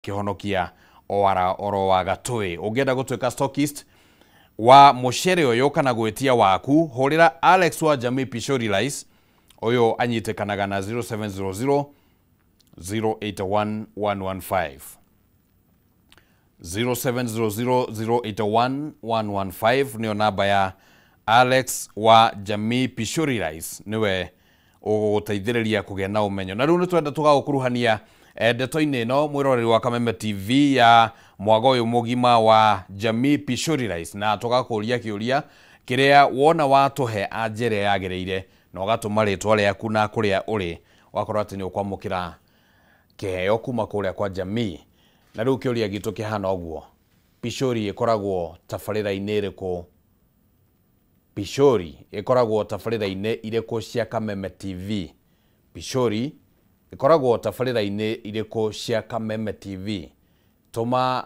Kĩhonokia o ara oro wa gatũĩ. Ũngĩenda gũtuĩka stockist wa mũcere ũyũ kana gwĩtia waku, hũrĩra Alex wa Jamii Pishori Rice. Ũyũ anyitĩkanaga na 0700 081 115, 0700 081 115 nĩyo namba ya Alex wa Jamii Pishori Rice, nĩwe ũgũgũteithĩrĩria kũgĩa na ũmenyo. Na rĩu nĩ twenda tũgagũkuruhania ndeto-inĩ ĩno, mwĩroreri wa Kameme TV, ya mwago ũyũ mũgima wa Jamii Pishori Rice, na tũgakũria kĩũria kĩrĩa wona watũhe anja ĩrĩa yagĩrĩire na ũgatũma rĩtwa rĩaku na kũrĩa ũrĩ, ũgakorwo atĩ nĩ ũkwamũkĩra kĩheo kuma kũrĩa kwa Jamii. Na rĩu kĩũria gitũ kĩhana ũguo: Pishori ĩkoragwo tabarĩra-inĩ ĩrĩkũ? Pishori ĩkoragwo tabarĩra-inĩ irĩkũ cia Kameme TV? Pishori ĩkoragwo tabarĩra-inĩ irĩkũ cia Kameme TV? Tũma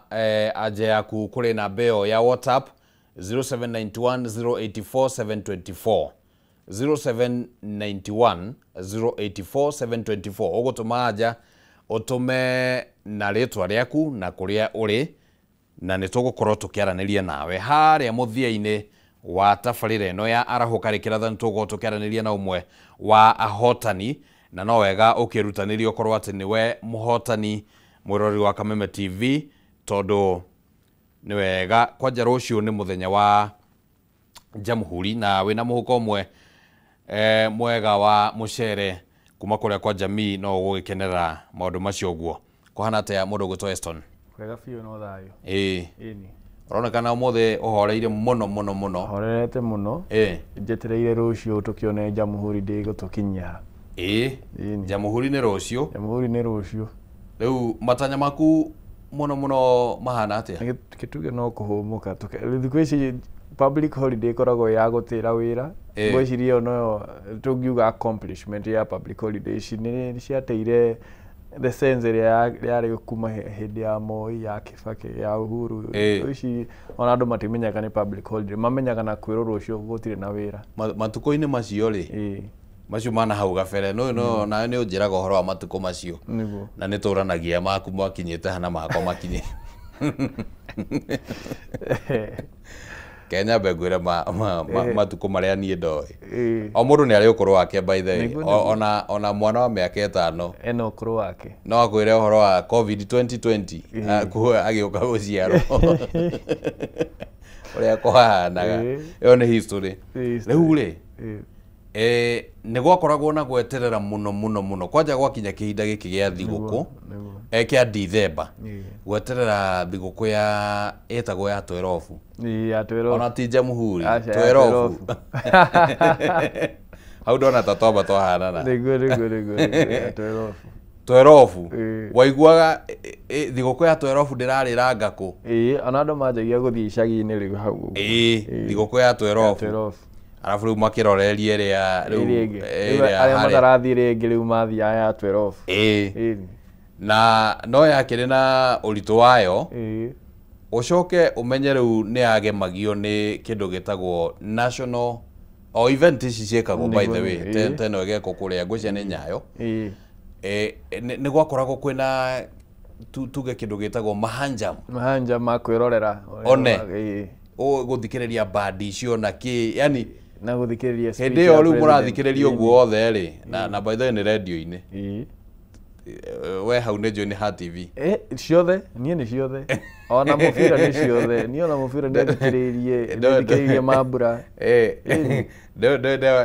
anja yaku kũrĩ namba ĩyo ya WhatsApp, 0791 084 724, 0791 084 724. Ũgũtũma anja, ũtũme na rĩtwa rĩaku na kũrĩa ũrĩ, na nĩ tũgũkorwo tũkĩaranĩria nawe harĩa mũthia-inĩ wa tabarĩra ĩno ya Arahũka Rĩkĩratha. Nĩ tũgũkorwo tũkĩaranĩria na ũmwe wa ahotani, na no wega ũkĩrutanĩria ũkorwo atĩ nĩwe mũhotani, mwĩroreri wa Kameme TV, tondũ nĩ wega kwanja rũciũ nĩ mũthenya wa Jamhuri na wĩna mũhuko ũmwe mwega wa mũcere kuma kũrĩa kwa Jamii, no ũgũgĩkenera maũndũ macio ũguo. Kũhana atĩa, mũndũ ũgwĩtwo Eston? Wega biũ, no thayũ. Ĩĩ. Ĩni. Ũronekana ũmũthĩ ũhoreire mũno mũno mũno. Horerete mũno. Njetereire rũciũ tũkĩone Jamhuri ndĩgũtũkinyia. Ĩĩ. Jamhuri nĩ rũciũ. Jamhuri nĩ rũciũ. Rĩu matanya maku mũno mũno mahana atĩa? Kĩtuge no kũhũmũka. Thikũ ici public holiday ĩkoragwo ya gũtĩra wĩra. Ngwĩciria ĩyo noyo tũngiuga accomplishment ya public holiday ici, nĩ ciateire the sense ĩrĩa yarĩ kuma hĩndĩ ya Moi, ya Kibaki, ya Uhuru. Thikũ ici ona andũ matimenyaga nĩ public holiday, mamenyaga na kwĩrwo rũciũ gũtirĩ na wĩra. Matukũ-inĩ macio rĩ, macio mana hau gabere, no nawe nĩ ũnjĩraga ũhoro wa matukũ macio. Nĩguo. Na nĩ tũranagia maku makinyĩte hana makwa makinyĩ. Kenya mbe ngwĩre matukũ marĩa niĩ ndoĩ. O mũndũ nĩ arĩ ũkũrũ wake, by the way. Ona mwana wa mĩaka 5 ena ũkũrũ wake. No akwĩre ũhoro wa COVID 2020 agĩũka gũciarwo ũrĩa kũhanaga. Ĩyo nĩ history. Rĩu rĩ, nĩ gwakoragwo na gweterera mũno mũno mũno kwanja gwakinya kĩhinda gĩkĩ gĩa thigũkũ kĩa Dithemba, gweterera thigũkũ ya ĩtagwo ya twerobu. Ya twerobu. Ona ti Jamhuri. Aca, ya twerobu. Hau ndona ta twamba twahanana. Nĩguo, ya twerobu. Twerobu. Waiguaga thigũkũ ya twerobu ndĩrarĩra ngakũ. Ĩĩ, ona andũ manjagia gũthiĩ icagi-inĩ rĩu hau ũguo. Ĩĩ, thigũkũ ya twerobu. Twerobu. Arabu rĩu makĩroreria ĩrĩa rĩu ĩrĩa ĩngĩ. Ĩrĩa arĩa harĩa. Matarathiĩ rĩngĩ rĩu mathiaga ya twerobu. Ĩĩ. Ĩĩ. Na no yakĩrĩ na ũritũ wayo. Ũcoke ũmenye rĩu nĩ yagemagio nĩ kĩndũ gĩtagwo national o event ici ciĩkagwo, by the way, teno ĩgekwo kũrĩa ngwĩciria nĩ Nyayo. Nĩ gwakoragwo kwĩna tuge kĩndũ gĩtagwo mahanjam. Mahanja ma kwĩrorera. One. Ĩĩ. Gũthikĩrĩria bandi icio na kĩ, yani na gũthikĩrĩria speech hĩndĩ ĩyo ya rĩu president. Mũrathikĩrĩria ũguo othe rĩ, na by the way nĩ radio-inĩ. Ĩĩ. We hau nĩ njũĩ nĩ ha TV. Ciothe, niĩ nĩ ciothe, ona mũbira nĩ ciothe, niĩ ona mũbira nĩ thikĩrĩirie, nĩ thikĩrĩirie mambura.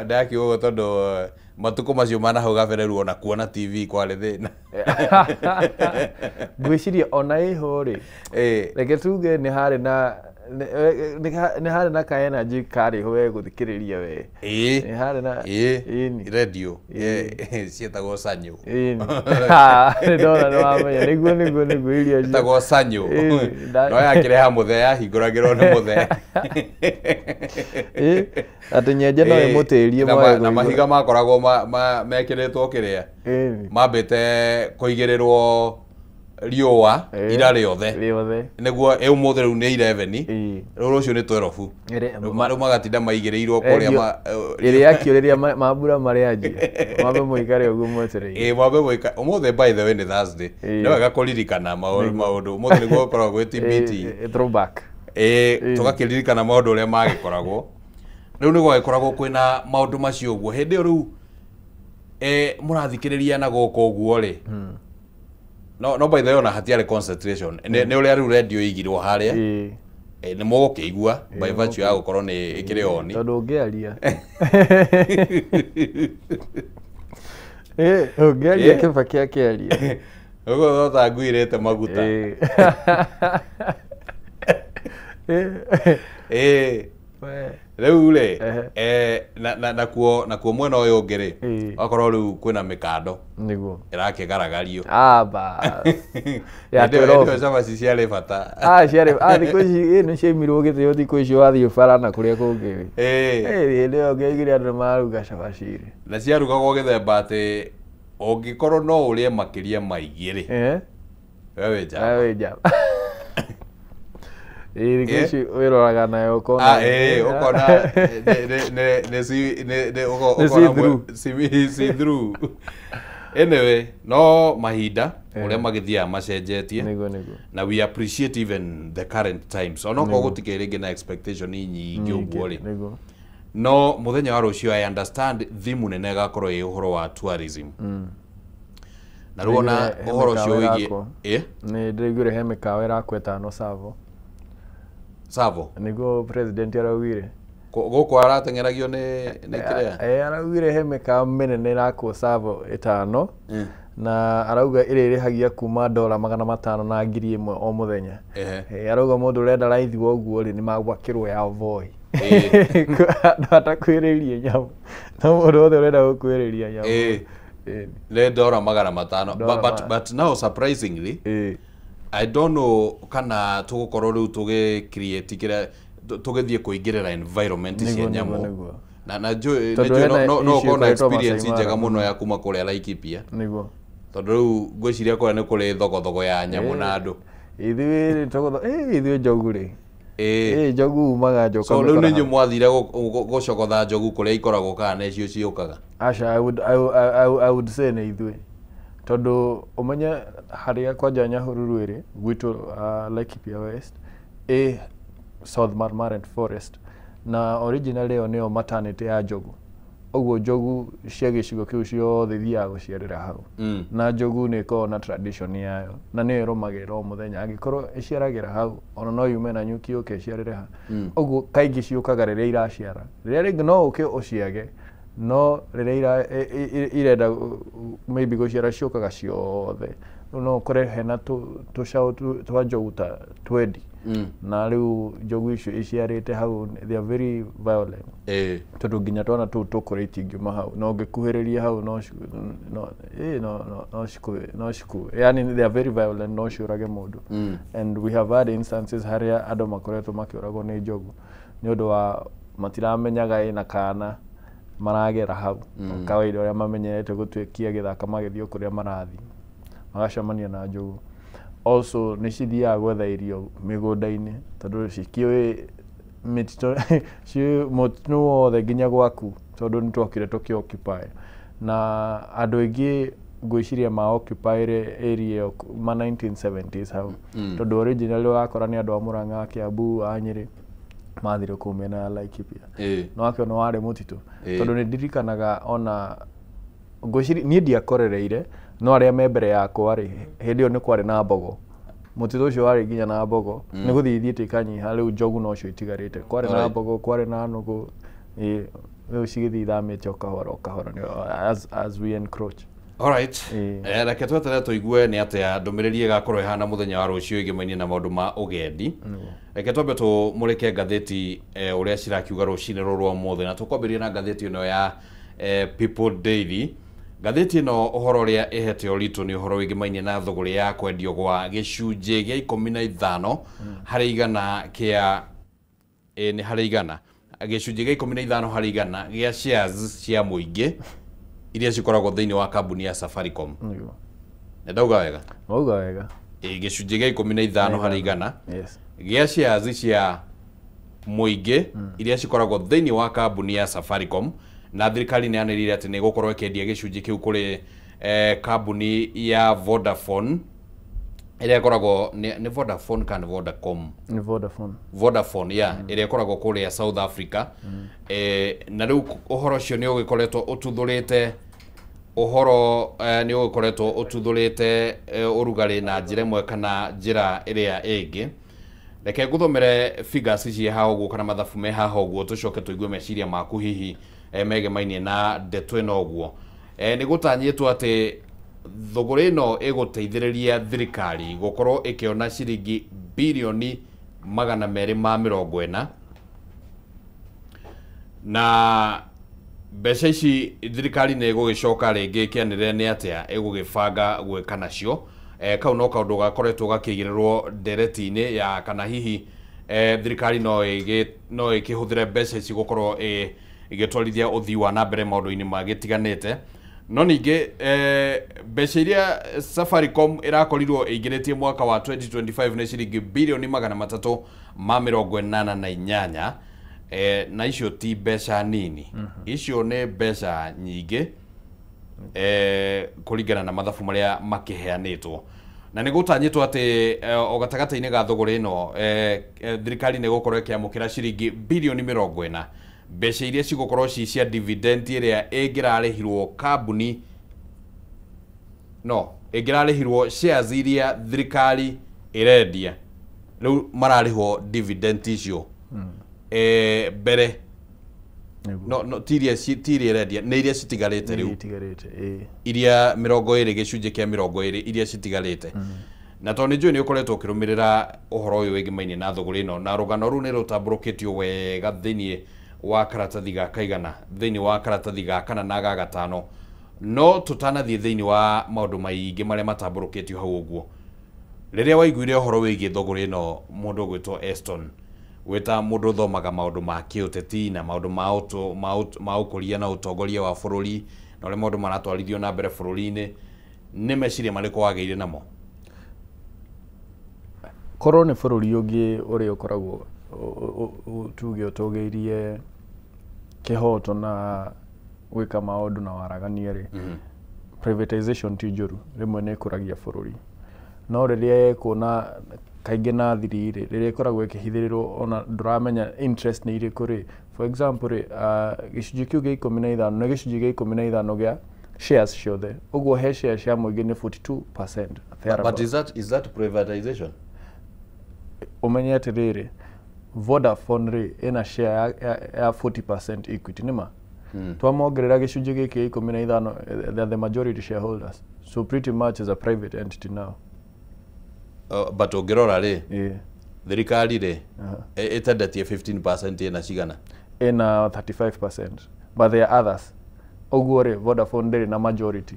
Ndakiuga ũguo tondũ matukũ macio mana hau gabere rĩu ona kuona TV kwarĩ thĩna. Ngwĩciria ona ĩho rĩ, reke tuge nĩ harĩ na nĩ harĩ na ka energy karĩ ho we gũthikĩrĩria we. Nĩ harĩ na Ĩĩ, radio ciĩtagwo Sanyo. Ĩni, nĩ ndona nĩ wamenya, nĩguo iria ĩtagwo Sanyo. Ĩni, no yakĩreha mũthee, yahingũragĩrwo nĩ mũthee. Ĩ, atĩ nyenje no ĩmũtĩrie mwage na kũigua. Mahiga makoragwo mekĩrĩtwo kĩrĩa mambĩte kũigĩrĩrwo. Riũa ira rĩothe. Rĩothe. Nĩguo ũmũthĩ rĩu nĩ 11. Ĩĩ. Rĩu rũciũ nĩ 12. Rĩu magatinda maigĩrĩirwo kũrĩa Ĩrĩa yakio rĩrĩa mambura marĩanjia. Mambe mũikare ũguo mwetereire. Ĩĩ, mwambe mũikare. Ũmũthĩ by the way nĩ Thursday. Ĩĩ. Nĩ wega kũririkana maũndũ. Ũmũthĩ nĩguo gũkoragwo gwĩ TBT. Ĩĩ, throwback. Ĩĩ, tũgakĩririkana maũndũ ũrĩa magĩkoragwo. Rĩu nĩ gwagĩkoragwo kwĩna maũndũ macio ũguo. Hĩndĩ ĩyo rĩu mũrathikĩrĩria na gũkũ ũguo rĩ. No by the way ona hatiarĩ concentration. Nĩ ũrĩa rĩu radio ĩigirwo harĩa. Ĩĩ. Nĩ mũgũkĩigua by virtue ya gũkorwo nĩ ĩkĩrĩ on. Tondũ ũngĩaria. Ĩĩ, ũngĩaria Kĩbaki akĩaria. Ũguo no ta ngui ĩrĩte maguta. Ĩĩ. Ĩĩ. We. Rĩu rĩ, Ehe. nakuo mwena ũyũ ũngĩ rĩ, Ĩĩ. wakorwo rĩu kwĩna mĩkando Nĩguo. ĩrakĩgaragario. Ah, bas. Ya Hĩndĩ ĩyo 12. cabaci ciarĩ bata. Ah, ciarĩ thikũ ici nĩ ciaimirwo gĩtĩo thikũ ici wathiĩ bara na kũrĩa kũngĩ. Ĩĩ. Ĩĩ, hĩndĩ ĩyo ngĩaiguire andũ nĩmararuga cabaci rĩ. Na ciarugagwo gĩthemba atĩ ũngĩkorwo no ũrĩe makĩria ma igĩrĩ. Eh? We wĩ njamba. We wĩ njamba. Ĩĩ, thikũ ici wĩroraga nayo ũkona. Ah, ĩĩ, ũkona nĩ Nĩ see through. See through. Anyway, no mahinda ũrĩa magĩthiaga macenjetie. Nĩguo, nĩguo. Na we appreciate even the current times. Onokorwo gũtikĩrĩ rĩngĩ na expectation nyingĩ ũguo rĩ. Nĩguo. No mũthenya wa rũciũ I understand thimu nene ĩgakorwo ĩ ũhoro wa tourism. Na rĩu ona He ũhoro ũcio mĩkawa wĩgiĩ ĩrakwo. Ĩ? Nĩ ndĩraiguire he mĩkawa ĩrakwo ĩtano Tsavo. Tsavo? Nĩguo president araugire. Gũkũ arateng'eragio nĩ kĩrĩa? Araugire he mĩkawa mĩnene ĩrakwo Tsavo ĩtano. Na arauga ĩrĩa ĩrĩhagia kuma $500 na 1,000 o mũthenya. Ehe. Arauga mũndũ ũrenda raithi wa ũguo rĩ, nĩ magwakĩrwo ya Voi. Ĩĩ. Atakwĩrĩrie nyamũ. No mũndũ wothe ũrenda gũkwĩrĩria nyamũ. Ĩĩ. Ĩĩ. Nĩ $500. Ndora But now surprisingly, Ĩĩ. I don't know kana tũgũkorwo rĩu tũgĩ create kĩrĩa tũgĩthiĩ kũingĩrĩra environment cia Nĩguo, nyamũ. nĩguo, nĩguo. Na njũĩ Tondũ nĩ njũĩ hena no issue ũkorwo na ĩkoretwo experience Masai njega Mara. mũno ya kuma kũrĩa Laikipia. Nĩguo. Tondũ rĩu ngwĩciria kũrĩa nĩ kũrĩ thogothogo ya nyamũ na andũ. Ithuĩ togotho, ithuĩ njogu rĩ. Ĩĩ. Ĩĩ, njogu umaga njoka So rĩu mĩkora nĩ inyuĩ hau. mwathire gũcogotha njogu kũrĩa ikoragwo kana nĩcio ciũkaga? Aca, I would say nĩ ithuĩ. Tondũ ũmenye harĩa kwanja Nyahururu ĩrĩ, gwitũ Laikipia West, ĩ South Marmaret Forest, na original ĩyo nĩyo maternity ya njogu. Ũguo njogu cia gĩcigo kĩu ciothe ithiaga gũciarĩra hau. Na njogu nĩ ĩkoragwo na tradition yayo, na nĩyo ĩrũmagĩrĩra o mũthenya. Angĩkorwo ĩciaragĩra hau, ona no yume na nyuki yũke ĩciarĩre ha. Ũguo kaingĩ ciũkaga rĩrĩa iraciara. Rĩrĩa rĩngĩ no ũke ũciage, no rĩrĩa irenda maybe gũciara ciũkaga ciothe. Rĩu no ũkore hena tũcaũ twa njogu ta 20. Na rĩu njogu icio iciarĩte hau, they are very violent. Ĩĩ. Tondũ nginya twana tũu tũkũrĩa itingiuma hau. Na ũngĩkuhĩrĩria hau no no, ĩĩ, no, no, no cikũ, no cikũ. Yani they are very violent, no ciũrage mũndũ. And we have had instances harĩa andũ makoretwo makĩũragwo nĩ njogu nĩ ũndũ wa matiramenyaga ĩna kana maragera hau. Kawaida ũrĩa mamenyerete gũtuĩkia gĩthaka magĩthiĩ kũrĩa marathiĩ, magacemania na njogu. Also nĩ cithiaga gwetha irio mĩgũnda-inĩ tondũ cikĩũĩ mĩtitũ, ciũĩ mũtitũ wothe nginya gwaku tondũ nĩ twokire tũkĩ occupy. Na andũ aingĩ ngwĩciria ma occupy area ĩyo ma 1970s hau. Tondũ originally ũrakora nĩ andũ a Murang'a, Kiambu, a Nyĩrĩ mathire kũu mĩena ya Laikipia. Ĩĩ. No wakĩona warĩ mũtitũ. Ĩĩ. Tondũ nĩ ndirikanaga ona ngwĩciria niĩ ndiakorereire, no arĩa me mbere yakwa rĩ, hĩndĩ ĩyo nĩ kwarĩ na mbogo. Mũtitũ ũcio warĩ nginya na mbogo. Nĩ gũthiĩ ithiĩte ikanyiha, rĩu njogu nocio itigarĩte. Kwarĩ na Alright. mbogo, kwarĩ na nũgũ, ĩĩ, rĩu cigĩthiĩ ithamĩte o kahora o kahora, as we encroach. Alright. Ĩĩ. Reke tweterere tũigue nĩ atĩa ndũmĩrĩri ĩgakorwo ĩhana mũthenya wa rũciũ ĩgĩmainie na maũndũ ma ũgendi. Reke twambe tũmũrĩke ngathĩti ũrĩa cirakiuga rũcinĩ rũrũ rwa ũmũthĩ, na tũkwambĩrĩria na ngathĩti ĩno ya People Daily. Ngathĩti ĩno ũhoro ũrĩa ĩhete ũritũ nĩ ũhoro wĩgĩmainie na thũgũrĩ ya kwendio gwa gĩcunjĩ gĩa ikũmi na ithano harĩ igana kĩa, nĩ harĩ igana, gĩcunjĩ gĩa ikũmi na ithano harĩ igana gĩa shares cia mũingĩ iria cikoragwo thĩinĩ wa kambuni ya Safaricom. Nĩguo. Nĩ ndauga wega? Wauga wega. Gĩcunjĩ gĩa 15 harĩ igana. Yes. Gĩa shares cia mũingĩ iria cikoragwo thĩinĩ wa kambuni ya Safaricom, na thirikari nĩ yanĩrĩire atĩ nĩ ĩgũkorwo ĩkĩendia gĩcunjĩ kĩu kũrĩ kambuni ya Vodafone ĩrĩa ĩkoragwo nĩ Vodafone kana Vodacom? Nĩ Vodafone. Vodafone, yeah, ĩrĩa ĩkoragwo kũrĩa South Africa. Na rĩu ũhoro ũcio nĩ ũgĩkoretwo ũtuthũrĩte ũhoro, nĩ ũgĩkoretwo ũtuthũrĩte ũrugarĩ na njĩra ĩmwe kana njĩra ĩrĩa ĩngĩ. Reke ngũthomere figures ici haha ũguo kana mathabu me haha ũguo, tũcoke tũigue meciria maku hihi megemainie na ndeto ĩno ũguo. Nĩ gũtanyĩtwo atĩ thũgũrĩ ĩno ĩgũteithĩrĩria thirikari gũkorwo ĩkĩona ciringi birioni 240, na mbeca ici thirikari nĩ ĩgũgĩcoka rĩngĩ ĩkĩanĩrĩre nĩ atĩa ĩgũgĩbanga gwĩka nacio. Kau no kaũndũ gakoretwo gakĩigĩrĩrwo ndereti-inĩ ya kana hihi thirikari no ĩkĩhũthĩre mbeca ici gũkorwo ĩgĩtwarithia ũthii wa na mbere maũndũ-inĩ magĩtiganĩte. No ningĩ mbeca iria Safaricom ĩrakorirwo ĩingĩrĩtie mwaka wa 2025 nĩ ciringi birioni 388, na icio ti mbeca nini, icio nĩ mbeca nyingĩ kũringana na mathabu marĩa makĩheanĩtwo. Na nĩ gũtanyĩtwo atĩ o gatagatĩ-inĩ ga thũgũrĩ ĩno thirikari nĩ ĩgũkorwo ĩkĩamũkĩra ciringi birioni 40, mbeca iria cigũkorwo ci cia dividend ĩrĩa ĩngĩrarĩhirwo kambuni, no ĩngĩrarĩhirwo shares iria thirikari ĩrendia, rĩu mararĩhwo dividend icio mbere. No ti iria ĩrendia, nĩ iria citigarĩte rĩu, iria 20 gĩcunjĩ kĩa 20 iria citigarĩte. Na tondũ nĩ njũĩ nĩ ũkoretwo ũkĩrũmĩrĩra ũhoro ũyũ wĩgĩmainie na thũgũrĩ ĩno, na rũgano rũu nĩ rũtambũrũkĩtio wega thĩinĩ wa karatathi ga kaigana, thĩinĩ wa karatathi ga kana na ga gatano. No tũtanathiĩ thĩinĩ wa maũndũ maingĩ marĩa matambũrũkĩtio hau ũguo, rĩrĩa waiguire ũhoro wĩgiĩ thũgũrĩ ĩno, mũndũ ũgwĩtwo Eston, wĩta mũndũ ũthomaga maũndũ ma kĩũteti na maũndũ ma ũkũria na ũtongoria wa bũrũri na ũrĩa maũndũ maratwarithio na mbere bũrũri-inĩ, nĩ meciria marĩkũ wagĩire namo? Korwo nĩ bũrũri ũngĩ ũrĩa ũkoragwo tuge ũtũgĩirie kĩhoto na gwĩka maũndũ na waragania rĩ, privatization ti njũru, rĩmwe nĩ ĩkũragia bũrũri. No rĩrĩa yekwo na kaingĩ na thiri rĩ, rĩrĩa ĩkoragwo ĩkĩhithĩrĩrwo ona ndũramenya interest nĩ irĩkũ rĩ. For example rĩ, gĩcunjĩ kĩu gĩa 15 nĩ gĩcunjĩ gĩa 15 gĩa shares ciothe, ũguo he shares cia mũingĩ nĩ 42%. But is that privatization? Ũmenye atĩrĩrĩ, Vodafone rĩ ĩna share ya 40% equity nĩma. Twamongerera gĩcunjĩ gĩkĩ 15, they are the majority shareholders, so pretty much is a private entity now. But ũngĩrora rĩ, thirikari rĩ ĩtendetie 15% ĩna cigana? Ĩna 35%, but there are others. Ũguo rĩ, Vodafone ndĩrĩ na majority.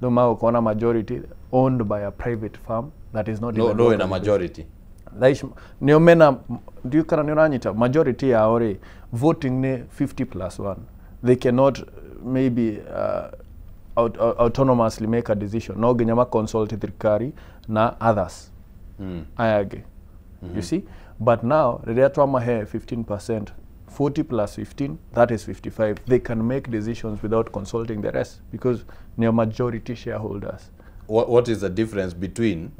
Rĩu magũkorwo na majority owned by a private firm that is not no ĩna majority. Nĩo mena, ndiũ kana nĩ ũranyita, majority yao rĩ, voting nĩ 50+1. They cannot maybe autonomously make a decision. No nginya ma consult thirikari na others. Aya angĩ. You see? But now, rĩrĩa twamahe 15%, 40 plus 15, that is 55. They can make decisions without consulting the rest because they are majority shareholders. What is the difference between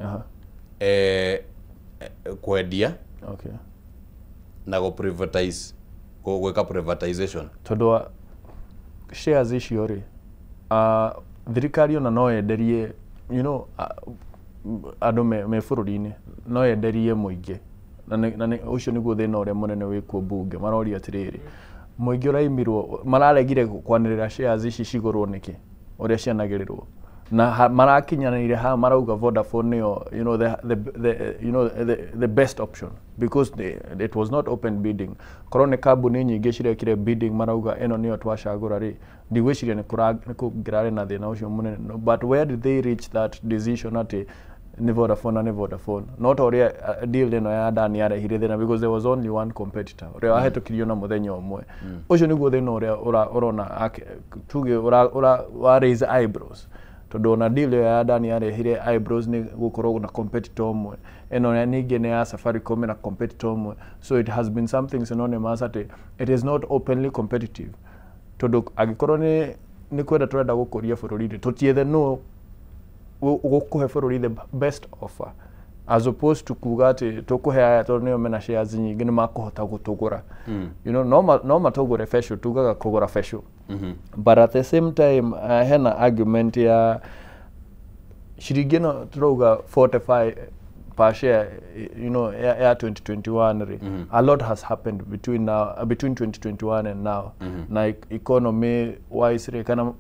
kwendia na go privatize, gwĩka privatization? Tondũ shares icio rĩ, thirikari ona no yenderie, you know, andũ me bũrũri-inĩ no yenderie mũingĩ. Na ũcio nĩguo thĩna ũrĩa mũnene wĩkuo mbunge, maroria atĩrĩrĩ, mũingĩ ũraimirwo, mararegire kwanĩrĩra shares ici cigũrwo nĩkĩ, ũrĩa cianagĩrĩrwo. Na marakinyanĩire haha marauga Vodafone nĩyo, you know, the best option because it was not open bidding. Korwo nĩ kambuni nyingĩ cirekire bidding marauga ĩno nĩyo twacagũra rĩ, ndigwĩciria nĩ kũngĩrarĩ na thĩna ũcio mũnene. But where did they reach that decision atĩ nĩ Vodafone na nĩ Vodafone? Not ũrĩa deal ĩno ya Adani yarehire thĩna because there was only one competitor ũrĩa wahĩtũkirio na mũthenya ũmwe. Ũcio nĩguo thĩna ũrĩa ũrona tuge wa raise eyebrows. Tondu ona deal ĩyo ya Adani yarehire eyebrows nĩ gũkorwo na competitor ũmwe, ĩno ningĩ nĩ ya Safaricom na competitor ũmwe. So it has been something synonymous atĩ it is not openly competitive, tondu angĩkorwo nĩ kwenda tũrenda gũkũria bũrũri-rĩ, tũtiethe nũ ũgũkũhe bũrũri the best offer, as opposed to kuga atĩ tũkũhe aya tondũ nĩo mena shares nyingĩ, nĩ makũhota gũtũgũra. No matũgũre special, tugaga kũgũra special. But at the same time, hena argument ya ciringi ĩno tũrauga 45 per share, ya 2021 rĩ. A lot has happened between now, between 2021 and now. Na economy wise rĩ, kana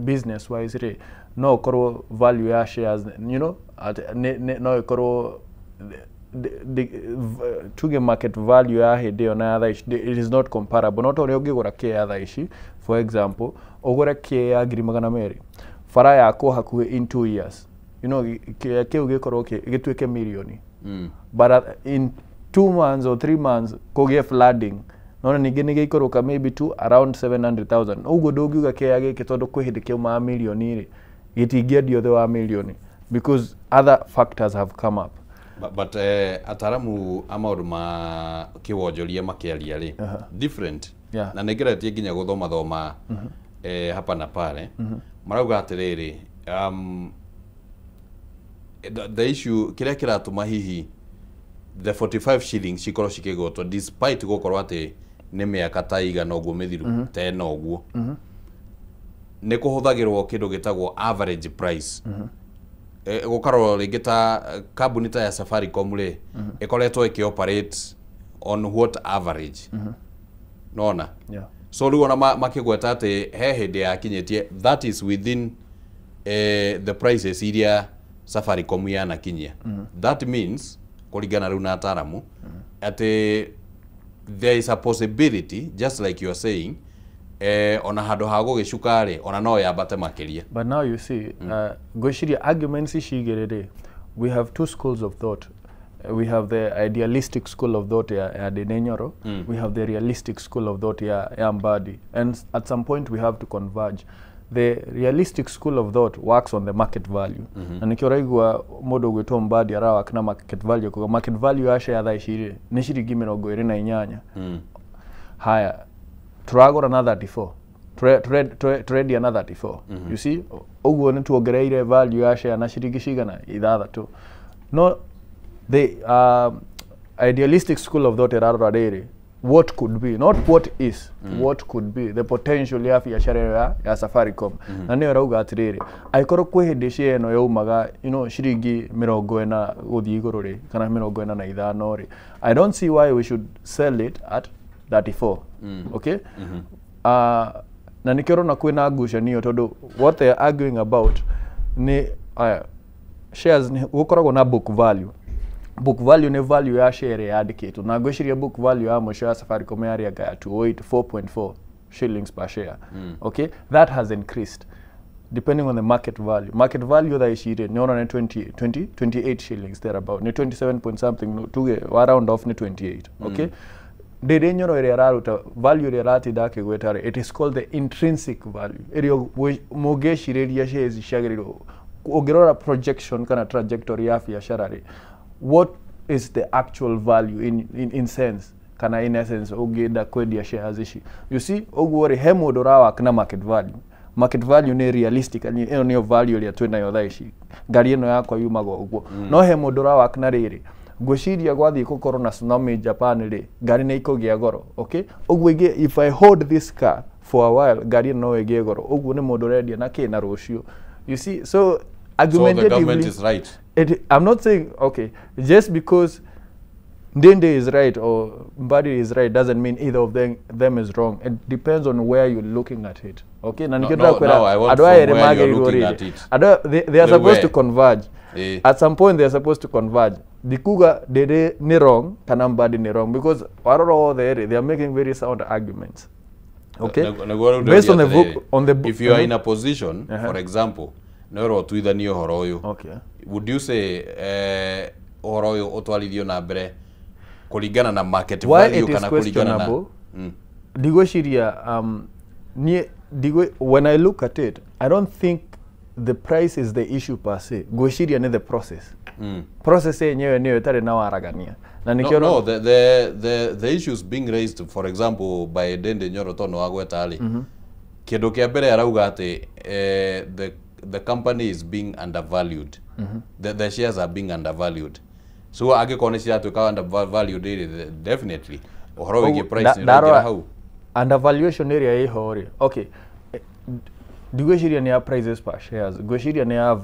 business wise rĩ, no ũkorwo value ya shares no ĩkorwo tuge market value ya hĩndĩ ĩyo na ya thaa ici, it is not comparable. No ta ũrĩa ũngĩgũra kĩ ya thaa ici, for example, ũgũre kĩ ya 200,000, bara yakwo hakuhĩ in 2 years, kĩea kĩu gĩkorwo gĩtuĩke mirioni. But in 2 months or 3 months kũgĩe flooding, nona ningĩ nĩ gĩikũrũka maybe to around 700,000. Ũguo ndũngiuga kĩea gĩkĩ tondũ kwĩ hĩndĩ kĩaumaga mirioni rĩ, gĩtingĩendio thĩ wa mirioni because other factors have come up. But ataramu a maũndũ ma kĩwonjoria makĩaria rĩ, different. Na nĩngeretie nginya gũthoma thoma hapa na pale, marauga atĩrĩrĩ, the issue kĩrĩa kĩratũma hihi the 45 shillings cikorwo cikĩgotwo, despite gũkorwo atĩ nĩ mĩaka ta igana ũguo mĩthiru, ta ĩna ũguo, nĩ kũhũthagĩrwo kĩndũ gĩtagwo average price. Gũkarorwo rĩngĩ ta kambuni ta ya Safaricom rĩ, ĩkoretwo ĩkĩ-operate on what average, nona? So rĩu ona makĩgweta atĩ he hĩndĩ yakinyĩtie, that is within the prices iria Safaricom yanakinyia. That means, kũringana rĩu na ataramu, atĩ there is a possibility, just like you are saying, ona handũ ha gũgĩcuka rĩ, ona no yambate makĩria. But now you see, ngwĩciria arguments ici igĩrĩ rĩ, we have two schools of thought. We have the idealistic school of thought ya Ndindi Nyoro. We have the realistic school of thought ya Mbadi. And at some point we have to converge. The realistic school of thought works on the market value. Na nĩkĩo ũraigua mũndũ ũgwĩtwo Mbadi arawak na market value, kuga market value ya share thaa ici rĩ nĩ ciringi 28. Haya, turagũra na 34, turendia na 34. You see, ũguo nĩ tuongereire value ya share na ciringi cigana? Ithathatũ. No the idealistic school of thought ĩrarora rĩrĩ, what could be, not what is, what could be the potential ya biacara ĩyo ya Safaricom. Na nĩyo ĩrauga atĩrĩrĩ, angĩkorwo kwĩ hĩndĩ share ĩno yaumaga ciringi 40 gũthiĩ igũrũ rĩ, kana 45 rĩ, I don't see why we should sell it at 34. Okay. Na nĩkĩo ũrona kwĩna ngucanio, tondũ what they are arguing about nĩ aya shares nĩ gũkoragwo na book value. Book value nĩ value ya share ĩrĩa yandĩkĩtwo, na ngwĩciria book value ya mũico ya Safaricom yarĩ anga ya 208 4.4 shillings per share. Okay, that has increased depending on the market value. Market value thaa ici rĩ, nĩ ũrona nĩ 20, 20, 28 shillings thereabout, nĩ 27 point something, no, tuge wa round off nĩ 28. Okay, Ndindi Nyoro ĩrĩa araruta value ĩrĩa aratinda akĩgweta rĩ, it is called the intrinsic value, ĩrĩa mũngĩcirĩria shares ciagĩrĩirwo, ũngĩrora projection kana trajectory ya biacara rĩ, what is the actual value in sense kana in essence ũngĩenda kwendia shares ici? You see, ũguo rĩ, he mũndũ ũrawak na market value. Market value nĩ realistic, ĩno nĩyo value ĩrĩa twĩnayo thaa ici, ngari ĩno yakwa yumaga ũguo. No he mũndũ ũrawak na rĩrĩ, ngwĩciria gwathiĩ gũkorwo na tsunami Japan rĩ, ngari nĩ ikũgĩa goro. Okay, ũguo ingĩ, if I hold this car for a while, ngari ĩno no ĩgĩe goro. Ũguo nĩ mũndũ ũrendia na kĩ na rũciũ. You see, so So the government argumentatively is right. I'm not saying, okay, just because Ndindi is right or Mbadi is right doesn't mean either of them is wrong. It depends on where you're looking at it. Okay, na No, nikĩndĩra no, kwĩra no, I want andũ aya from erĩ where you're magĩrĩirwo looking rĩrĩ. at it. Andũ they are The supposed to where. Converge. At some point they are supposed to converge. Ndikuga Ndindi nĩ wrong kana Mbadi nĩ wrong, because warora othe erĩ, they are making very sound arguments. Okay? Nĩguo rĩu Based on the ndĩroria book, on the book. If you are in a position, for example, nĩ ũrĩa ũtuithanie ũhoro ũyũ, would you say ũhoro ũyũ ũtwarithio na mbere kũringana na market Why value it is kana kũringana na questionable, ndigwĩciria niĩ when I look at it, I don't think the price is the issue per se. Ngwĩciria nĩ the process. Process yenyewe nĩyo ĩtarĩ na waragania. Na No, no, the issues being raised, for example, by Ndindi Nyoro tono wagweta rĩ, kĩndũ kĩa mbere arauga atĩ the company is being undervalued. The shares are being undervalued. So angĩkorwo nĩ ciratuĩka undervalued rĩ, definitely ũhoro wĩgiĩ price nĩ ũraingĩra hau. Undervaluation ĩrĩa ĩho rĩ, okay, ndigwĩciria nĩ ya prices per shares, ngwĩciria nĩ ya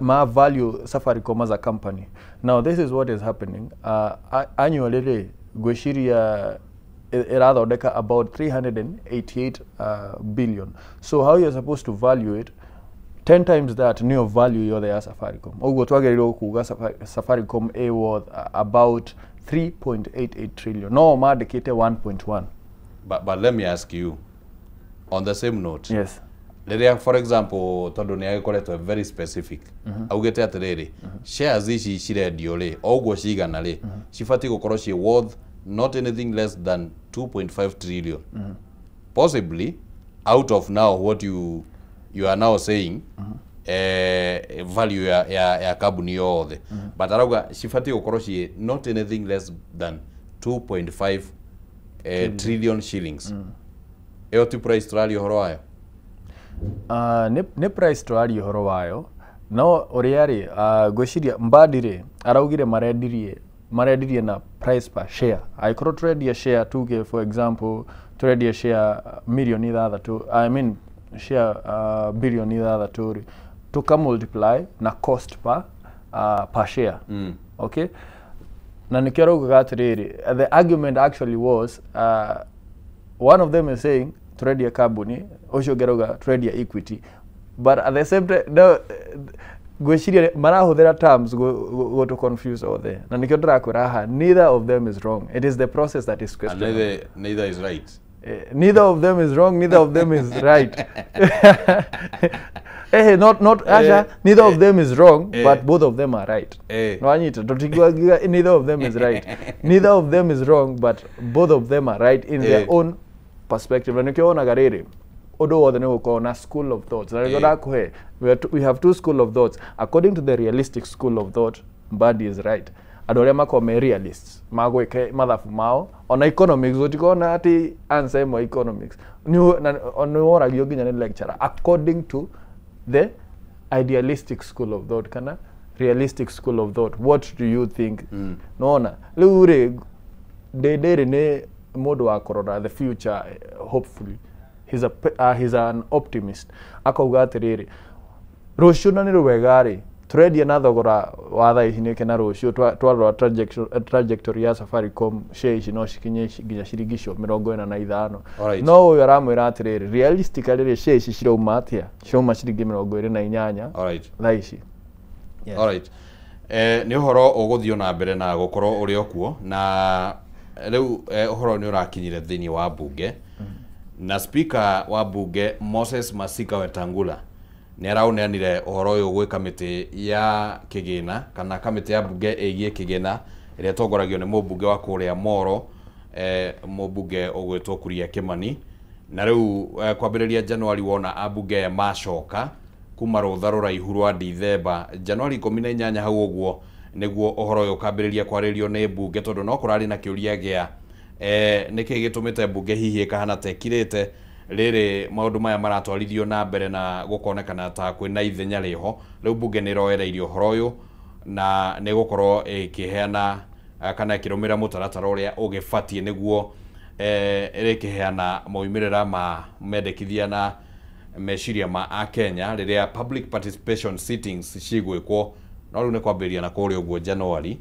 ma value Safaricom as a company. Now this is what is happening. Annually rĩ, ngwĩciria ĩrathondeka about 388 billion. So how you're supposed to value it, 10 times that nĩyo value yothe ya Safaricom. Ũguo twagĩrĩirwo kuga Safaricom ĩ worth about 3.88 trillion. No mandĩkĩte 1.1. But let me ask you, on the same note, yes, rĩrĩa for example tondũ nĩ agĩkoretwo very specific, augĩte atĩrĩrĩ, shares ici cirendio rĩ, o ũguo cigana rĩ, cibatiĩ gũkorwo ciĩ worth not anything less than 2.5 trillion. Possibly out of now what you are now saying, value ya kambuni yothe. But arauga cibatiĩ gũkorwo ciĩ not anything less than 2.5 trillion shillings. Ĩyo ti price tũraria ũhoro wayo? Nĩ price tũraria ũhoro wayo, no ũrĩa rĩ, ngwĩciria Mbadi rĩ araugire marendirie na price per share. Angĩkorwo tũrendia share tuge for example tũrendia share milioni 6, I mean share bilioni 6 rĩ, tuka multiply na cost per share. Okay, na nĩkĩo araugaga atĩrĩrĩ, the argument actually was one of them is saying tũrendia kambuni, ũcio ũngĩ arauga tũrendia equity, but at the same time no, ngwĩciria marahũthĩra terms go to confuse othe. Na nĩkĩo ndĩrakwĩra haha, neither of them is wrong, it is the process that is questionable. And neither is right. Neither of them is wrong, neither of them is right. Not Asha, neither of them is wrong, but both of them are right. No, anyita tũtiguaga neither of them is right. Neither of them is wrong, but both of them are right in their own perspective. Na nĩkĩo wonaga rĩrĩ, ũndũ wothe nĩ gũkorwo na school of thoughts. Na nĩkĩo ndakũhe, we have two school of thoughts. According to the realistic school of thought, Mbadi is right. Andũ arĩa makoragwo me realists, magwĩka mathabu mao, ona economics, gũtikorwo atĩ answer ĩmwe economics. Nĩ woragio nginya nĩ lecturer. According to the idealistic school of thought kana realistic school of thought, what do you think? Nona rĩu rĩ, Ndindi nĩ mũndũ wa kũrora the future, hopefully he's an optimist. Akauga atĩrĩrĩ, rũciũ na nĩ rwega rĩ, tũrendia na thogora wa thaa ici nĩkĩ na rũciũ twarora trajectory ya Safaricom share ici no cikinye nginya ciringi icio 45. No ũyũ aramwĩra atĩrĩrĩ, realistically rĩ, share ici cirauma atĩa? Cirauma ciringi 28 thaa ici. Alright. Nĩ ũhoro ũgũthiĩ na mbere na gũkorwo ũrĩ o kuo, na rĩu ũhoro nĩ ũrakinyire thĩinĩ wa bunge, na speaker wa bunge Moses Masika Wetangula nĩ araũneanire ũhoro ũyũ gwĩ kamĩtĩ ya kĩgĩna kana kamĩtĩ ya bunge ĩgiĩ kĩgĩna ĩrĩa ĩtongoragio nĩ mũmbunge wa kũrĩa Moro, mũmbunge ũgwĩtwo Kuria Kimani. Na rĩu kwambĩrĩria Januari wona ambunge aya macoka kuma rũtha rũraihu rwa Dithemba, Januari 18 hau ũguo nĩguo ũhoro ũyũ ũkambĩrĩria kwarĩrio nĩ mbunge, tondũ no kũrarĩ na kĩũria gĩa nĩkĩ gĩtũmĩte mbunge hihi ĩkahana ta ĩkirĩte rĩrĩ maũndũ maya maratwarithio na mbere na gũkonekana ta kwĩna ithenya rĩho. Rĩu mbunge nĩ ĩroereirie ũhoro ũyũ na nĩ gũkorwo ĩkĩheana kana ĩkĩrũmĩrĩra mũtaratara ũrĩa ũgĩbatiĩ nĩguo ĩrĩkĩheana maumĩrĩra ma mendekithia na meciria ma akenya rĩrĩa public participation sittings cigwĩkwo. No rĩu nĩ kwambĩrĩria na kũrĩa ũguo Januari,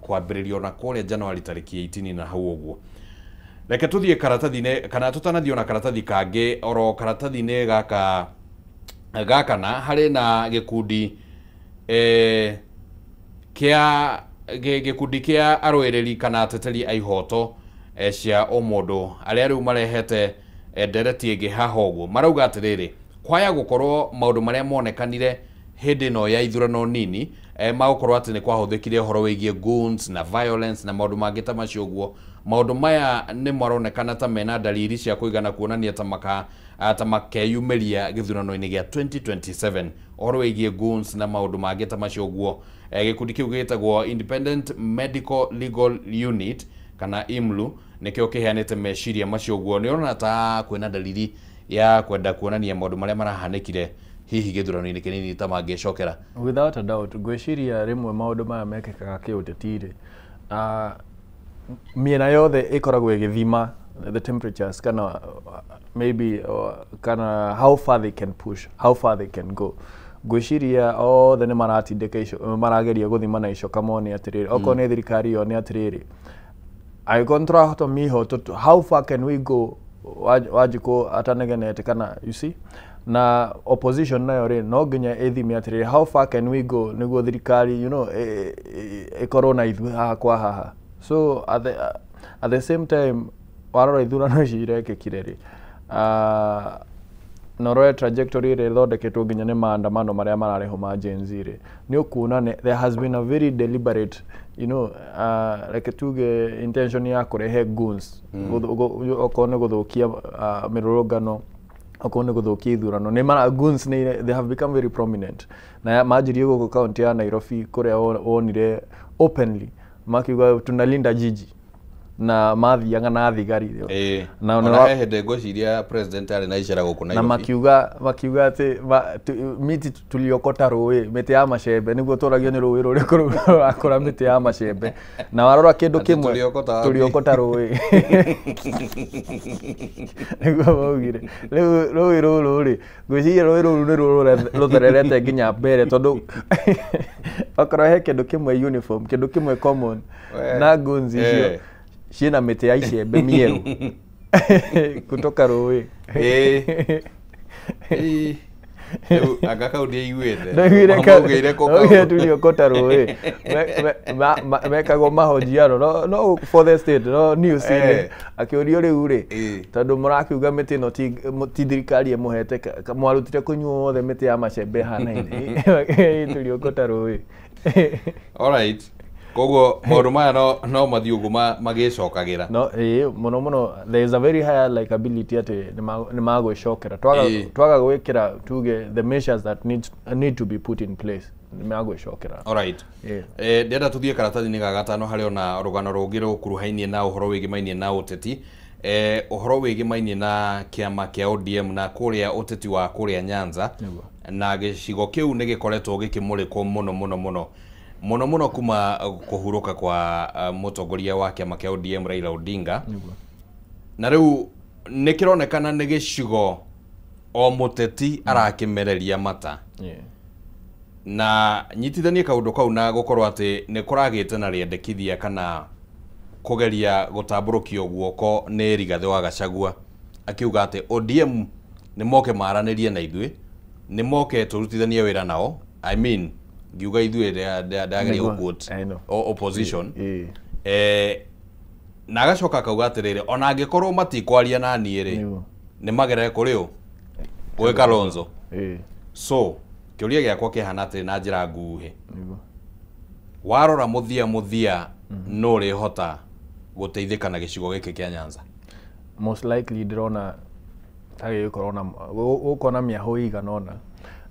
kwambĩrĩrio na kũrĩa Januari tarĩki 18 na hau ũguo. Reke tũthiĩ karatathi-inĩ kana tũtanathiĩ ona karatathi kangĩ, oro karatathi-inĩ gaka gakana harĩ na gĩkundi kĩa gĩkundi kĩa arũĩrĩri kana ateteri a ihoto cia ũmũndũ arĩa rĩu marehete ndereti ĩngĩ haha ũguo. Marauga atĩrĩrĩ, kwaya gũkorwo maũndũ marĩa monekanire Hĩndĩ ĩno ya ithurano nini magũkorwo atĩ nĩ kwahũthĩkire ũhoro wĩgiĩ goons na violence na maũndũ mangĩ ta macio ũguo. Maũndũ maya nĩ maronekana ta mena dalili cia kũigana kuonania ta maka ta makeyumĩria gĩthurano-inĩ gĩa 2027, ũhoro wĩgiĩ goons na maũndũ mangĩ ta macio ũguo. Gĩkundi kĩu gĩtagwo Independent Medical Legal Unit kana IMLU nĩkĩo kĩheanĩte meciria macio ũguo. Nĩ ũrona ta kwĩna dalili ya kwenda kuonania maũndũ marĩa marahanĩkire hihi gĩthurano-inĩ kĩnini ta mangĩcokera? Without a doubt, ngwĩciria rĩmwe maũndũ maya mekĩkaga kĩũteti rĩ, mĩena yothe ĩkoragwo ĩgĩthima the temperatures kana maybe kana how far they can push, how far they can go. Ngwĩciria othe nĩ maratindĩka ico, marageria gũthima na icoka mone atĩrĩrĩ, okorwo nĩ thirikari yone atĩrĩrĩ, angĩkorwo nĩ tũrahota mihoto, how far can we go Wanjikũ atanegenete kana, you see, na opposition nayo rĩ, no nginya ĩthime atĩrĩrĩ, how far can we go nĩguo thirikari ĩkorwo na ithuĩ haha kwa haha. So at the same time, warora ithurano ici irekĩkire rĩ, na ũrore trajectory ĩrĩa ĩthondeketwo nginya nĩ maandamano marĩa mararĩho ma Gen Z rĩ, nĩ ũkuona there has been a very deliberate reke tuge intention ya kũrehe goons, okorwo nĩ gũthũkia mĩrũrũngano, okorwo nĩ gũthũkia ithurano, nĩ mara goons nĩ they have become very prominent na manjirie gũkũ kaunti ya Nairobi kũrĩa wonire openly makiuga tunalinda jiji na mathiaga na thigari. Na ona he hĩndĩ ngwĩciria president arĩ na icera gũkũ na Nairobi. Makiuga atĩ miti tuliokota rũĩ, mĩtĩ ya macembe, nĩguo tũragio nĩ rũĩ rũrĩkũ rũu rũrakũra mĩtĩ ya macembe, na warora kĩndũ Atĩ kĩmwe tuliokota wapi? Tuliokota rũĩ nĩguo maugire. Rĩu rũĩ rũrũ rĩ, ngwĩciria rũĩ rũrũ nĩ ruo rũthererete nginya mbere, tondũ okorwo he kĩndũ kĩmwe uniform, kĩndũ kĩmwe common We. na goons icio ciĩna mĩtĩ ya icembe mĩerũ kutoka rũĩ. Ĩĩ. Rĩu anga kau ndiaiguĩte. Ndaiguire. Maugĩire kũ kau? Maugire tuliokota rũĩ. Mekagwo mahojiano no for the state no news inĩ, akĩũrio rĩu rĩ, tondũ mũrakiuga mĩtĩ ĩno ti thirikari ĩmũhete, mwarutire kũnyua othe mĩtĩ ya macembe ĩhanaine tuliokota rũĩ. Alright. Koguo maũndũ maya no mathiĩ ũguo magĩcokagĩra. No ĩĩ, mũno mũno there is a very high likability atĩ nĩ magwĩcokera twaga twaga gwĩkĩra tuge the measures that need to be put in place, nĩ magwĩcokera. Alright. Ndĩrenda tũthiĩ karatathi-inĩ ga gatano harĩ ona rũgano rũngĩ rũkuruhainie na ũhoro wĩgĩmainie na ũteti, ũhoro wĩgĩmainie na kĩama kĩa ODM na kũrĩa ũteti wa kũrĩa Nyanza. Na gĩcigo kĩu nĩ gĩkoretwo gĩkĩmũrĩkwo mũno mũno mũno mũno mũno kuma kũhurũka kwa mũtongoria wa kĩama kĩa ODM Raila Odinga. Na rĩu nĩ kĩronekana nĩ gĩcigo o mũteti arakĩmereria mata, na nyitithanie kaũndũ kau na gũkorwo atĩ nĩ kũragĩte na rĩendekithia kana kũgeria gũtambũrũkio guoko nĩ Rigathĩ wa Gachagua, akiuga atĩ ODM nĩ moke maranĩrie na ithuĩ, nĩ moke tũrutithanie wĩra nao. I mean, ngiuga ithuĩ ndageria gũ-quote I know. Opposition. Na agacoka akauga atĩrĩrĩ, ona angĩkorwo matikwaria na niĩ rĩ, nĩ magerere kũrĩ ũ, gwĩ Kalonzo. So kĩũria gĩakwa kĩhana atĩrĩ na njĩra nguhĩ, warora mũthia mũthia, no ũrĩhota gũteithĩka na gĩcigo gĩkĩ kĩa Nyanza? Most likely ndĩrona ta gĩgũkorwo na gũkorwo na mĩahũ ĩigana ũna,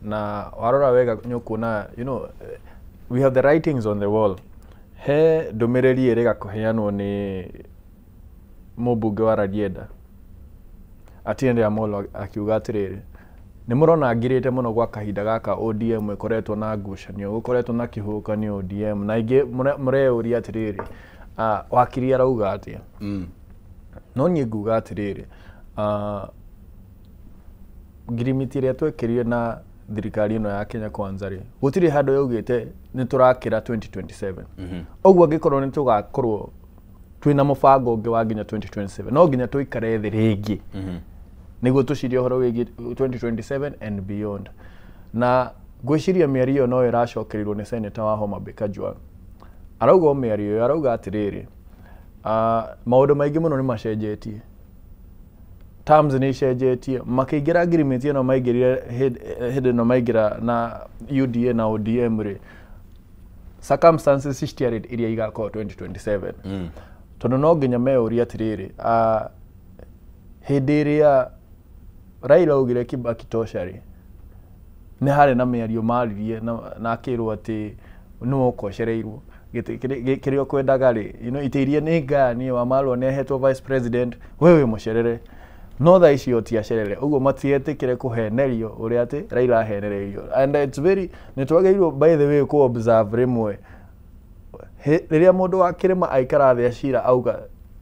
na warora wega nĩ ũkuona we have the writings on the wall. He ndũmĩrĩri ĩrĩga kũheanwo nĩ mũmbunge wa Rarieda Atieno Amollo, akiuga atĩrĩrĩ, nĩ mũrona ngirĩte mũno gwa kahinda gaka ODM ĩkoretwo na ngucanio, gũkoretwo na kĩhuhũkanio ODM, na aingĩ mũreyũria atĩrĩrĩ, wakiri arauga atĩa? No niĩ nguga atĩrĩrĩ, ngirimiti ĩrĩa twekĩrire na thirikari ĩno ya Kenya Kwanza rĩ, gũtirĩ handũ yaugĩte nĩ tũrakĩra 2027. Ũguo angĩkorwo nĩ tũgakorwo twĩna mũbango ũngĩ wa nginya 2027, no nginya tũikare thĩ rĩngĩ nĩguo tũcirie ũhoro wĩgiĩ 2027 and beyond. Na ngwĩciria mĩario ĩyo no ĩracokerirwo nĩ senator wa Homa Bay Kajwang'. Arauga o mĩario ĩyo, arauga atĩrĩrĩ, maũndũ maingĩ mũno nĩ macenjetie. Terms nĩ icenjetie. Makĩingĩra agreement ĩno maingĩrire hĩndĩ ĩno maingĩra na UDA na ODM rĩ, circumstances citiarĩ iria igakorwo 2027. Tondũ no nginya meyũrie atĩrĩrĩ, hĩndĩ ĩrĩa Raila augire Kibaki tosha rĩ, nĩ harĩ na mĩario maririe na akĩrwo atĩ nĩwe ũkocereirwo gĩtĩ kĩrĩa ũkwendaga rĩ, itĩ iria nĩ ngayanie. Wamalwa nĩ ahetwo vice president, we wĩ mũcerere, no thaa icio ti acerere ũguo. Matietĩkĩre kũhenerio ũrĩa atĩ Raila ahenereirio. And it's very, nĩ twagĩrĩirwo, by the way, kũ observe rĩmwe rĩrĩa mũndũ wa kĩrĩma aikara thĩ acira auga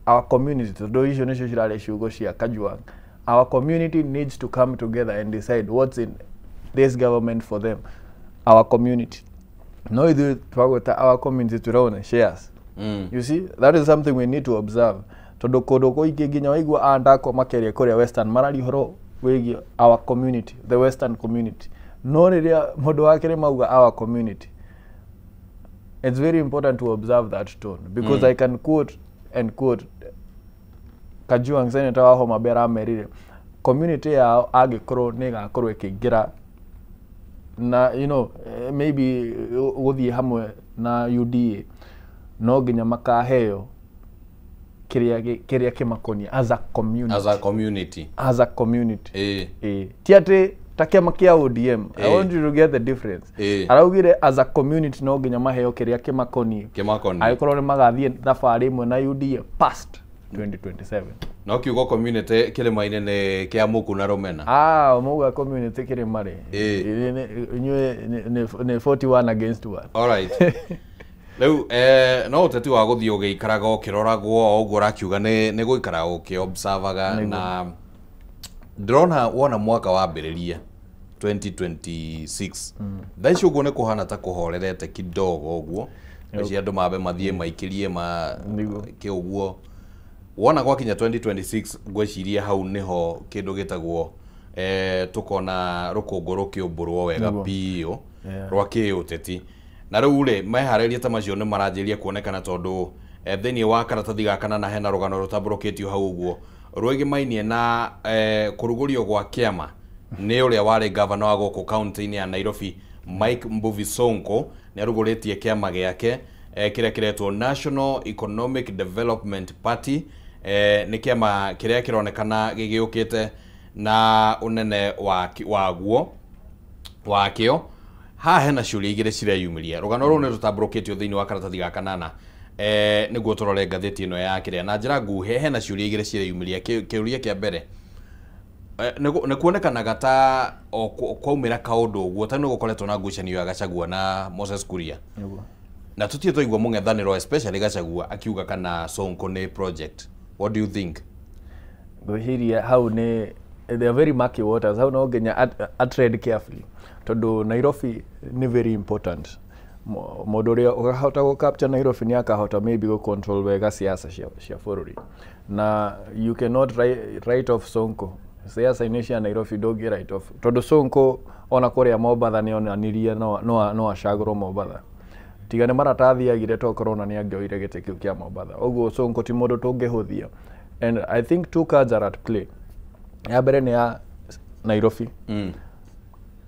our community, tondũ icio nĩcio cirarĩ ciugo cia Kajwang, our community needs to come together and decide what's in this government for them, our community. No ithuĩ twagweta our community, tũraona shares. You see, that is something we need to observe, tondũ kũndũ kũingĩ nginya waigua andakwa makĩria kũrĩa western mararia ũhoro wĩgiĩ our community, the western community. No rĩrĩa mũndũ wa kĩrĩma auga our community, it's very important to observe that tone, because I can quote and quote Kajwang, senator wa Homa Bay, aramerire community yao angĩkorwo nĩ ĩgakorwo ĩkĩingĩra na maybe gũthiĩ hamwe na UDA, no nginya makaheo kĩrĩa kĩmakonia as a community. As a community. As a community. Ĩĩ, ti atĩ ta kĩama kĩa ODM. I want you to get the difference. Araugire as a community no nginya maheo kĩrĩa kĩmakoniĩ Kĩmakoniĩ. angĩkorwo nĩ magathiĩ thabarĩ ĩmwe na UDA past 2027. No kiugo community kĩrĩma-inĩ nĩ kĩa muku na rũmena. Ah, mauga community kĩrĩma rĩ, inyuĩ nĩ 41 against 1. Alright. Rĩu no ũteti wa gũthiĩ ũgĩikaraga ũkĩroragwo o ũguo ũrakiuga nĩ gũikara ũkĩ-observaga. Na ndĩrona wona mwaka wambĩrĩria 2026, thaa ici ũguo nĩ kũhana ta kũhorerete kidogo ũguo. Ici andũ mambe mathiĩ maikĩrie ma kĩ ũguo. Wona gwakinya 2026, ngwĩciria hau nĩho kĩndũ gĩtagwo tũkona rũkũngũ rũkĩũmbũrwo wega biũ rwa kĩũteti. Na rĩu rĩ, meharĩria ta macio nĩ maranjĩrĩria kuonekana, tondũ thĩinĩ wa karatathi gaka kana hena rũgano rũtambũrũkĩtio hau ũguo rwĩgĩmainie na kũrugũrio gwa kĩama nĩ ũrĩa warĩ gavana wa gũkũ kaunti-inĩ ya Nairobi, Mike Mbuvi Sonko. Nĩ arugũrĩtie kĩama gĩake kĩrĩa kĩretwo National Economic Development Party. Nĩ kĩama kĩrĩa kĩronekana gĩgĩũkĩte na ũnene wa waguo wakĩo. Haha hena ciũria igĩrĩ cireyumĩria. Rũgano rũu nĩ rũtambũrũkĩtio thĩinĩ wa karatathi ga kanana nĩguo tũrore ngathĩti ĩno ya kĩrĩa na njĩra nguhĩ. Hena ciũria igĩrĩ cireyumĩria. Kĩũria kĩa mbere, nĩ kuonekanaga ta o kwaumĩra kaũndũ ũguo, ta nĩ gũkoretwo na ngucanio ya Gachagua na Moses Kuria, na tũtirĩ twaigua mũng'ethanĩro, especially Gachagua akiuga kana Sonko nĩ project. What do you think? Ngwĩciria hau nĩ, they are very murky waters. Hau no nginya a tread carefully, tondũ Nairobi nĩ very important. Mũndũ ũrĩa ũkahota gũ capture Nairobi nĩ akahota maybe gũ control wega siasa cia bũrũri. Na you cannot write off Sonko. Siasa-inĩ cia Nairobi ndũngĩ write off, tondũ Sonko ona kũrĩa Mombatha nĩ onanirie no acagũrwo Mombatha. Tiga nĩ maratathi agire to corona, nĩ angĩoire gĩtĩ kĩu kĩa Mombatha. Ũguo Sonko ti mũndũ tũngĩhũthia. And I think two cards are at play. Ya mbere nĩ ya Nairobi.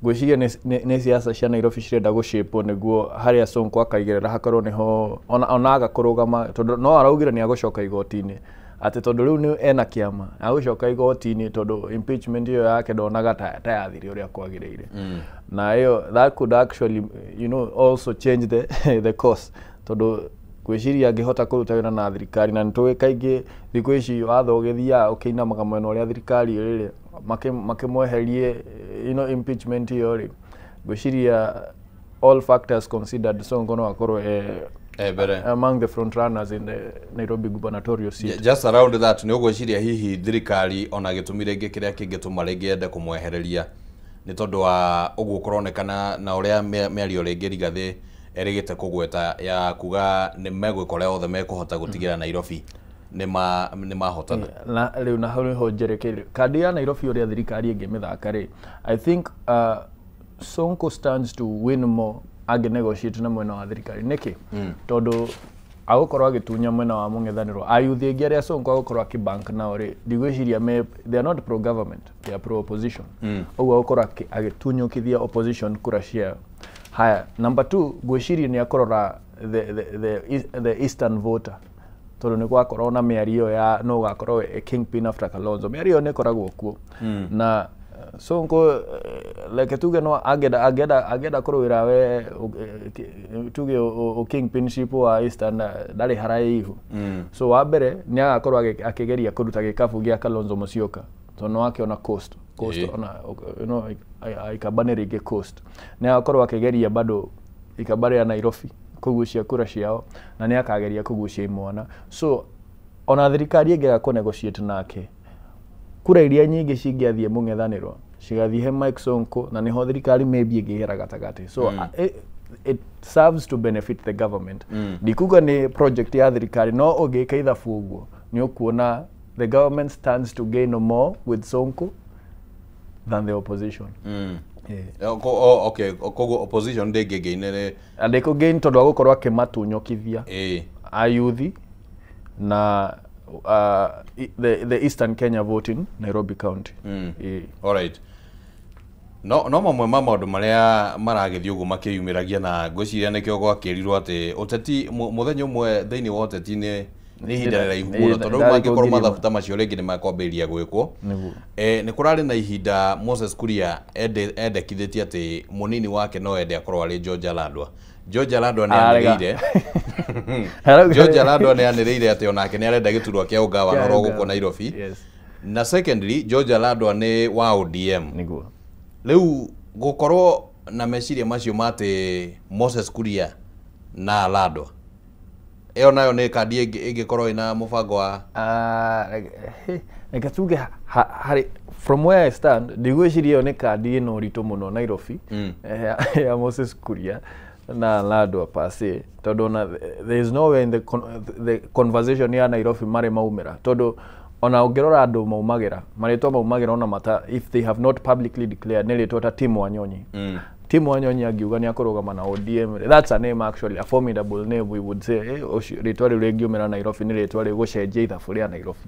Ngwĩciria nĩ siasa cia Nairobi cirenda gũcĩpwo nĩguo harĩa Sonko akaigĩrĩra hakorwo nĩho ona aga kũrũgama, tondũ no araugire nĩ agũcoka igoti-inĩ, atĩ tondũ rĩu nĩ ena kĩama agũcoka igoti-inĩ, tondũ impeachment ĩyo yake ndonaga ta yathire ũrĩa kwagĩrĩire. Na ĩyo, that could actually also change the course, tondũ ngwĩciria angĩhota kũruta wĩra na thirikari, na nĩtũĩ kaingĩ thikũ ici watho ũgĩthiaga ũkĩinamaga mwena ũrĩa thirikari ĩrĩ, makĩmweherie impeachment ĩyo rĩ, ngwĩciria all factors considered, Sonko no akorwo mbere among the front runners in the Nairobi gubernatorial seat. Just around that, nĩ ũgwĩciria hihi thirikari ona gĩtũmi rĩngĩ kĩrĩa kĩngĩtũma rĩngĩ yende kũmwehereria nĩ tondũ wa ũguo kũronekana na ũrĩa mĩario rĩngĩ Rigathĩ erĩgĩte kũgweta ya kuga nĩ megwĩka ũrĩa othe mekũhota gũtigĩra Nairobi nĩ mahotana? Na rĩu na hau nĩho njerekeire kandi ya Nairobi, ũrĩa thirikari ĩngĩmĩthaka rĩ. I think Sonko stands to win more angĩ negotiate na mwena wa thirikari. Nĩkĩ? Tondũ Agũkorwo agĩtunya mwena wa mũng'ethanĩro. Ayuthi aingĩ arĩa Sonko agũkorwo akĩbank nao rĩ, ndigwĩciria me, they are not pro government, they are pro opposition. Ũguo agũkorwo agĩtunyũkithia opposition kura ciao. Haya, number 2, ngwĩciria nĩ akũrora the eastern voter, tondũ nĩ gwakorwo na mĩario ya no ũgakorwo a kingpin after Kalonzo. Mĩario ĩyo nĩ ĩkoragwo kuo. Na Sonko, reke tuge no angĩenda kũrũĩra we, tuge o kingpinship wa eastern, ndarĩ haraihu. So wa mbere nĩ agakorwo akĩgeria kũruta gĩkabu gĩa Kalonzo Musyoka, tondũ no akĩona coast ona you know, ikamba nĩ rĩngĩ coast. Nĩ agakorwo akĩgeria bado ikamba rĩa Nairobi kũgucia kura ciao, na nĩ akageria kũgucia imwana. So ona thirikari ĩngĩaga kũ negotiate nake, kura iria nyingĩ cingĩathiĩ mũng'ethanĩro cigathiĩ he Mike Sonko, na nĩho thirikari maybe ĩngĩgera gatagatĩ. So it serves to benefit the government. Ndikuga nĩ project ya thirikari, no ũngĩka ithabu ũguo nĩ ũkuona the government stands to gain more with Sonko than the opposition. Okay, koguo opposition ndĩngĩgain? Ndĩkũgain tondũ agũkorwo akĩmatunyũkithia ayuthi na the Eastern Kenya voting Nairobi County. Alright. No mamwe ma maũndũ marĩa maragĩthiĩ ũguo makĩyumĩragia, na ngwĩciria nĩkĩo gwakĩrirwo atĩ ũteti mũthenya ũmwe thĩinĩ wa ũteti nĩ ihinda rĩraihu mũno, tondũ rĩu mangĩkorwo mathabu ta macio rĩngĩ nĩ makwambĩrĩria gwĩkwo. Nĩ kũrarĩ na ihinda Moses Kuria endekithĩtie atĩ mũnini wake no ende akorwo arĩ George Aladwa. George Aladwa nĩ anĩrĩire George Aladwa nĩ anĩrĩire atĩ onake nĩ arenda gĩturwa kĩa ũgavana oro gũkũ Nairobi. Na secondly, George Aladwa nĩ wa ODM. Nĩguo. Rĩu gũkorwo na meciria macio ma atĩ Moses Kuria na Aladwa, ĩyo nayo nĩ kandi ĩngĩkorwo ĩna mũbango wa Reke tuge harĩ from where I stand, ndigwĩciria ĩyo nĩ kandi ĩna ũritũ mũno Nairobi ya Moses Kuria na Aladwa per se, tondũ ona there is nowhere in the conversation ya Nairobi marĩ maumĩra, tondũ ona ũngĩrora andũ maumagĩra marĩtwa maumagĩra ona mata, if they have not publicly declared, nĩ rĩtwa ta Tim Wanyonyi. Tim Wanyonyi angiuga nĩ akũrũgama na ODM, that's a name, actually a formidable name, we would say. Rĩtwa rĩu rĩngiumĩra Nairobi nĩ rĩtwa rĩgũcenjia ithabu rĩa Nairobi.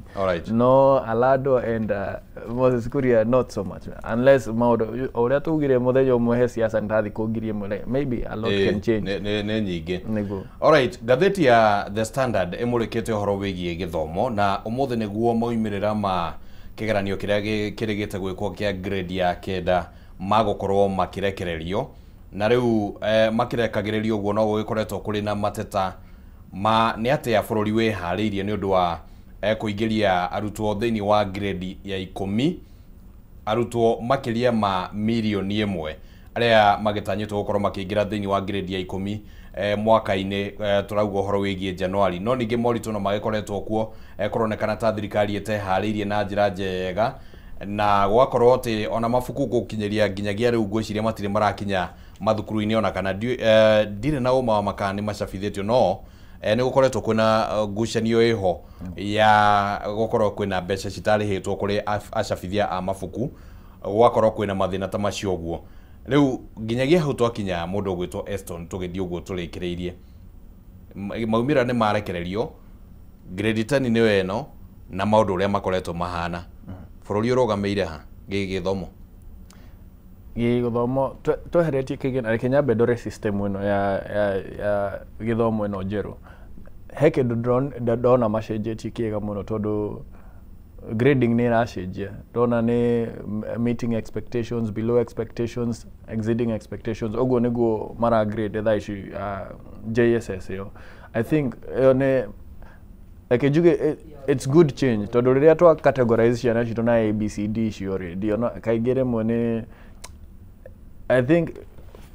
No Aladwa and Moses Kuria, not so much, unless maũndũ ũrĩa tugire mũthenya ũmwe he siasa nĩ ta thikũ 1000, maybe a lot can change. Nĩ nyingĩ. Nĩguo. Alright, ngathĩti ya The Standard ĩmũrĩkĩte ũhoro wĩgiĩ gĩthomo, na ũmũthĩ nĩguo maumĩrĩra ma kĩgeranio kĩrĩa kĩrĩgĩte gwĩkwo kĩa grade ya 9 magũkorwo makĩrekererio, na rĩu makĩrekagĩrĩrio ũguo no gũgĩkoretwo kũrĩ na mateta ma nĩ atĩa bũrũri wĩharĩirie nĩ ũndũ wa kũingĩria arutwo thĩinĩ wa grade ya 10, arutwo makĩria ma mirioni 1 arĩa magĩtanyĩtwo gũkorwo makĩingĩra thĩinĩ wa grade ya 10 mwaka-inĩ, tũrauga ũhoro wĩgiĩ Januari. No ningĩ moritũ no magĩkoretwo kuo, kũronekana ta thirikari ĩteharĩirie na njĩra njega, na gwakorwo atĩ ona mabuku gũkinyĩria nginyagia rĩu ngwĩciria matirĩ marakinya mathukuru-inĩ, ona kana ndirĩ na ũma wa makana nĩ macabithĩtio, no nĩ gũkoretwo kwĩna ngucanio ĩho ya gũkorwo kwĩna mbeca citarĩhĩtwo kũrĩ acabithia a mabuku, gwakorwo kwĩna mathĩna ta macio ũguo. Rĩu nginyagia hau twakinya mũndũ ũgwĩtwo Eston, tũgĩthiĩ ũguo tũrĩkĩrĩirie, maumĩrĩra nĩ marekererio, grade 10 nĩyo ĩno, na maũndũ ũrĩa makoretwo mahana. Bũrũri ũrũgamĩire ha gĩgĩthomo? Gĩgĩthomo tweheretie kĩgĩna, reke nyambe ndore system ĩno ya gĩthomo ĩno njerũ. He kĩndũ ndona macenjetie kĩega mũno, tondũ grading nĩ ĩracenjia. Ndona nĩ meeting expectations, below expectations, exceeding expectations. Ũguo nĩguo mara grade thaa ici JSS ĩyo. I think ĩyo nĩ, reke njuge, it's good change, tondũ rĩrĩa twa categorize ciana citũ na A, B, C, D icio rĩ, ndiona kaingĩ rĩmwe nĩ, I think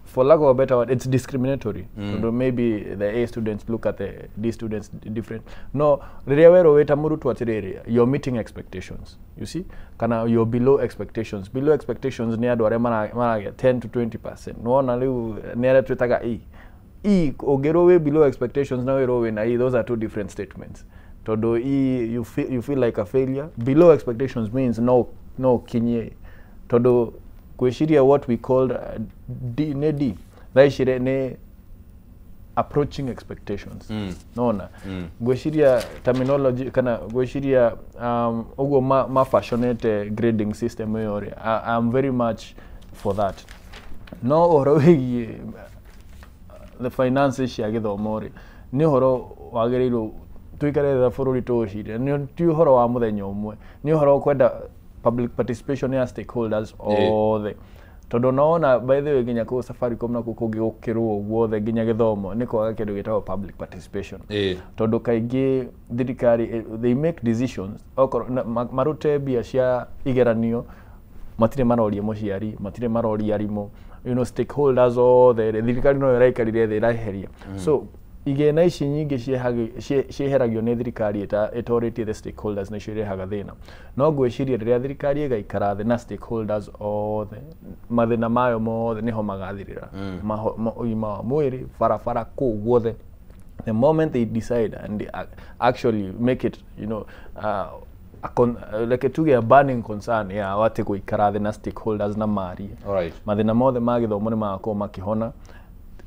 for lack of a better word, it's discriminatory. Tondũ maybe the A students look at the D students different. No, rĩrĩa werwo wĩ ta mũrutwo atĩrĩrĩ, you're meeting expectations, you see? Kana you're below expectations. Below expectations nĩ andũ arĩa maragĩa 10 to 20%. Nĩwona rĩu nĩ arĩa twĩtaga E. E, ũngĩrwo wĩ below expectations na wĩrwo wĩna E, those are two different statements. Tondũ E, you feel like a failure. Below expectations means no kinyie. Tondũ gwĩciria what we called D, nĩ D. Thaa ici nĩ approaching expectations. Nona ngwiciria terminology kana ngwiciria uguo ma fashionete grading system iyo ri, I'm very much for that. No ũhoro wĩgiĩ the finances cia gĩthomo rĩ, nĩ ũhoro wagĩrĩirwo tuikare tha bũrũri tũũcirie, nĩ ti ũhoro wa mũthenya ũmwe, nĩ ũhoro kwenda public participation ya stakeholders othe. Tondũ nona by the way nginya kũu Safaricom na kũu kũngĩ gũkĩrwo guothe nginya gĩthomo nĩ kwaga kĩndũ gĩtagwo public participation. Tondũ kaingĩ thirikari they make decisions okorwo marute mbia cia igeranio, matirĩ maroria mũciari, matirĩ maroria arimũ, you know, stakeholders othe, thirikari no ĩraikarire thĩ ĩraheria. So igĩna ici nyingĩ cieheragio nĩ thirikari ĩtorĩtie the stakeholders, nĩcio irehaga thĩna. No ngwĩciria rĩrĩa thirikari ĩgaikara thĩ na stakeholders othe, mathĩna mayo mothe nĩho magathirĩra. Ũgima wa mwĩrĩ, barabara, kũu guothe. The moment they decide and they actually make it, you know, like tuge a burning concern ya wate gũikara thĩ na stakeholders na marie. Mathĩna mothe ma gĩthomo nĩ magakorwo makĩhona.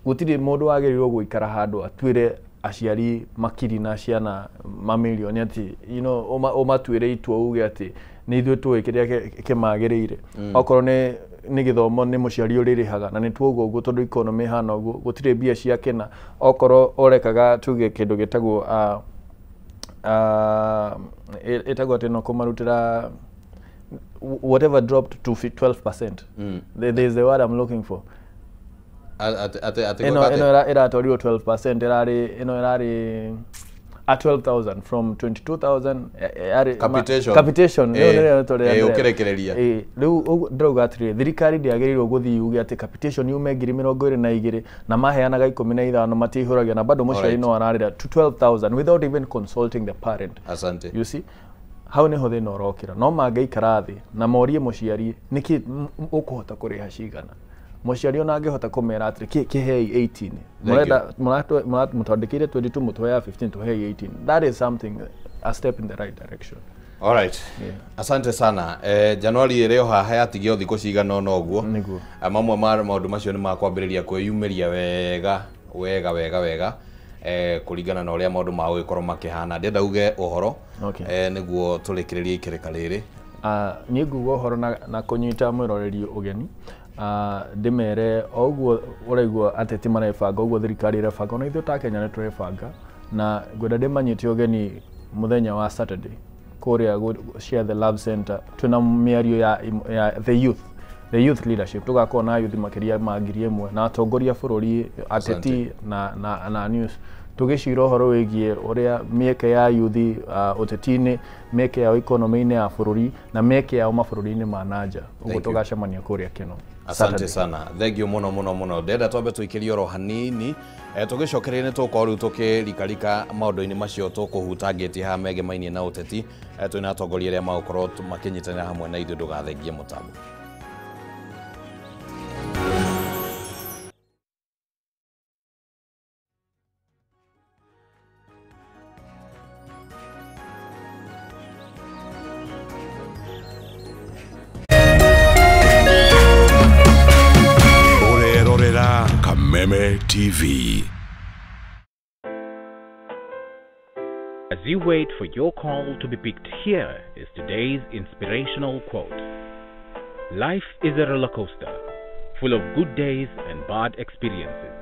Gũtirĩ mũndũ wagĩrĩirwo gũikara handũ atuĩre aciari makiri na ciana mamilioni atĩ, you know, ũmatuĩre itua uge atĩ nĩ ithuĩ tũĩ kĩrĩa kĩmagĩrĩire. Okorwo nĩ gĩthomo nĩ mũciari ũrĩrĩhaga na nĩ tuoguo ũguo tondũ economy ĩhana ũguo, gũtirĩ mbia cia kĩna. Okorwo ũrekaga tuge kĩndũ gĩtagwo ĩtagwo atĩ no kũmarutĩra whatever dropped to 12%. There is the word I'm looking for. Ĩno ĩratwarirwo 12%, ĩrarĩ ĩno ĩrarĩ a 12,000 from 22,000 capitation. Capitation ũkĩrekereria. Rĩu ndĩrauga atĩrĩrĩ, thirikari ndĩagĩrĩirwo gũthiĩ yuge atĩ capitation yume 22,000 na maheanaga 15 matiihũragia na bado mũciari no ararĩra to 12,000 without even consulting the parent. Asante. You see, hau nĩho thĩna ũrokĩra. No mangĩikara thĩ na morie mũciari nĩkĩ ũkũhota kũrĩha cigana, mũciari ona angĩhota kũmera atĩrĩ kĩhei 18, mũrenda mũtwandĩkĩire 22, mũtũheaga 15, tũhei 18. That is something, a step in the right direction. All right. Yeah. Asante sana. Januari ĩrĩ o haha yatigio thikũ cigana ũna ũguo. Mamwe ma maũndũ macio nĩ makwambĩrĩria kwĩyumĩria wega wega wega wega kũringana na ũrĩa maũndũ magũgĩkorwo makĩhana. Ndĩrenda uge ũhoro nĩguo tũrĩkĩrĩrie ikereka rĩrĩ. Niĩ nguga ũhoro na kũnyita mwĩroreri ũgeni, ndĩmere o ũguo ũraigua ateti marebanga, ũguo thirikari ĩrebanga, ona ithuĩ ta Kenya nĩ tũrebanga, na ngwenda ndĩmanyite ũgeni mũthenya wa Saturday kũrĩa Share the Love Center, twĩna mĩario ya the youth leadership. Tũgakorwo na youth makĩria ma 1,000 na atongoria bũrũri, ateti na news, tũgĩcira ũhoro wĩgiĩ ũrĩa mĩeke ya youth ũteti-inĩ, mĩeke yao economy-inĩ ya bũrũri na mĩeke yao mabũrũri-inĩ ma nanja. Ũguo tũgacemania kũrĩa Keno. Asante sana. Thank you mũno mũno mũno. Ndĩrenda twambe tũikĩrie oro hanini, tũgĩcokereria nĩ tũgũkorwo rĩu tũkĩrikarika maũndũ-inĩ macio tũkũhutangĩtie haha megemainie na ũteti. Twĩna atongoria arĩa magũkorwo makĩnyitanĩra hamwe na ithuĩ, ndũgathengie mũtambo. Kameme TV. As you wait for your call to be picked, here is today's inspirational quote. Life is a roller coaster, full of good days and bad experiences.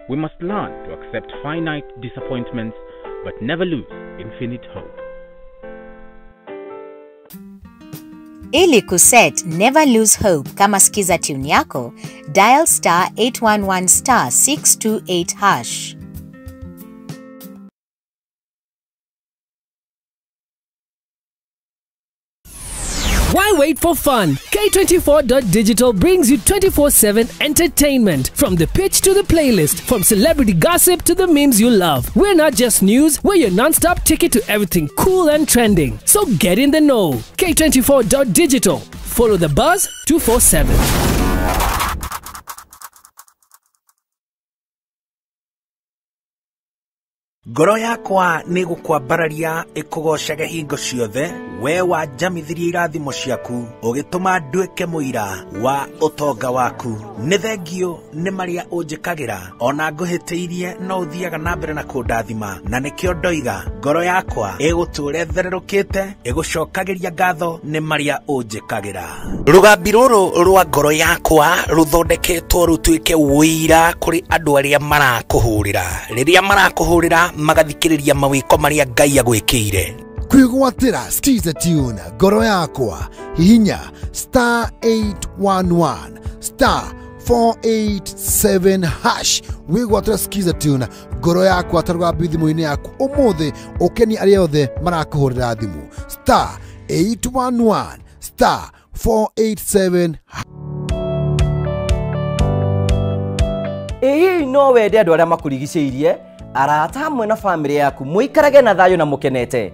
We must learn to accept finite disappointments, but never lose infinite hope. Ili kuset Never Lose Hope kama skiza tune yako, dial star 811 star 628 hash. Why wait for fun? K24.digital brings you 24/7 entertainment. From the pitch to the playlist, from celebrity gossip to the memes you love. We're not just news, we're your non-stop ticket to everything cool and trending. So get in the know. K24.digital. Follow the buzz 247. Ngoro yakwa nĩ gũkwambararia ĩkũgocage hingo ciothe, we wanjamithirie irathimo ciaku, ũgĩtũma nduĩke mũira wa ũtonga waku. Nĩ thengio nĩ marĩa ũnjĩkagĩra, ona ngũhĩtĩirie no ũthiaga na mbere na kũndathima, na nĩkĩo ndoiga ngoro yakwa ĩgũtũũra ĩthererũkĩte, ĩgũcokagĩria ngatho nĩ marĩa ũnjĩkagĩra. Rũgambi rũrũ rwa ngoro yakwa rũthondeketwo rũtuĩke ũira kũrĩ andũ arĩa marakũhũrĩra, rĩrĩa marakũhũrĩra magathikĩrĩria mawĩko marĩa Ngai agwĩkĩire. Kwĩgwatĩra Skiza Tune ngoro yakwa, hihinya star 811 star 487 hash wĩgwatĩra Skiza Tune ngoro yakwa ta rũgambi thimũ-inĩ yaku ũmũthĩ, ũkenie arĩa othe marakũhũrĩra thimũ star 811 star 487. Ĩ hihi no wende andũ arĩa makũrigicĩirie, arata hamwe na famĩlĩ yaku mũikarage na thayũ na mũkenete?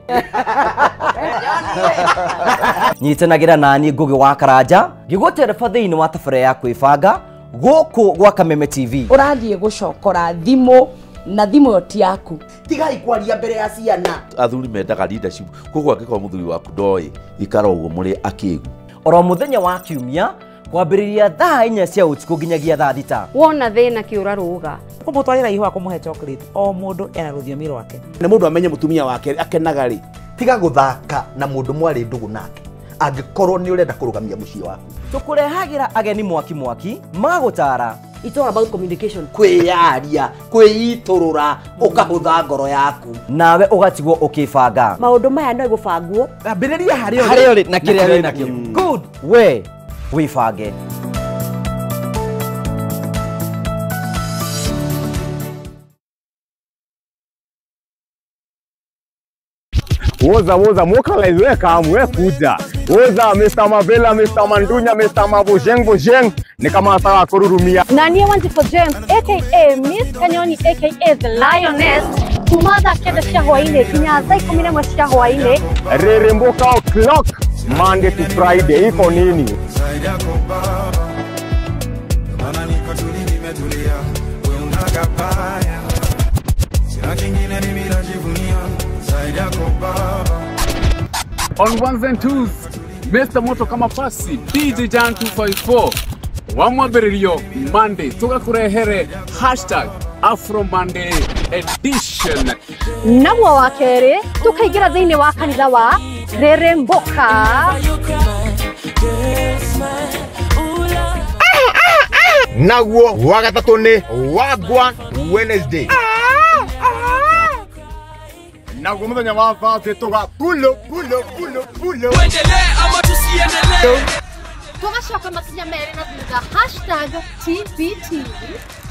Nyitanagĩra nani Ngũgĩ wa Karanja ngĩgũtereba thĩinĩ wa tabarĩra ya kwĩbanga gũkũ gwa Kameme TV. Ũrathiĩ gũcokora thimũ na thimũ ĩyo ti yaku. Tigai kwaria mbere ya ciana. Athuri mendaga leadership, koguo angĩkorwo mũthuri waku ndoĩ ikara ũguo mũrĩ akĩgu. Oro mũthenya wa kiumia kwambĩrĩria thaa 4 cia ũtukũ nginyagia thaa 6. Wona thĩna kĩũra rũga kũmũtwarĩra ihũa kũmũhe chocolate, o mũndũ ena rũthiomi rwake. Na mũndũ amenye mũtumia wake akenaga rĩ, tiga gũthaka na mũndũ mwarĩ ndũgũ nake angĩkorwo nĩ ũrenda kũrũgamia mũciĩ waku. Tũkũrehagĩra ageni mwaki mwaki magũtara. It's all about communication. Kwĩyaria, kwĩitũrũra, ũkahũtha ngoro yaku, nawe ũgatigwo ũkĩbanga. Maũndũ maya no gũbangwo. Ambĩrĩria harĩa ũrĩ na kĩrĩa wĩ nakĩo. Good, we wĩbange. Woza woza mokalize we kamu we kuja. Woza Mr. Mavela, Mr. Mandunya, Mr. Mabojeng Bojeng ni kama sawa kururumia. Na niĩ Wanjikũ James aka Miss Kanyoni aka The Lioness kuma thaa 9 cia hwaĩ-inĩ nginya thaa 11 cia hwaĩ-inĩ. Reremboka o'clock Monday to Friday iko nini? On ones and twos, Mr. Moto kama pasi, DJ Jan 254, wamwambĩrĩrio Monday, tũgakũrehere hashtag Afro Monday edition. Naguo wa kerĩ, tũkaingĩra thĩinĩ wa kanitha wa Reremboka. Naguo wa gatatũ nĩ Wagwan Wednesday. Naguo mũthenya wa Thursday tũga pulo pulo pulo pulo. Tuendelee ama tusiendelee? Tũgacoka makinya merĩ na thutha hashtag TBT.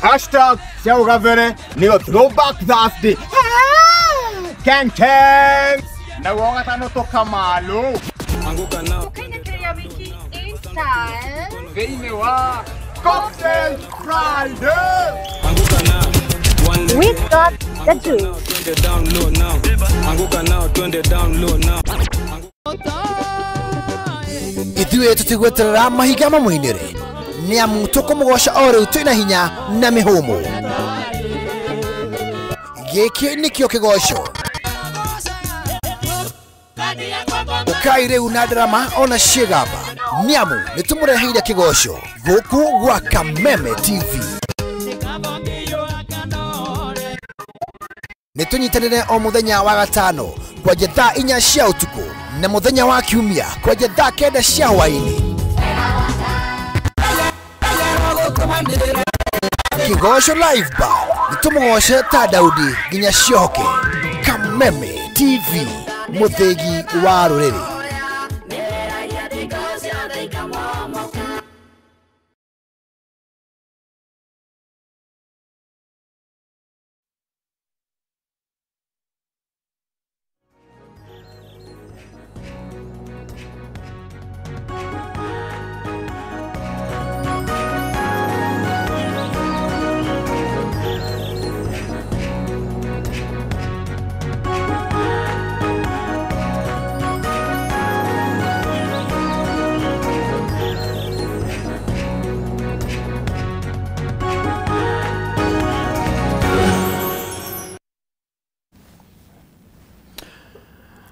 Hashtag cia ũgabere nĩyo Throwback Thursday. Ken ken. Naguo wa gatano tũkamalo. Tũkainĩkĩrĩria wiki in style thĩinĩ wa Cocktail Friday. We got the juice. Ithuĩ tũtigweterera mahinga mamũinĩre, nĩ amu tũkũmũgoca o rĩu twĩna hinya na mĩhũmũ. Gĩkĩ nĩkĩo kĩgoco. Ũkai rĩu na ndarama ona ciĩgamba, nĩ amu nĩtũmũreheire kĩgoco gũkũ gwa Kameme TV. Nĩtũnyitanĩre o mũthenya wa gatano kwanja thaa 4 cia ũtukũ na mũthenya wa kiumia kwanja thaa 9 cia hwaĩ-inĩ. Kĩgoco Live Bar nĩtũmũgoce ta Daudi nginya ciohoke. Kameme TV, mũthĩgi wa rũrĩrĩ.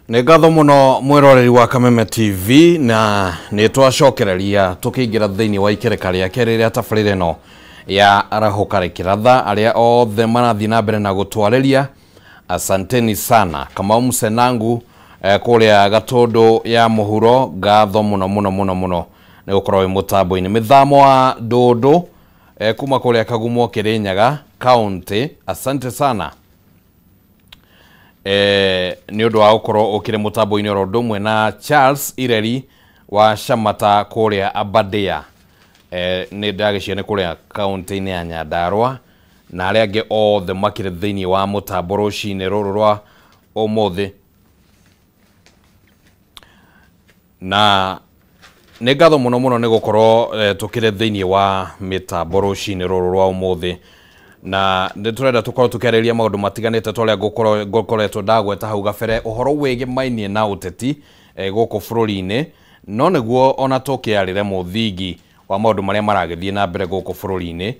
Nĩ ngatho mũno mwĩroreri wa Kameme TV na nĩ twacokereria tũkĩingĩra thĩinĩ wa ikereka rĩa kerĩ rĩa tabarĩra ĩno ya arahũka rĩkĩratha. Arĩa othe marathiĩ na mbere na gũtwarĩria, asanteni sana. Kamau Msenangu kũrĩa Gatũndũ ya mũhuro, ngatho mũno mũno mũno mũno nĩ gũkorwo wĩ mũtambo-inĩ. Mĩthamo wa Ndũndũ kuma kũrĩa Kagumo Kĩrĩnyaga County, asante sana nĩ ũndũ wa gũkorwo ũkĩrĩ mũtambo-inĩ oro ũndũ ũmwe na Charles Ireri wa Shamata kũrĩa Aberdare, nĩ ndagĩcia nĩ kũrĩa kaunti-inĩ ya Nyandarua, na arĩa angĩ othe makĩrĩ thĩinĩ wa mũtambo rũcinĩ rũrũ rwa ũmũthĩ. Na nĩ ngatho mũno mũno nĩ gũkorwo tũkĩrĩ thĩinĩ wa mĩtambo rũcinĩ rũrũ rwa ũmũthĩ, na nĩ tũrenda tũkorwo tũkĩarĩrĩria maũndũ matiganĩte ta ũrĩa ngũkoretwo ndagweta hau gabere ũhoro wĩgĩmainie na ũteti gũkũ bũrũri-inĩ, no nĩguo ona tũkĩarĩre mũthingi wa maũndũ marĩa maragĩthiĩ na mbere gũkũ bũrũri-inĩ,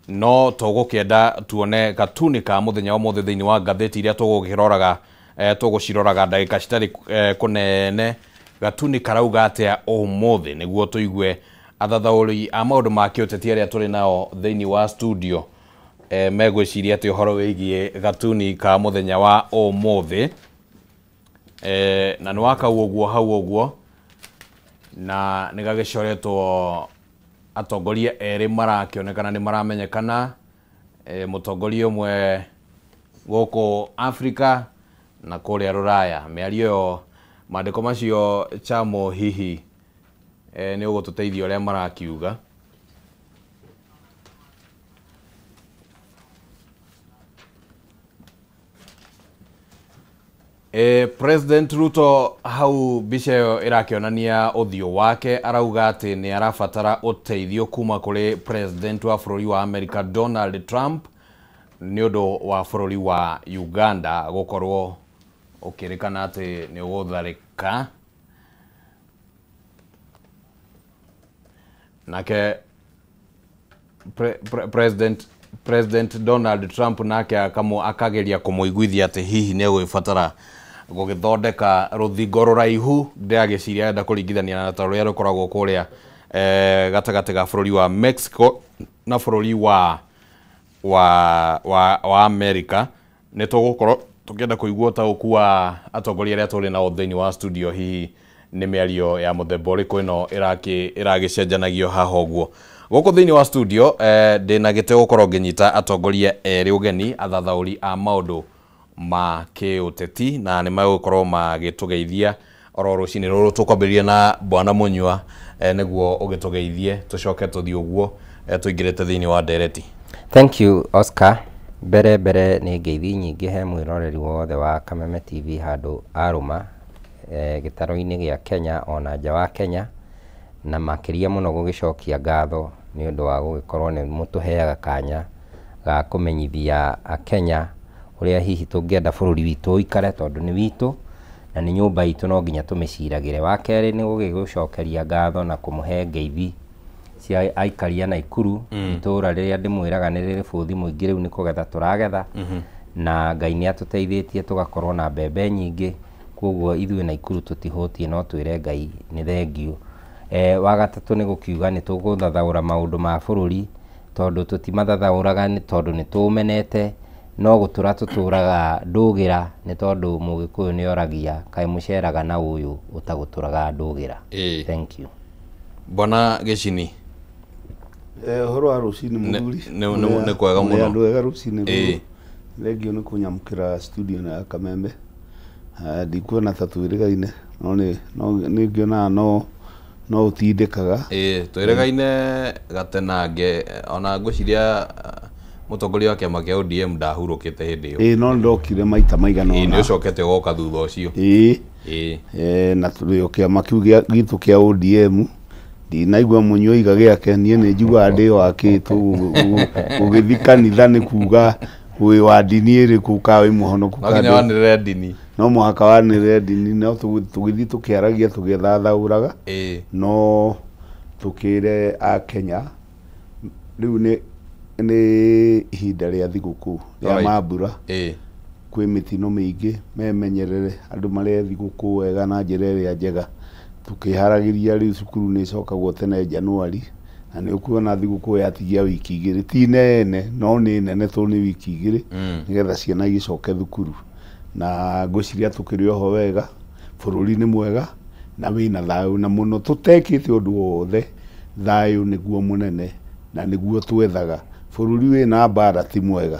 no tũgũkĩenda tuone gatuni ka mũthenya wa ũmũthĩ thĩinĩ wa ngathĩti iria tũgũkĩroraga tũgũciroraga ndagĩka citarĩ kũnene. Gatuni karauga atĩa ũmũthĩ nĩguo tũigue athathaũri a maũndũ ma kĩũteti arĩa tũrĩ nao thĩinĩ wa studio megwĩciria atĩ ũhoro wĩgiĩ gatuni ka mũthenya wa ũmũthĩ, na nĩ wakau ũguo hau ũguo, na nĩ gagĩcoretwo atongoria erĩ marakĩonekana nĩ maramenyekana, mũtongoria ũmwe gũkũ Afrika na kũrĩa Rũraya. Mĩario ĩyo, maandĩko macio Chamo, hihi nĩ ũgũtũteithia ũrĩa marakiuga? President Ruto hau mbica ĩyo ĩrakĩonania ũthiũ wake, arauga atĩ nĩ arabatara ũteithio kuma kũrĩ President wa bũrũri wa America Donald Trump nĩ ũndũ wa bũrũri wa Uganda gũkorwo ũkĩrĩkana atĩ nĩ ũgũtharĩka. Nake President Donald Trump nake akageria kũmũiguithia atĩ hihi nĩ egũgĩbatara gũgĩthondeka rũthingo rũraihu, ndĩragĩciria enda kũringithania na ta rũrĩa rũkoragwo kũrĩa gatagatĩ ga bũrũri wa Mexico na bũrũri wa America. Nĩ tũgũkorwo tũkĩenda kũigua ũtaũku wa atongoria arĩa tũrĩ nao thĩinĩ wa studio, hihi nĩ mĩario ya mũthemba ũrĩkũ ĩno ĩragĩcenjanagio haha ũguo. Gũkũ thĩinĩ wa studio ndĩna gĩtĩo gũkorwo ngĩnyita atongoria erĩ ũgeni, athathaũri a maũndũ ma kĩũteti, na nĩ megũkorwo magĩtũgeithia oro rũcinĩ rũrũ. Tũkwambĩrĩria na Bwana Mũnyua nĩguo ũgĩtũgeithie, tũcoke tũthiĩ ũguo tũingĩrĩte thĩinĩ wa ndereti. Thank you Oscar. Mbere mbere nĩ ngeithi nyingĩ he mwĩroreri wothe wa Kameme TV handũ arũma gĩtaro-inĩ gĩa Kenya ona nja wa Kenya, na makĩria mũno gũgĩcokia ngatho nĩ ũndũ wa gũgĩkorwo nĩ mũtũheaga kanya ga kũmenyithia Akenya ũrĩa hihi tũngĩenda bũrũri witũ ũikare, tondũ nĩ witũ na nĩ nyũmba itũ, no nginya tũmĩciragĩre. Wa kerĩ nĩ gũgĩgũcokeria ngatho na kũmũhe ngeithi cia aikaria Naikuru, itũra rĩrĩa ndĩmwĩraga nĩ rĩrĩ bũthi mũingĩ, rĩu nĩ kũgetha tũragetha, na Ngai nĩ atũteithĩtie tũgakorwo na mbembe nyingĩ, koguo ithuĩ Naikuru tũtihũtiĩ, no twĩre Ngai nĩ thengiũ. Wa gatatũ nĩ gũkiuga nĩ tũgũthathaũra maũndũ ma bũrũri, tondũ tũtimathathaũraga nĩ tondũ nĩ tũũmenete, no gũtũra tũtũraga ndũgĩra, nĩ tondũ Mũgĩkũyũ nĩ oragia kaĩ mũceraga na ũyũ ũtagũtũraga ndũgĩra. Thank you. Bwana Gĩcini, ũhoro wa rũcinĩ mũthuri? Nĩ kwega mũno. Andũ ega rũcinĩ rũrũ. Thengio nĩ kũnyamũkĩra studio ya Kameme. Ndikuona ta twĩrĩgaine, no nĩ ngĩonaga no ũtindĩkaga. Twĩrĩgaine gatenange, ona ngwĩciria mũtongoria wa kĩama kĩa ODM ndahurũkĩte hĩndĩ ĩyo. No ndokire maita maigana ũna. Nĩ ũcokete ũgoka thutha ũcio. Na tũrĩ o kĩama kĩu gitũ kĩa ODM, ndinaigua Mũnyua iga gĩake, niĩ nĩ njiguaga ndĩ wakĩtwo gũgĩthiĩ kanitha nĩ kuga wĩ wa ndini ĩrĩkũ, ka wĩ mũhonoku No nginya wanĩrĩre ndini. No mũhaka wanĩrĩre ndini, no tũgĩthiĩ tũkĩaragia tũgĩthathaũraga, no tũkĩre Akenya rĩu nĩ ihinda rĩa thigũkũ rĩa mambura. Kwĩ mĩtino mĩingĩ, memenyerere andũ marĩe thigũkũ wega na njĩra ĩrĩa njega. Tũkĩharagĩria rĩu cukuru nĩ icokagwo tene Januari, na nĩ ũkuona thigũkũ yatigia wiki 2, ti nene no nĩ nene tondũ nĩ wiki 2, nĩgetha ciana igĩcoke thukuru. Na ngwĩciria tũkĩrĩ oho wega, bũrũri nĩ mwega na wĩna thayũ, na mũno tũtekĩte ũndũ wothe, thayũ nĩguo mũnene na nĩguo twethaga. Bũrũri wĩna mbara ti mwega,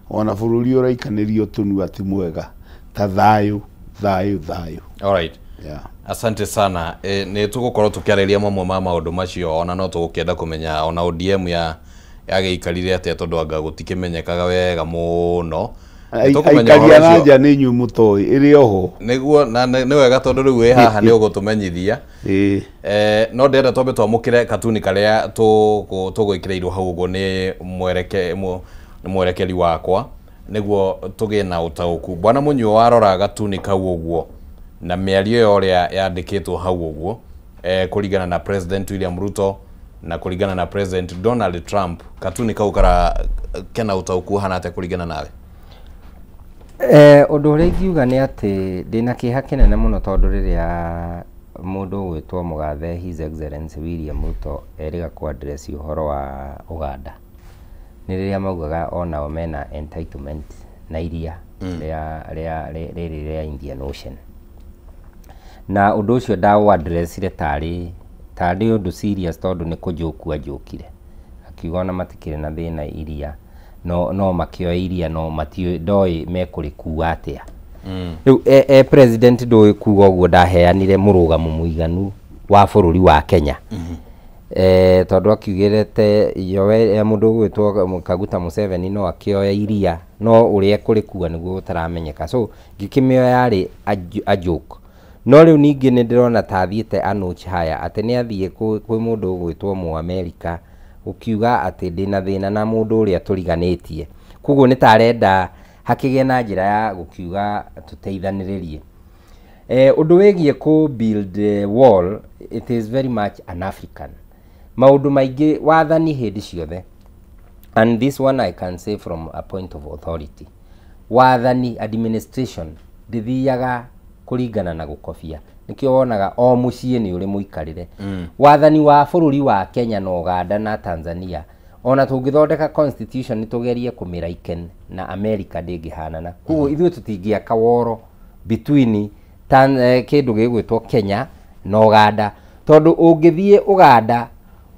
ona bũrũri ũraikanĩrio tũnua ti mwega, ta thayũ thayũ thayũ. Alright. Yeah. Asante sana. Nĩ tũgũkorwo tũkĩarĩria mamwe ma maũndũ macio, ona no tũgũkĩenda kũmenya ona ODM ya yagĩikarire atĩa, tondũ anga gũtikĩmenyekaga wega mũno. Aikaria na nja nĩ inyuĩ mũtoĩ ĩrĩ oho. Nĩguo, na nĩ wega tondũ rĩu wĩ haha nĩ ũgũtũmenyithia. No ndĩrenda twambe twamũkĩre katuni karĩa tũgwĩkĩrĩirwo hau ũguo nĩ mwerekeri wakwa, nĩguo tũgĩe na ũtaũku. Bwana Mũnyuo, warora gatuni kau ũguo na mĩario ĩyo ũrĩa yandĩkĩtwo hau ũguo, kũringana na President William Ruto na kũringana na President Donald Trump, katuni kau kara kena ũtaũku ũhana atĩa kũringana nawe? Ũndũ ũrĩa ingiuga nĩ atĩ ndĩna kĩeha kĩnene mũno, tondũ rĩrĩa mũndũ ũgwĩtwo mũgathe His Excellency William Ruto erĩga kũ address ũhoro wa Uganda, nĩ rĩrĩa maugaga onao mena entitlement na iria rĩa rĩrĩ rĩa Indian Ocean, na ũndũ ũcio ndaũ addressire tarĩ ũndũ serious, tondũ nĩ kũnjũkua njũkire, akiuga ona matikĩrĩ na thĩna iria, no makĩoya iria no ndoĩ mekũrĩkua atĩa. Rĩu president ndũĩ kuga ũguo, ndaheanire mũrũgamo mũiganu wa bũrũri wa Kenya, tondũ akiugĩrĩte mũndũ ũgwĩtwo Kaguta Museveni no akĩoya iria, no ũrĩa ekũrĩkua nĩguo ũtaramenyeka. So ngĩkĩmĩoya yarĩ a joke. No rĩu ningĩ nĩ ndĩrona ta athiĩte a notch higher, atĩ nĩ athiĩ kwĩ mũndũ ũgwĩtwo Mũamerika ũkiuga atĩ ndĩna thĩna na mũndũ ũrĩa tũriganĩtie. Koguo nĩ ta arenda hakĩgĩe na njĩra ya gũkiuga tũteithanĩrĩrie. Ũndũ wĩgiĩ kũ build wall, it is very much an African. Maũndũ maingĩ wathani hĩndĩ ciothe, and this one I can say from a point of authority, wathani administration ndĩthiaga kũringana na gũkobia. Nĩkĩo wonaga o mũciĩ nĩ ũrĩ mũikarĩre. Wathani wa bũrũri wa Kenya na Uganda na Tanzania, ona tũngĩthondeka constitution nĩtũgerie kũmĩraiken na America ndĩngĩhanana. Koguo ithuĩ tũtingĩaka woro between kĩndũ gĩgwĩtwo Kenya na Uganda, tondũ ũngĩthiĩ Uganda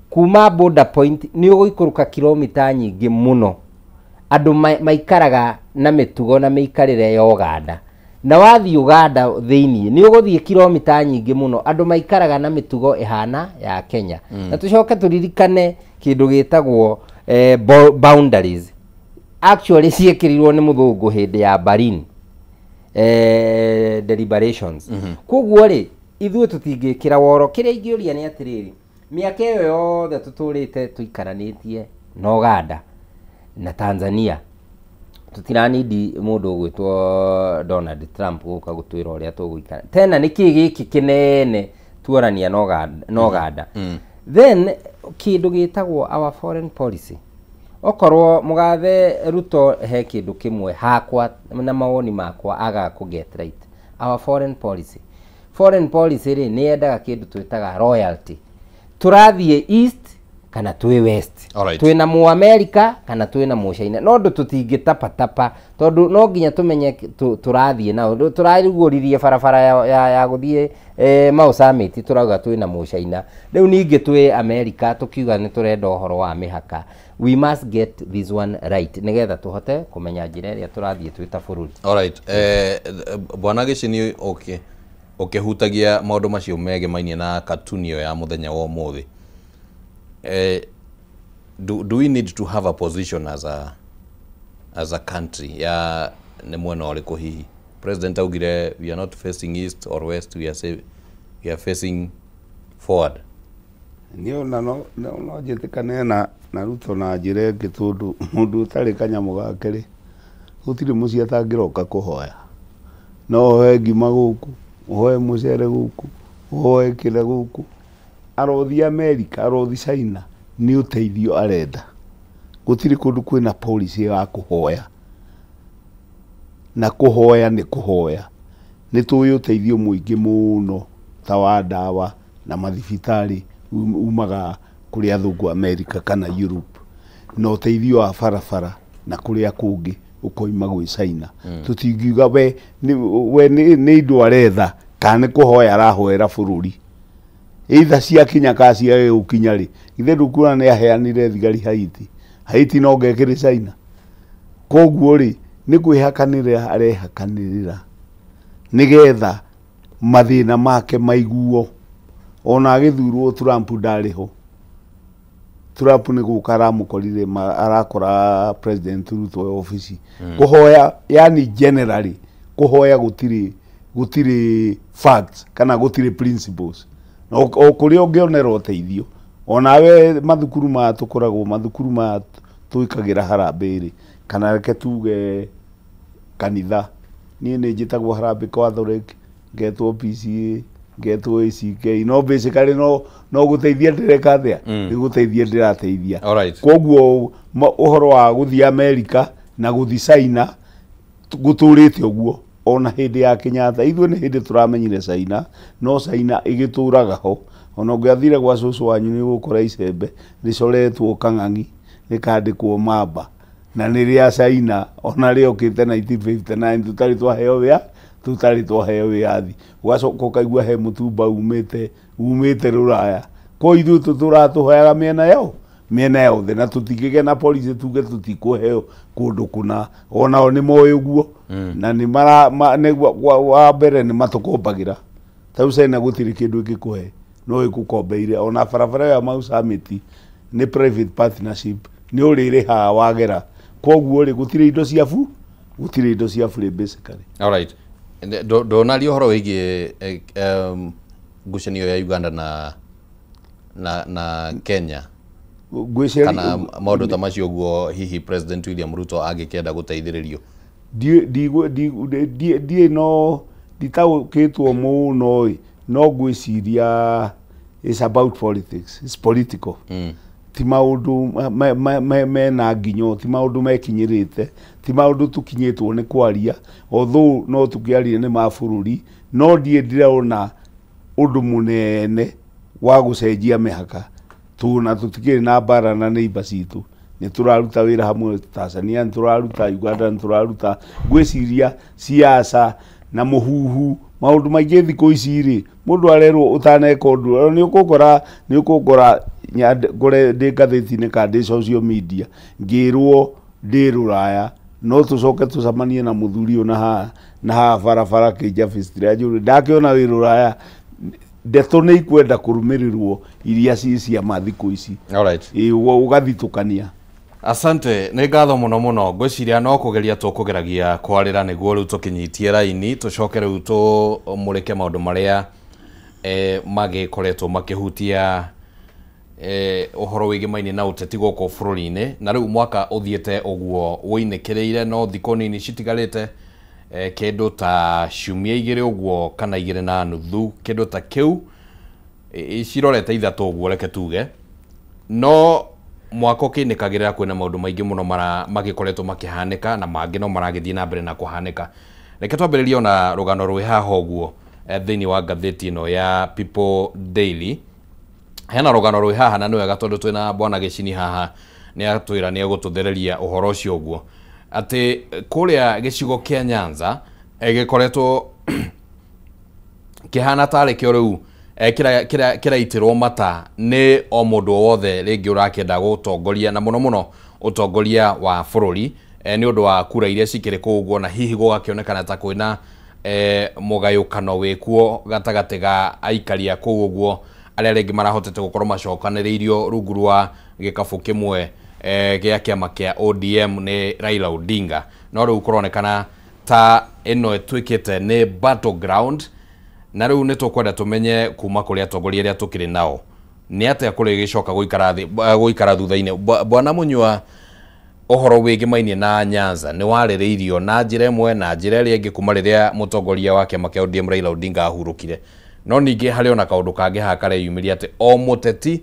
kuma border point nĩ ũgũikũrũka kilomita nyingĩ mũno. Andũ maikaraga na mĩtugo na mĩikarĩre ya Uganda, na wathiĩ Uganda thĩiniĩ nĩ ũgũthiĩ kilomita nyingĩ mũno, andũ maikaraga na mĩtugo ĩhana ya Kenya. Na tũcoke tũririkane kĩndũ gĩtagwo boundaries actually ciĩkĩrirwo nĩ mũthũngũ hĩndĩ ya Berlin deliberations. Koguo rĩ, ithuĩ tũtingĩkĩra woro. Kĩrĩa ingĩũria nĩ atĩrĩrĩ, mĩaka ĩyo yothe tũtũrĩte tũikaranĩtie na Uganda na Tanzania, tũtiranindi mũndũ ũgwĩtwo Donald Trump gũka gũtwĩra ũrĩa tũgũikara. Tena nĩkĩ gĩkĩ kĩnene tuorania na Uganda? Then kĩndũ gĩtagwo our foreign policy, okorwo mũgathe Ruto he kĩndũ kĩmwe hakwa na mawoni makwa agaga kũ get right, our foreign policy. Foreign policy rĩ, nĩ yendaga kĩndũ twĩtaga royalty. Tũrathiĩ east kana twĩ west, twĩna Mũamerika kana twĩna Mũchaina, no ndũ tũtingĩtapatapa, tondũ no nginya tũmenye tũrathiĩ nao. Tũrarugũririe barabara ya gũthiĩ Mau Summit, tũrauga twĩna Mũchaina. Rĩu ningĩ twĩ Amerika tũkiuga nĩ tũrenda ũhoro wa mĩhaka. We must get this one right nĩgetha tũhote kũmenya njĩra ĩrĩa tũrathiĩ twĩ ta bũrũri. Alright. Bwana Gĩcini, ũkĩhutagia maũndũ macio megemainie na katuni ĩyo ya mũthenya wa ũmũthĩ, do we need to have a position as a country ya nĩ mwena ũrĩkũ hihi? President augire we are not facing east or west, we are facing forward. Niĩ ona no njĩtĩkane na Ruto na njĩra ĩngĩ, tondũ mũndũ ũtarĩ kanyamũ gake rĩ, gũtirĩ mũciĩ atangĩroka kũhoya. No ũhoe ngima gũkũ, ũhoe mũcere gũkũ, ũhoe kĩrĩa gũkũ. Arothi America, arothi China, nĩ ũteithio arenda. Gũtirĩ kũndũ kwĩna policy ya kũhoya. Na kũhoya nĩ kũhoya. Nĩ tũĩ ũteithio mũingĩ mũno ta wa ndawa na mathibitarĩ umaga kũrĩ athũngũ America kana Europe, na ũteithio wa barabara na kũrĩa kũngĩ ũkoima gwĩ China. Tũtingiuga we nĩ indo aretha kana nĩ kũhoya arahoera bũrũri. Either ciakinya kana ciage gũkinya rĩ, ithe ndũkuona nĩ aheanire thigari Haiti. Haiti no ngekĩrĩ China. Koguo rĩ, nĩ kwĩhakanĩrĩra arehakanĩrĩra nĩgetha mathĩna make maiguo. Ona agĩthurwo Trump ndarĩ ho. Trump nĩ gũka aramũkorire arakora President Ruto ofici. Kũhoya, yani generally kũhoya gũtirĩ facts kana gũtirĩ principles. O kũrĩa ũngĩonera ũteithio. Onawe mathukuru maya tũkoragwo mathukuru maya twĩkagĩra harambee rĩ, kana reke tuge kanitha. Niĩ nĩ njĩtagwo harambee Catholic, ngetwo PCA, ngetwo ACK, no basically no gũteithia ndĩreka atĩa? Nĩ gũteithia ndĩrateithia. Koguo ũhoro wa gũthiĩ America na gũthiĩ China gũtũrĩte ũguo ona hĩndĩ ya Kenyatta. Ithuĩ nĩ hĩndĩ tũramenyire China, no China ĩgĩtũraga ho. Ona ũngĩathire gwa cũcũ wanyu nĩ ũgũkora icembe rĩcoretwo kang'ang'i rĩkandĩkwo mamba, na nĩ rĩa China, ona rĩokĩte 1959 tũtarĩ twaheo wĩa, tũtarĩ twaheo wĩyathi. Ũgacoka ũkaigua he mũtumba umĩte rũraya. Kwa ithuĩ tũtũraga mĩena yao, mĩena yothe, na tũtingĩgĩa na policy tuge tũtikũheo kũndũ kũna. Onao nĩ moĩ ũguo, na nĩ mara wa mbere nĩ matũkombagĩra. Ta rĩu China gũtirĩ kĩndũ ĩngĩkũhe no ĩgũkombeire. Ona barabara ya Mau Summit nĩ private partnership, nĩ ũrĩrĩhaga wagera. Koguo rĩ, gũtirĩ indo cia bu, gũtirĩ indo cia free basically. All right. Ndonaria ũhoro wĩgiĩ ngucanio ya Uganda na Kenya kana maũndũ ta macio ũguo, hihi President William Ruto angĩkĩenda gũteithĩrĩrio? Ndiĩ no nditaũkĩtwo mũno ĩ, no ngwĩciria it's about politics, it's political. Ti maũndũ mena nginyo, ti maũndũ mekinyĩrĩte, ti maũndũ tũkinyĩtwo nĩ kwaria, although no tũkĩarie nĩ ma bũrũri, no ndiĩ ndĩrona ũndũ mũnene wa gũcenjia mĩhaka. Tuna tũtikĩrĩ na mbara na neighbor citũ, nĩ tũraruta wĩra hamwe Tanzania, nĩ tũraruta Uganda, nĩ tũraruta. Ngwĩciria siasa na mũhuhu maũndũ maingĩ thikũ ici rĩ, mũndũ arerwo ũtaneka ũndũ, nĩ ũkũngora ngore ndĩ ngathĩti-inĩ kana ndĩ social media ngĩrwo ndĩ rũraya, no tũcoke tũcemanie na mũthuri ũyũ na haha barabara Kĩnjabi Street, anjũrie ndakĩona wĩ rũraya. Ndeto nĩ ikwenda kũrũmĩrĩrwo iria ci cia ma thikũ ici. Alright. Ũgathitũkania. Asante, nĩ ngatho mũno mũno. Ngwĩciria no kũgeria tũkũgeragia kwarĩra nĩguo rĩu tũkĩnyitie raini, tũcoke rĩu tũmũrĩke maũndũ marĩa magĩkoretwo makĩhutia ũhoro wĩgĩmaine na ũteti gũkũ bũrũri-inĩ. Na rĩu mwaka ũthiĩte ũguo ũinĩkĩrĩire, no thikũ nini citigarĩte, kĩndũ ta ciumia igĩrĩ ũguo kana 2.5, kĩndũ ta kĩu, cirorete 3 ũguo reke tuge. No mwaka ũkĩinĩkagĩrĩra kwĩna maũndũ maingĩ mũno magĩkoretwo makĩhanĩka, na mangĩ no maragĩthiĩ na mbere na kũhanĩka. Reke twambĩrĩrie ona rũgano rwĩ haha ũguo thĩinĩ wa ngathĩti ĩno ya People Daily. Hena rũgano rwĩ haha na nĩ wega tondũ twĩna Bwana Gĩcini haha, nĩ atwĩra nĩ egũtũthereria ũhoro ũcio ũguo, atĩ kũrĩa gĩcigo kĩa Nyanza gĩkoretwo kĩhana tarĩ kĩo rĩu kĩraitĩrwo mata nĩ o mũndũ wothe rĩngĩ ũrakĩenda gũtongoria, na mũno mũno ũtongoria wa bũrũri, nĩ ũndũ wa kura iria cikĩrĩ kũu ũguo, na hihi gũgakĩonekana ta kwĩna mũgayũkano wĩkuo gatagatĩ ga aikari a kũu ũguo, arĩa rĩngĩ marahotete gũkorwo macokanĩrĩirio rungu rwa gĩkabũ kĩmwe gĩa kĩama kĩa ODM nĩ Raila Odinga. No rĩu kũronekana ta ĩno ĩtuĩkĩte nĩ battleground, na rĩu nĩ tũkwenda tũmenye kuma kũrĩ atongoria arĩa tũkĩrĩ nao nĩ atĩa kũrĩ gĩcoka gũikara thutha-inĩ. Bwana Mũnyua, ũhoro wĩgĩmainie na Nyanza nĩ warĩrĩirio na njĩra ĩmwe na njĩra ĩrĩa ĩngĩ kuma rĩrĩa mũtongoria wa kĩama kĩa ODM Raila Odinga ahurũkire. No ningĩ harĩ ona kaũndũ kangĩ haha kareyumĩria atĩ o mũteti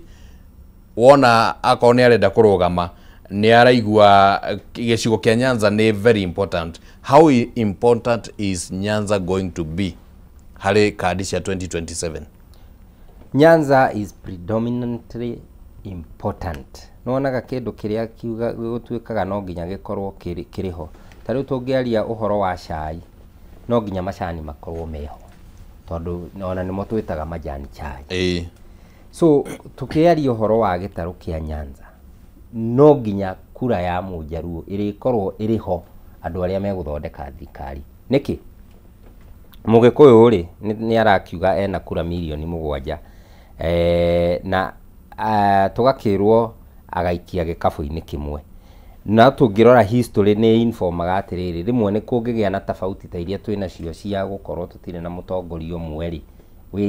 wona akorwo nĩ arenda kũrũgama Nĩ araigua gĩcigo kĩa Nyanza nĩ very important. How important is Nyanza going to be harĩ kandi cia 2027? Nyanza is predominantly important. Nĩwonaga kĩndũ kĩrĩa kiuga gũtuĩkaga no nginya gĩkorwo kĩrĩ ho. Ta rĩu tũngĩaria ũhoro wa cai, no nginya macani makorwo meho, tondũ ona nĩmo twĩtaga majani chai. So tũkĩaria ũhoro wa gĩtarũ kĩa Nyanza, no nginya kura ya Mũnjaruo ĩrĩkorwo ĩrĩ ho andũ arĩa megũthondeka thirikari. Nĩkĩ? Mũgĩkũyũ rĩ, nĩ arakiuga ena kura mirioni 7, na tũgakĩrwo agaikia gĩkabũ-inĩ kĩmwe. Na tũngĩrora history nĩ informaga atĩrĩrĩ, rĩmwe nĩ kũngĩgĩa na tofauti ta iria twĩnacio cia gũkorwo tũtirĩ na mũtongoria ũmwe rĩ,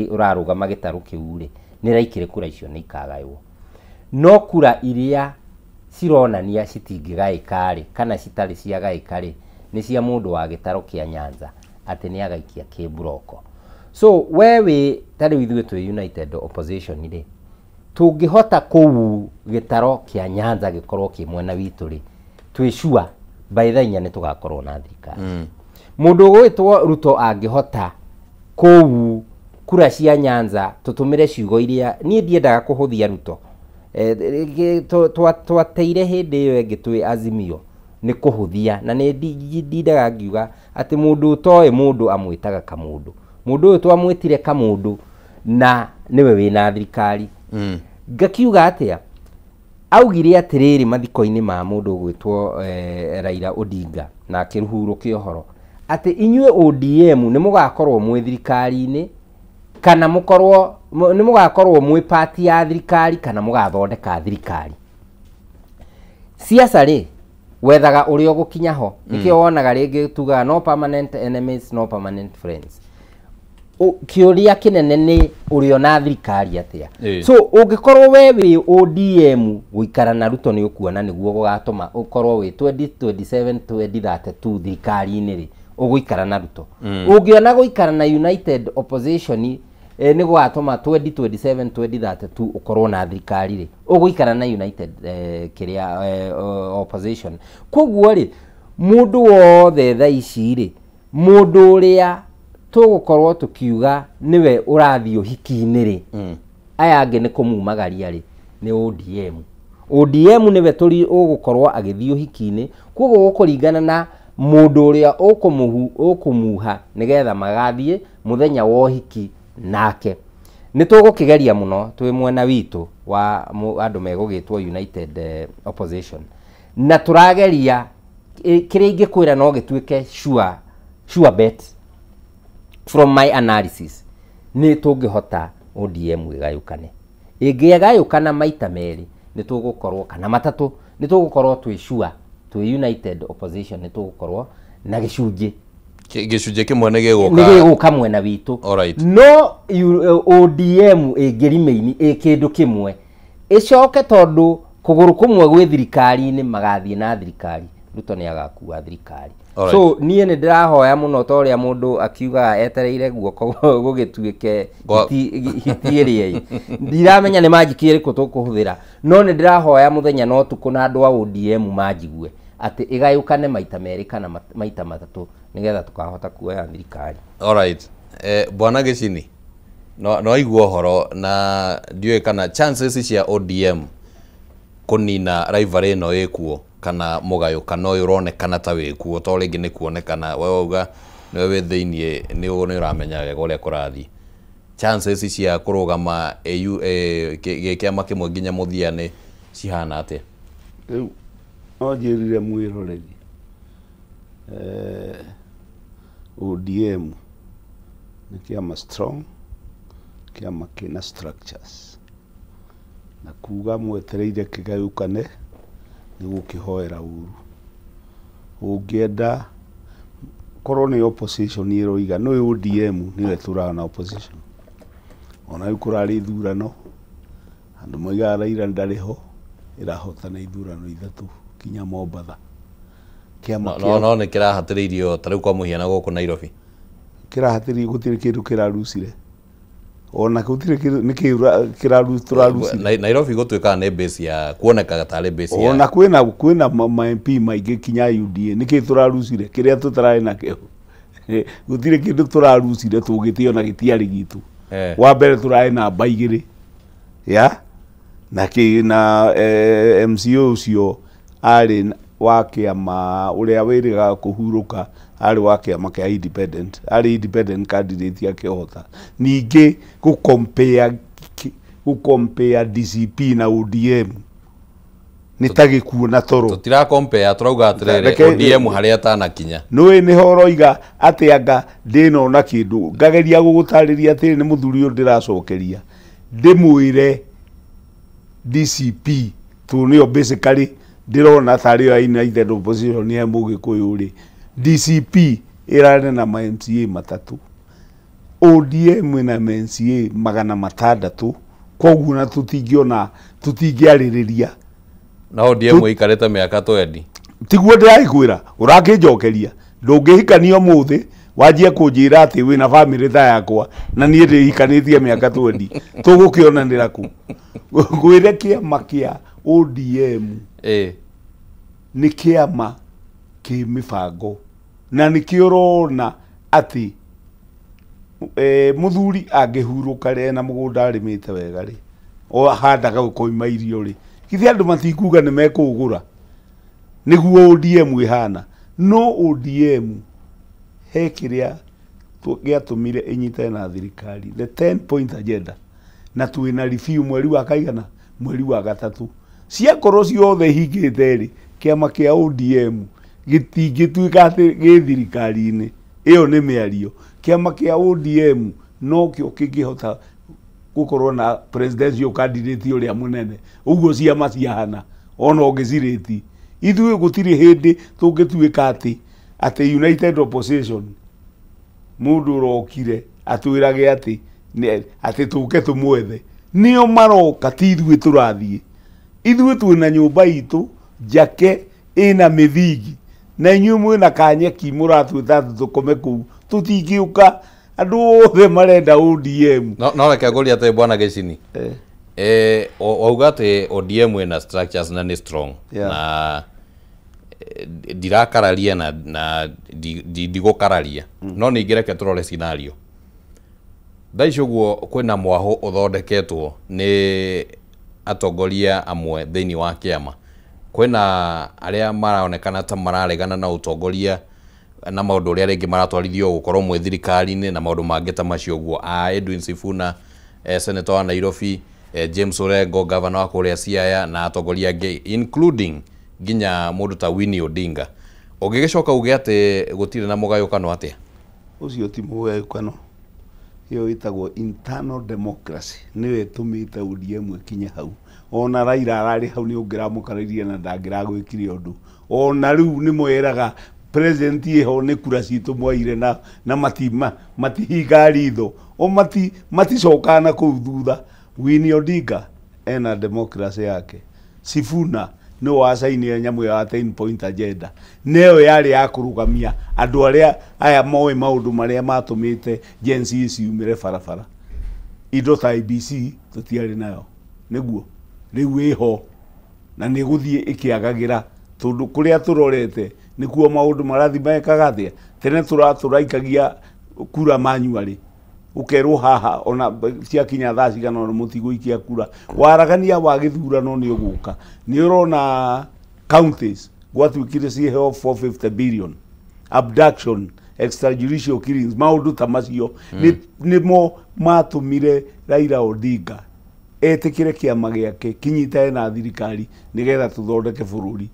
ũrarũgama gĩtarũ kĩu rĩ, nĩ raikĩrĩ kura icio nĩ ikagaywo. No kura iria cironania citingĩgaĩka rĩ, kana citarĩ ciagaĩka rĩ, nĩ cia mũndũ wa gĩtarũ kĩa Nyanza atĩ nĩ agaikia kĩmburoko. So we wĩ ta rĩu ithuĩ twĩ United Opposition rĩ, tũngĩhota kũu gĩtaro kĩa Nyanza gĩkorwo kĩ mwena witũ rĩ, twĩ sure by thaa 4 nĩ tũgakorwo na thirikari. Mũndũ ũgwĩtwo Ruto angĩhota kũu kura cia Nyanza, tũtũmĩre ciugo iria niĩ ndiendaga kũhũthia Ruto. Twateire hĩndĩ ĩyo ĩngĩ twĩ Azimio nĩ kũhũthia, na nĩ ndindaga ngiuga atĩ mũndũ ũtoĩ mũndũ amwĩtaga kamũndũ. Mũndũ ũyũ twamwĩtire kamũndũ na nĩwe wĩna thirikari. Ngakiuga atĩa, augire atĩrĩrĩ mathiko-inĩ ma mũndũ ũgwĩtwo Raila Odinga na akĩhurũkia ũhoro atĩ inyuĩ ODM nĩ mũgakorwo mwĩ thirikari-inĩ, kana mũkorwo nĩ mũgakorwo mwĩ pati ya thirikari, kana mũgathondeka thirikari. Siasa rĩ, wethaga ũrĩa ũgũkinya ho. Nĩkĩo wonaga rĩngĩ tugaga no permanent enemies, no permanent friends. Kĩũria kĩnene nĩ ũrĩona thirikari atĩa. So ũngĩkorwo we wĩ ODM, gũikara na Ruto nĩ ũkuona nĩguo gũgatũma ũkorwo wĩ 2027 2032 thirikari-inĩ rĩ, ũgũikara na Ruto. Ũngĩona gũikara na United Opposition nĩ gũgatũma 2027 2032 ũkorwo na thirikari rĩ, ũgũikara na United kĩrĩa Opposition. Koguo rĩ, mũndũ wothe thaa ici rĩ, mũndũ ũrĩa tũgũkorwo tũkiuga nĩwe ũrathiĩ ũhiki-inĩ rĩ, aya angĩ nĩ kũmumagaria rĩ, nĩ ODM. ODM nĩwe tũri ũgũkorwo agĩthiĩ ũhiki-inĩ. Koguo gũkũringana na mũndũ ũrĩa ũkũmuha nĩgetha magathiĩ mũthenya wa ũhiki nake. Nĩ tũgũkĩgeria mũno twĩ mwena witũ wa andũ megũgĩtwo United Opposition, na tũrageria kĩrĩa ingĩkwĩra no gĩtuĩke sure bet from my analysis, nĩ tũngĩhota ODM ĩgayũkane. Ĩngĩgayũkana maita merĩ nĩ tũgũkorwo, kana matatũ, nĩ tũgũkorwo twĩ sure twĩ United Opposition nĩ tũgũkorwo na gĩcunjĩ Gĩcunjĩ kĩmwe nĩ gĩgũka, nĩ gĩgũka mwena witũ. No ODM ĩngĩremain ĩ kĩndũ kĩmwe, ĩcoke tondũ kũgũrũ kũmwe gwĩ thirikari-inĩ, magathiĩ na thirikari, Ruto nĩ agakua thirikari. So niĩ nĩ ndĩrahoya mũno, ta ũrĩa mũndũ akiugaga etereire guoko gũgĩtuĩke hiti ĩrĩa ĩ, ndiramenya nĩ manjiki ĩrĩkũ tũkũhũthĩra, no nĩ ndĩrahoya mũthenya na ũtukũ na andũ a ODM manjigue atĩ ĩgayũkane maita merĩ kana maita matatũ nĩgetha tũkahota kuoya thirikari. Alright. Bwana Gĩcini, no aigua ũhoro na ndiũĩ kana chances cia ODM kũnina rivalry ĩno ĩkuo, kana mũgayũkano ũyũ ũronekana ta wĩkuo, to rĩngĩ nĩ kuonekana, we wauga nĩwe wĩ thĩiniĩ, nĩ ũramenya wega ũrĩa kũrathiĩ. Chances cia kũrũgama AU gĩ kĩama kĩmwe nginya mũthia nĩ cihana atĩa? Rĩu no njĩrire mwĩroreri, ODM nĩ kĩama strong, kĩama kĩna structures, na kuga mwetereire kĩgayũkane nĩ gũkĩhoera ũru. Ũngĩenda korwo nĩ opposition ĩroiga no ODM nĩyo ĩtũraga na opposition, ona rĩu kũrarĩ ithurano, andũ moigaga Raila ndarĩ ho, ĩrahotana ithurano ithatũ kinya Mombatha. Kĩama No nĩ kĩrahatĩrĩirio ta rĩu kwa mũhiano gũkũ Nairobi. Kĩrahatĩrĩirio, gũtirĩ kĩndũ kĩrarucire. Ona gũtirĩ nĩkĩ kĩrarucire. Nairobi gũtuĩkaga nĩ base ya kuonekaga tarĩ base ya ona kwĩna ma MP maingĩ kinya UDA. Nĩkĩ tũrarucire kĩrĩa tũtararĩ nakĩo? Gũtirĩ kĩndũ tũrarucire tũgĩtĩo na gĩtiarĩ gitũ. Wa mbere tũrarĩ namba 2 ya na kĩ na MCO ũcio arĩ wa kĩama ũrĩa wĩrĩgaga kũhurũka, arĩ wa kĩama kĩa independent, arĩ independent candidate akĩhota. Ningĩ gũcompare DCP na ODM nĩ ta gĩkuũ na toro. Tũtira compare, tũrauga atĩrĩrĩ ODM harĩa atanakinya. Nĩũĩ nĩho ũroiga atĩ anga ndĩnona kĩndũ, ngageria gũgũtarĩria atĩrĩ nĩ mũthuri ũyũ ndĩracokeria, ndĩmwĩre DCP tondũ nĩyo basically ndĩrona tarĩ yo United Opposition ya Mũgĩkũyũ rĩ. DCP ĩrarĩ na ma MCA 3, ODM ĩna MCA 600, koguo na tũtingĩona tũtingĩarĩrĩria. Na ODM ĩikarĩte mĩaka 20. Tiguo ndĩragĩkwĩra, ũrakĩnjokeria ndũngĩhikania ũmũthĩ wanjie kũnjĩra atĩ wĩna bamĩrĩ ta yakwa na niĩ ndĩhikanĩtie mĩaka 20, tũgũkĩonanĩra kũ? Ngwĩre kĩama kĩa ODM nĩ kĩama kĩ mĩbango na nĩkĩo ũrona atĩ mũthuri angĩhurũka rĩ ena mũgũnda arĩmĩte wega rĩ, o handaga gũkoima irio rĩ, githĩ andũ matikuga nĩ mekũgũra? Nĩguo ODM ĩhana. No ODM he kĩrĩa gĩatũmire ĩnyitane na thirikari, the 10 point agenda, na twĩna review mweri wa kaigana, mweri wa 3. Ciakorwo ciothe hingĩte rĩ, kĩama kĩa ODM gĩtingĩtuĩka atĩ gĩ thirikari-inĩ. Ĩyo nĩ mĩario. Kĩama kĩa ODM nokĩo kĩngĩhota gũkorwo na presidential candidate ũrĩa mũnene. Ũguo ciama ciahana ona ũngĩcirĩti. Ithuĩ gũtirĩ hĩndĩ tũngĩtuĩka atĩ United Opposition mũndũ ũrokire atwĩrage atĩ tũke tũmwethe. Nĩo maroka, ti ithuĩ tũrathiĩ. Ithuĩ twĩna nyũmba itũ njake ĩna mĩthingi, na inyuĩ mwĩna kanyeki mũratwĩta atĩ tũkome kũu. Tũtingĩũka, andũ othe marenda ODM. No reke ngũrie atĩ bwana Gĩcini, wauga atĩ ODM ĩna structures na nĩ strong na ndirakararia na ndigũkararia, no ningĩ reke tũrore scenario. Thaa ici ũguo kwĩna mwahũ ũthondeketwo nĩ atongoria amwe thĩinĩ wa kĩama. Kwĩna arĩa maraonekana ta mararegana na ũtongoria na maũndũ ũrĩa rĩngĩ maratwarithio gũkorwo mwĩ thirikari-inĩ na maũndũ mangĩ ta macio ũguo. A Edwin Sifuna, senator wa Nairobi, James Orengo, governor wa kũrĩa Siaya, na atongoria angĩ including nginya mũndũ ta Winnie Odinga. Ũngĩgĩcoka uge atĩ gũtirĩ na mũgayũkano atĩa? Ũcio ti mũgayũkano, ĩyo ĩtagwo internal democracy, nĩyo ĩtũmĩte ODM ĩkinye hau. Ona Raila ararĩ hau nĩ ũngĩramũkarĩrie na ndangĩragwĩkire ũndũ. Ona rĩu nĩ mweraga president ĩho nĩ kura citũ mwaire na matihinga ritho, o maticokaga na kũu thutha. Winnie Odinga ena democracy yake. Sifuna nĩ wacainire nyamũ ya 10 point agenda, nĩyo yarĩ ya kũrũgamia andũ arĩa aya moĩ maũndũ marĩa matũmĩte Gen Z ciumĩre barabara. Indo ta IBC tũtiarĩ nayo, nĩguo rĩu ĩho na nĩ gũthiĩ ĩkĩagagĩra, tondũ kũrĩa tũrorete nĩkuo maũndũ marathiĩ mekaga atĩa. Tene tũraikagia kura manually, ũkerwo haha ona ciakinya thaa cigana ũna mũtigũikia kura. Waragania wa gĩthurano nĩ ũgũka. Nĩ ũrona counties gwatuĩkire ciheo 450 billion, abduction, extrajudicial killings, maũndũ ta macio nĩmo matũmire Raila Odinga etĩkĩre kĩama gĩake kĩnyitane na thirikari nĩgetha tũthondeke bũrũri.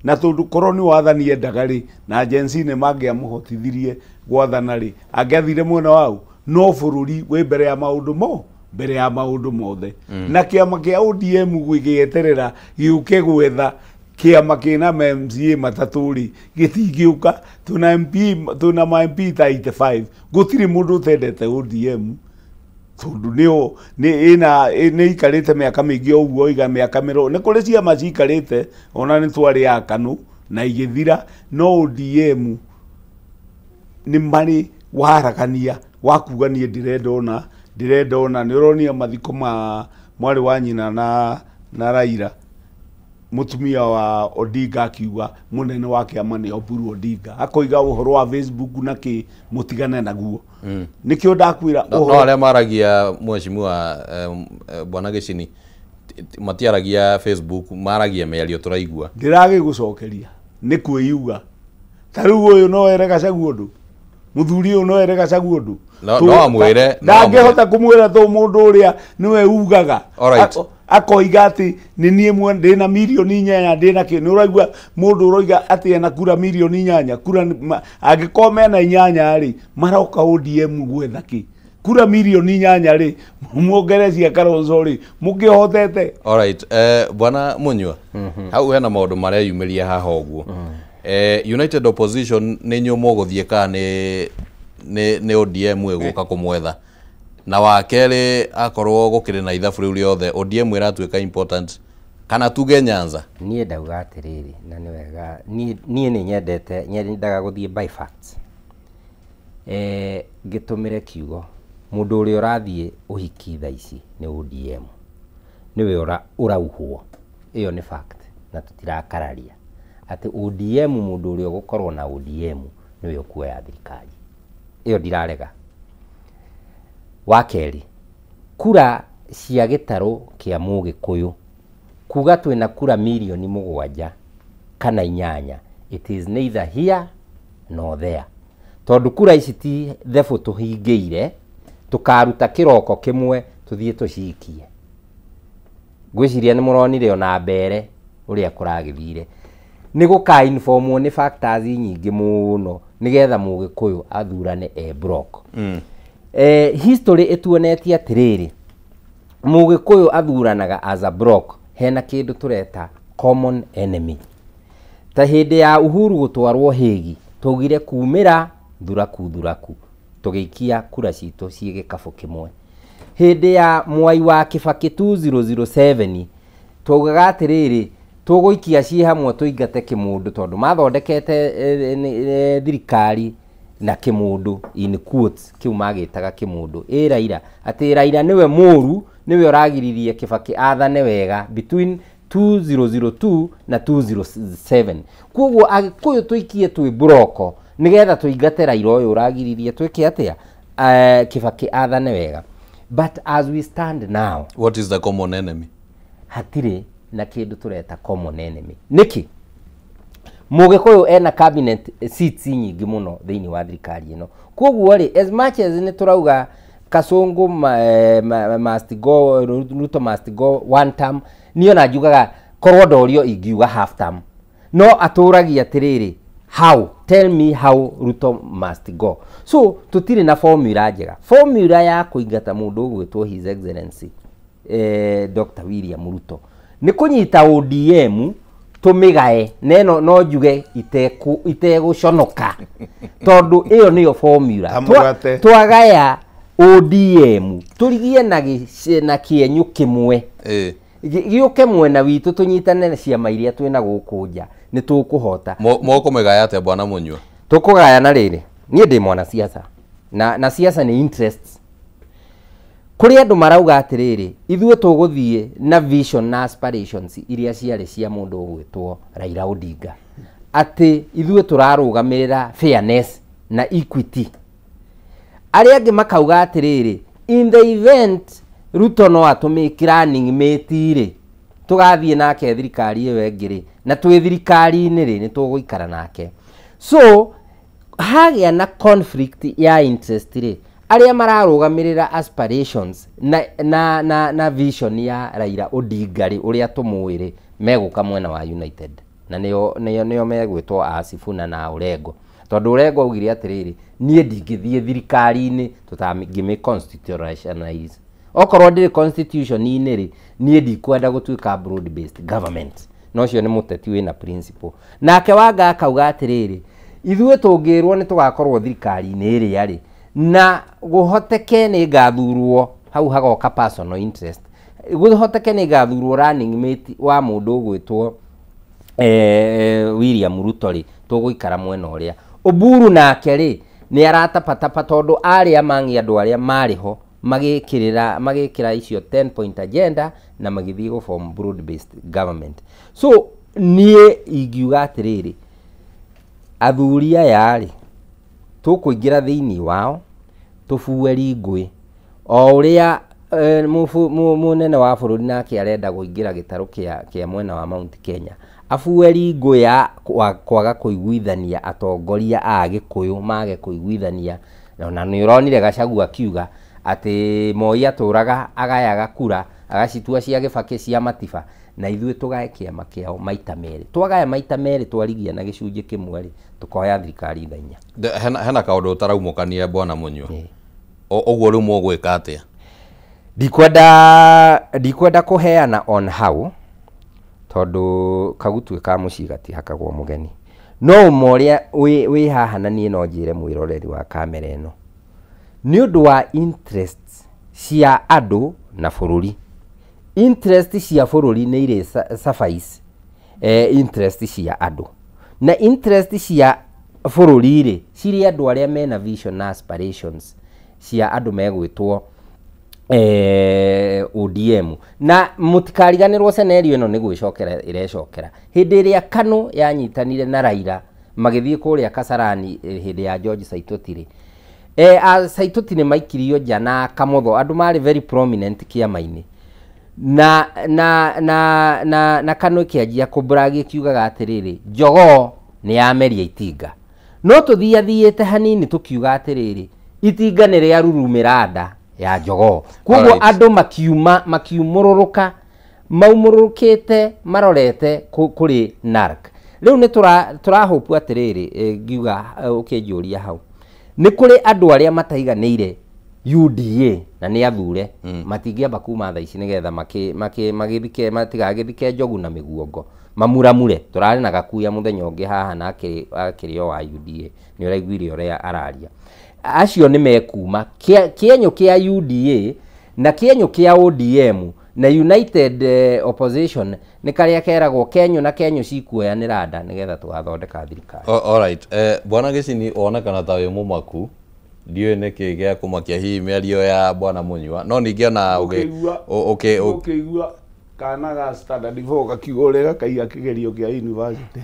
Na tondũ korwo nĩ wathani endaga rĩ, na Gen Z nĩ mangĩamũhotithirie gwathana rĩ, angĩathire mwena wau. No bũrũri wĩ mbere ya maũndũ mo, mbere ya maũndũ mothe. Na kĩama kĩa ODM gĩgĩeterera gĩũke gwetha kĩama kĩna MCA 3 rĩ, gĩtingĩũka. Twĩna MP, twĩna ma MP ta 85, gũtirĩ mũndũ ũtendete ODM tondũ nĩo nĩ ikarĩte mĩaka mĩingĩ ũguo, iga mĩaka mĩrongo. Nĩ kũrĩ ciama cikarĩte ona nĩ twarĩ ya KANU na igĩthira, no ODM nĩ marĩ waragania wa kuga niĩ ndĩrenda ũna Ndĩrenda ona nĩ ũronia mathiko ma mwarĩ wa nyina na Raila, mũtumia wa Odinga akiuga mũnene wa kĩama nĩ Oburu Odinga, akoiga ũhoro wa Facebook na kĩ mũtigane naguo. Nĩkĩo ndakwĩra No arĩa maragia mheshimiwa bwana Gĩcini matiaragia Facebook, maragia mĩario tũraigua. Ndĩragĩgũcokeria nĩ kwĩyuga. Ta rĩu ũyũ no ere Gachagua ũndũ, mũthuri ũyũ no ere Gachagua ũndũ. No amwĩre, ndangĩhota kũmwĩra tũ mũndũ ũrĩa nĩwe ugaga. Akoiga atĩ nĩ niĩ ndĩna mirioni 8 ndĩna kĩ. Nĩ ũraigua mũndũ ũroiga atĩ ena kura mirioni 8, kura angĩkorwo mena 8 rĩ, maroka ODM gwetha kĩ? Kura mirioni 8 rĩ, muongere cia Kalonzo rĩ, mũkĩhotete. Alright, bwana Munyua, hau hena maũndũ mareyumĩria haha ũguo. United Opposition nĩ inyuĩ mũgũthiĩ kana nĩ ODM ĩgũka kũmwetha? Na wa kerĩ, akorwo gũkĩrĩ na ithabu rĩu rĩothe, ODM ĩratuĩka important kana tuge Nyanza? Niĩ ndauga atĩrĩrĩ, na nĩ wega, niĩ nĩ nyendete, nyendaga gũthiĩ by facts. Ngĩtũmĩre kiugo, mũndũ ũrĩa ũrathiĩ ũhiki thaa ici nĩ ODM, nĩwe ũrauhwo. Ĩyo nĩ fact na tũtirakararia atĩ ODM, mũndũ ũrĩa ũgũkorwo na ODM nĩwe ũkuoya thirikari. Ĩyo ndirarega. Wa kerĩ, kura cia gĩtarũ kĩa Mũgĩkũyũ, kuga twĩna kura mirioni 7 kana 8, it is neither here nor there. Tondũ kura ici ti thebũ tũhingĩire, tũkaruta kĩroko kĩmwe tũthiĩ tũcikie. Ngwĩciria nĩ mũronire ona mbere ũrĩa kũragĩthire. Nĩ gũka informwo nĩ factors nyingĩ mũno nĩgetha Mũgĩkũyũ athurane e block. History ĩtuonetie atĩrĩrĩ, Mũgĩkũyũ athuranaga as a block, hena kĩndũ tũreta common enemy. Ta hĩndĩ ya Uhuru gũtwarwo Hague, twaugire kumĩra thuraku thuraku, tũgĩikia kura citũ ciĩ gĩkabũ kĩmwe. Hĩndĩ ya Mwai wa Kibaki 2007, twaugaga atĩrĩrĩ, tũgũikia ciĩ hamwe tũingate kĩmũndũ, tondũ mathondekete thirikari na kĩmũndũ, in quotes, kĩu magĩtaga kĩmũndũ. Ĩ Raila, atĩ Raila nĩwe mũru, nĩwe ũragiririe Kibaki athane wega between 2002 na 2007. Koguo Agĩkũyũ tũikie twĩ buroko nĩgetha tũingate Raila ũyũ ũragiririe twĩke atĩa, Kibaki athane wega. But as we stand now, what is the common enemy? Hatirĩ na kĩndũ tũreta common enemy. Nĩkĩ? Mũgĩkũyũ ena cabinet seats nyingĩ mũno thĩinĩ wa thirikari ĩno. Koguo rĩ, as much as nĩ tũrauga Kasongo must go, Ruto must go one term, niĩ ona njugaga korwo ndorio ingiuga half term. No atũragia atĩrĩrĩ, how? Tell me how Ruto must go. So tũtirĩ na formula njega. Formula ya kũingata mũndũ ũgwĩtwo His Excellency Dr. William Ruto nĩ kũnyita ODM tũmĩgae, neno no njuge itegũconoka, tondũ ĩyo nĩyo formula. Twagaya ODM tũrigie na kĩenyũ kĩmwe, gĩũke mwena witũ, tũnyitane na ciama iria twĩna gũkũ nja, nĩ tũkũhota. Mũkũmĩgaya atĩa bwana Munyua? Tũkũgayana rĩrĩ, niĩ ndĩ mwana siasa na siasa nĩ interests. Kũrĩ andũ marauga atĩrĩrĩ, ithuĩ tũgũthiĩ na vision na aspirations iria ciarĩ cia mũndũ ũgwĩtwo Raila Odinga, atĩ ithuĩ tũrarũgamĩrĩra fairness na equity. Arĩa angĩ makauga atĩrĩrĩ, in the event Ruto no atũmĩke running mate rĩ, tũgathiĩ nake thirikari ĩyo ĩngĩ rĩ, na twĩ thirikari-inĩ rĩ, nĩ tũgũikara nake. So hagĩa na conflict ya interest rĩ, arĩa mararũgamĩrĩra aspirations na vision ya Raila Odinga rĩ, ũrĩa tũmũĩ rĩ, megũka mwena wa United, na nĩo megwĩtwo a Sifuna na Orengo. Tondũ Orengo augire atĩrĩrĩ, niĩ ndingĩthiĩ thirikari-inĩ tũtangĩmĩ constitutionalize. Okorwo ndĩrĩ constitution-inĩ rĩ, niĩ ndikwenda gũtuĩka broad based government. Na ũcio nĩ mũteti wĩna principle. Nake Wanga akauga atĩrĩrĩ, ithuĩ tũngĩrwo nĩ tũgakorwo thirikari-inĩ ĩrĩa rĩ, na gũhoteke nĩ ngathurwo, hau hagoka personal interest, gũhoteke nĩ ngathurwo running mate wa mũndũ ũgwĩtwo William Ruto rĩ, tũgũikara mwena ũrĩa. Oburu nake rĩ, nĩ aratapatapa tondũ arĩa mang'i andũ arĩa marĩ ho Magĩkĩrĩra magĩkĩra icio 10 point agenda na magĩthiĩ gũ form broad based government. So niĩ ingiuga atĩrĩrĩ, athuri aya rĩ, tũkũingĩra thĩinĩ wao tũbue ngũĩ o ũrĩa mũnene wa bũrũri nake arenda kũingĩra gĩtarũ kĩa mwena wa Mount Kenya, abue ngũĩ ya kwaga kũiguithania atongoria a Gĩkũyũ, mage kũiguithania. Na nĩ ũronire Gachagua akiuga atĩ Moi atũraga agayaga kura agacitua cia Gĩbakĩ cia Matiba, na ithuĩ tũgae kĩama kĩao maita merĩ. Twagaya maita merĩ twarigia na gĩcunjĩ kĩmwe rĩ, tũkoya thirikari thaa inya. Hena kaũndũ ũtaraumũkania bwana Munyua. Ũguo rĩu mũgwĩka atĩa? Ndikwenda kũheana on how, tondũ kagutuĩ ka mũciĩ gatihakagwo mũgeni. No ũma ũrĩa wĩ haha na niĩ no njĩre mwĩroreri wa kamera ĩno, nĩ ũndũ wa interest cia andũ na bũrũri. Interest cia bũrũri nĩ irĩ suffice interest cia andũ, na interest cia bũrũri rĩ cirĩ andũ arĩa mena vision na aspirations cia andũ megwĩtwo ODM. Na mũtikariganĩrwo scenario ĩno nĩ gwĩcokera ĩrecokera. Hĩndĩ ĩrĩa KANU yanyitanire na Raila magĩthiĩ kũrĩa Kasarani hĩndĩ ya George Saitoti rĩ, Saitoti nĩ maikirio nja na Kamotho, andũ marĩ very prominent kĩama-inĩ, na KANU ĩkĩanjia kũbrag ĩkiugaga atĩrĩrĩ, jogoo nĩ yameria itinga. No tũthiathiĩte hanini tũkiuga atĩrĩrĩ, itinga nĩ rĩarurumĩra nda ya jogoo. Koguo andũ makiuma makiumũrũrũka maumũrũrũkĩte marorete kũrĩ NARC. Rĩu nĩ tũrahopu atĩrĩrĩ, ngiuga ũkĩnjũria hau, nĩ kũrĩ andũ arĩa mataiganĩire UDA na nĩ athure, matingĩamba kuma thaa ici nĩgetha magĩthike matigagĩthike njogu na mĩguongo mamuramure. Tũrarĩ na Gakuya mũthenya ũngĩ haha na akĩrĩ o wa UDA, nĩ ũraiguire ũrĩa araria. Acio nĩ mekuma kĩenyũ kĩa UDA na kĩenyũ kĩa ODM na United Opposition nĩ karĩa keragwo kenyũ na kenyũ cikuoyanĩra nda nĩgetha tũgathondeka thirikari. Alright, bwana Gĩcini wonekana ta wĩ mũmaku, ndiũĩ nĩkĩ gĩa kũmakia hihi mĩario ya bwana Munyua, no ningĩ ona ũkĩigua kana ga standard 4 gakiuga ũrĩa gakaiya kĩgerio kĩa university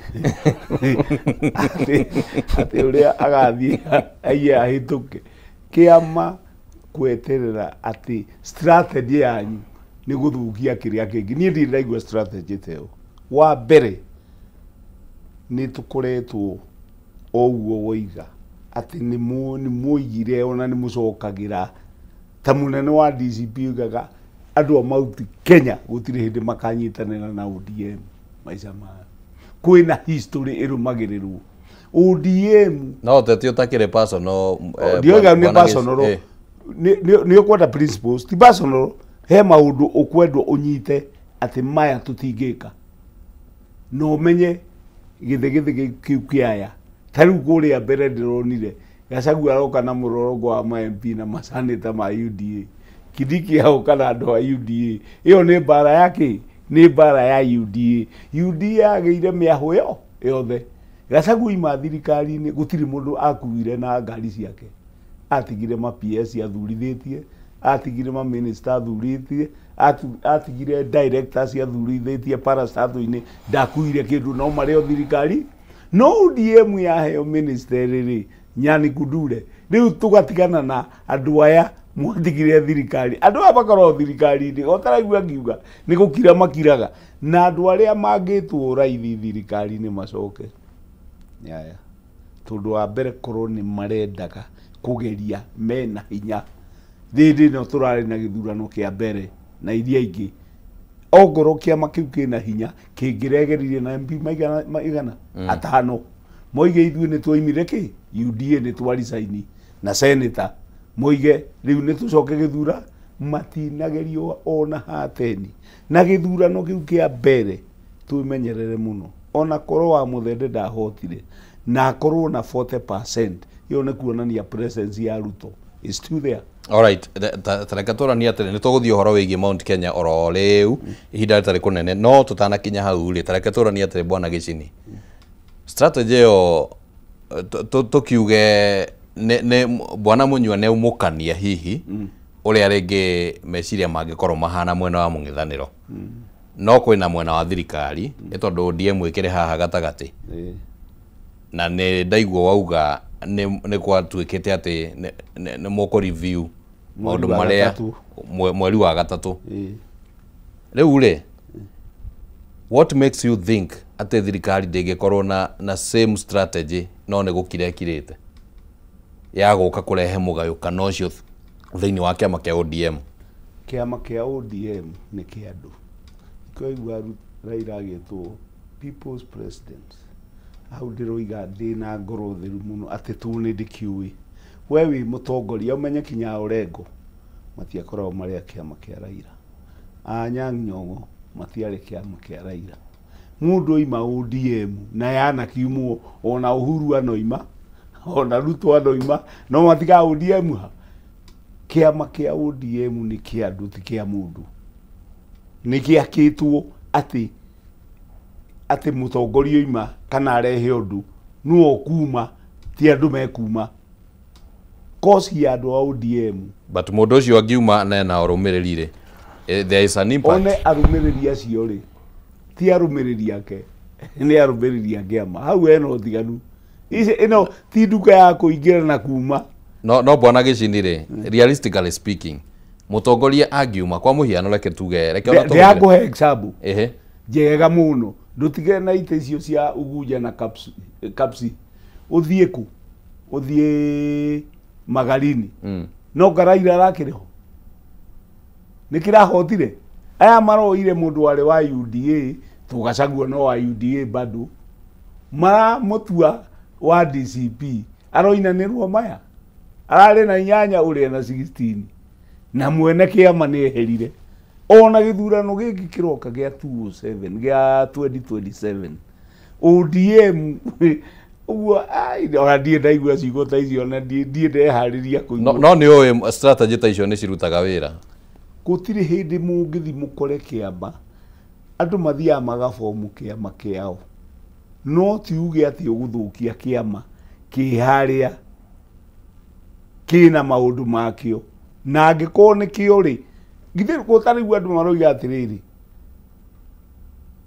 atĩ ũrĩa agathiĩ aiye ahĩtũke. Kĩama kweterera atĩ strategy yanyu nĩ gũthũkia kĩrĩa kĩngĩ. Niĩ ndirĩ ndaigua strategy ta ĩyo. Wa mbere nĩ tũkoretwo o ũguo woiga atĩ nĩ mũigire ona nĩ mũcokagĩra ta mũnene wa DCP oigaga andũ a Mount Kenya gũtirĩ hĩndĩ makanyitanĩra na ODM maica mao. Kwĩna history ĩrũmagĩrĩrwo. ODM no ũteti ũtakĩrĩ personal, ndioiga nĩ personal, nĩ ũkwenda principles, ti personal. He maũndũ ũkwendwo ũnyite atĩ maya tũtingĩka, na ũmenye gĩthĩgĩthĩ kĩu kĩaya. Ta rĩu kũrĩa mbere ndĩronire Gachagua aroka na mũrorongo wa ma MP na masanĩta ma UDA, Kindiki aroka na andũ a UDA. Ĩyo nĩ mbara ya kĩ? Nĩ mbara ya UDA. UDA yagĩire mĩahũ ĩyo yothe. Gachagua ima thirikari-inĩ gũtirĩ mũndũ akuire na ngari ciake, atigire ma PS athurithĩtie, atigire ma minister athurĩtie, atigire directors athurithĩtie parastato-inĩ, ndakuire kĩndũ no marĩ o thirikari. No ODM yaheo minister rĩ, Nyani Kudure, rĩu tũgatigana na andũ aya mwatigire thirikari. Andũ aya makoragwo thirikari-inĩ ũtaraigua ngiuga nĩ gũkira makiraga, na andũ arĩa mangĩtwo raithi thirikari-inĩ macoke nĩ aya, tondũ wa mbere korwo nĩ marendaga kũgeria mena hinya. Rĩndĩ ĩno tũrarĩ na gĩthurano kĩa mbere na iria ingĩ, ongorwo kĩama kĩu kĩna hinya kĩngĩregeririe na MP maigana atano, moige ithuĩ nĩ twaimire kĩ UDA nĩ twaricaini na senator, moige rĩu nĩ tũcoke gĩthura, matinagerio ona hateni. Na gĩthurano kĩu kĩa mbere twĩmenyerere mũno, ona korwo wa Mũthende ndahotire na akorwo na 40%, ĩyo nĩ kuonania presence ya Ruto is still there. Alright, tareke tũranie atĩrĩ, nĩ tũgũthiĩ ũhoro wĩgiĩ Mount Kenya oro rĩu ihinda rĩtarĩ kũnene, no tũtanakinya hau rĩ, tareke tũranie atĩrĩ bwana Gĩcini, strategy ĩyo tũkiuge nĩ bwana Munyua nĩ aumũkania hihi Ũrĩa rĩngĩ meciria mangĩkorwo mahana mwena wa mũng'ethanĩro. No kwĩna mwena wa thirikari, nĩ tondũ ODM ĩkĩrĩ haha gatagatĩ. Na nĩ ndaigua wauga nĩ gwatuĩkĩte atĩ nĩ mũkũ review maũndũ marĩa mweri wa gatatũ. Rĩu rĩ, what makes you think atĩ thirikari ndĩngĩkorwo na same strategy no nĩ gũkira ĩkirĩte ya gũka kũrehe mũgayũkano ũcio thĩinĩ wa kĩama kĩa ODM? Kĩama kĩa ODM nĩ kĩa andũ. Nĩkĩo Raila agĩtwo People's President. Hau ndĩroiga ndĩna ngoro theru mũno atĩ tu nĩ ndĩkĩũĩ. We wĩ mũtongoria ũmenye kinya Orengo matiakoragwo marĩ a kĩama kĩa Raila. Anyang' Nyong'o matiarĩ kĩama kĩa Raila. Mũndũ oima ODM na yanakiumwo ona Uhuru anoima ona Ruto anoima no matiga ODM ha. Kĩama kĩa ODM nĩ kĩa andũ ti kĩa mũndũ. Nĩ gĩakĩtwo atĩ mũtongoria oima kana arehe ũndũ nĩwe ũkuma ti andũ mekuma. Kosi ya andũ a ODM. But mũndũ ũcio angiuma na ena arũmĩrĩri rĩ, there is an impact. One arũmĩrĩri acio rĩ ti arũmĩrĩri ake nĩ arũmĩrĩri a kĩama. Hau hena ũtiganu. Ĩno ti nduka ya kũingĩra na kuma. No bwana Gĩchini rĩ, realistically speaking, mũtongoria angiuma kwa mũhiano reke tuge reke ona ndĩrakũhe example njega mũno ndũtige na itĩ icio cia Ugunja na Kapsi ũthiĩ kũ ũthiĩ Magarini. No Raila arakĩrĩ ho nĩ kĩrahotire. Aya maroire mũndũ warĩ wa UDA tũgacagua no wa UDA bado maramũtua wa DCP aroinanĩrwo maya ararĩ na 8 ũrĩa na 16 na mwene kĩama nĩ eherire. Ona gĩthurano gĩkĩ kĩroka gĩa 207 gĩa 2027 ODM ũguo ona ndiĩ ndaigua ciugo ta icio na ndiĩ ndeharĩria kũigua. No nĩ ũĩ strategy ta icio nĩ cirutaga wĩra. Gũtirĩ hĩndĩ mũngĩthiĩ mũkore kĩama andũ mathiaga magabomu kĩama kĩao no ti uge atĩ ũgũthũkia kĩama kĩ harĩa kĩna maũndũ makĩo na angĩkorwo nĩ kĩo rĩ githĩ gũtarĩ andũ maroiga atĩrĩrĩ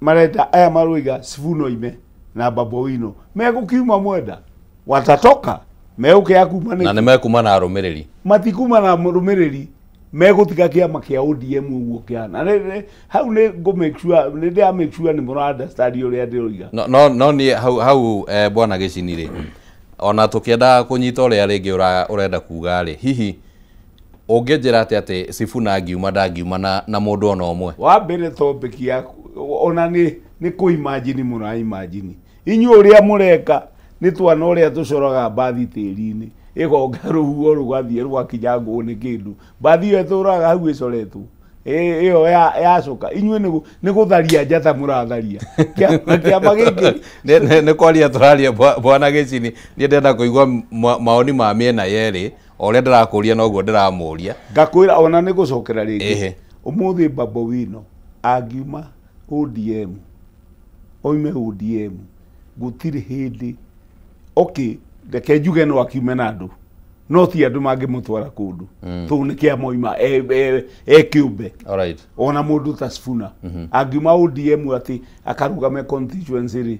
marenda aya maroiga Sifuna oime na Babu Owino megũkiuma mwenda watatoka megũkĩaga kuma na nĩ mekuma na arũmĩrĩri matikuma na arũmĩrĩri megũtiga kĩama kĩa ODM ũguo kĩhana. Hau nĩ ngũ make sure nĩ ndĩra make sure nĩ mũra understand ũrĩa ndĩroiga. No niĩ hau bwana Gĩchini rĩ ona tũkĩenda kũnyita ũrĩa rĩngĩ ũrenda kuga rĩ hihi ũngĩnjĩra atĩ atĩ Sifuna angiuma ndangiuma na mũndũ ona ũmwe? Wa mbere topic yaku ona nĩ kũ imagine mũra imagine inyuĩ ũrĩa mũreka nĩ twana ũrĩa tũcoraga mbathi tĩri-inĩ ĩgonga rũhuho rũgathiĩ rũgakinya ngũ nĩ kĩndũ mbathi ĩyo ĩtũraga hau ĩcoretwo ĩyo yacoka inyuĩ nĩ gũtharia njata mũratharia kĩama gĩkĩ nĩ kwaria tũraria bwana Gĩchini niĩ ndĩrenda kũigua maoni ma mĩena yerĩ o ũrĩa ndĩrakũria noguo ndĩramũria ngakwĩra ona nĩ gũcokera rĩngĩ ũmũthĩ Babu Owino angiuma ODM oime ODM gũtirĩ hĩndĩ okay reke njuge no akiume na andũ no ti andũ mangĩmũtwara kũndũ tũu nĩ kĩama oima e kĩũmbe. Ona mũndũ ta Sifuna angiuma ODM atĩ akarũgame constituency rĩ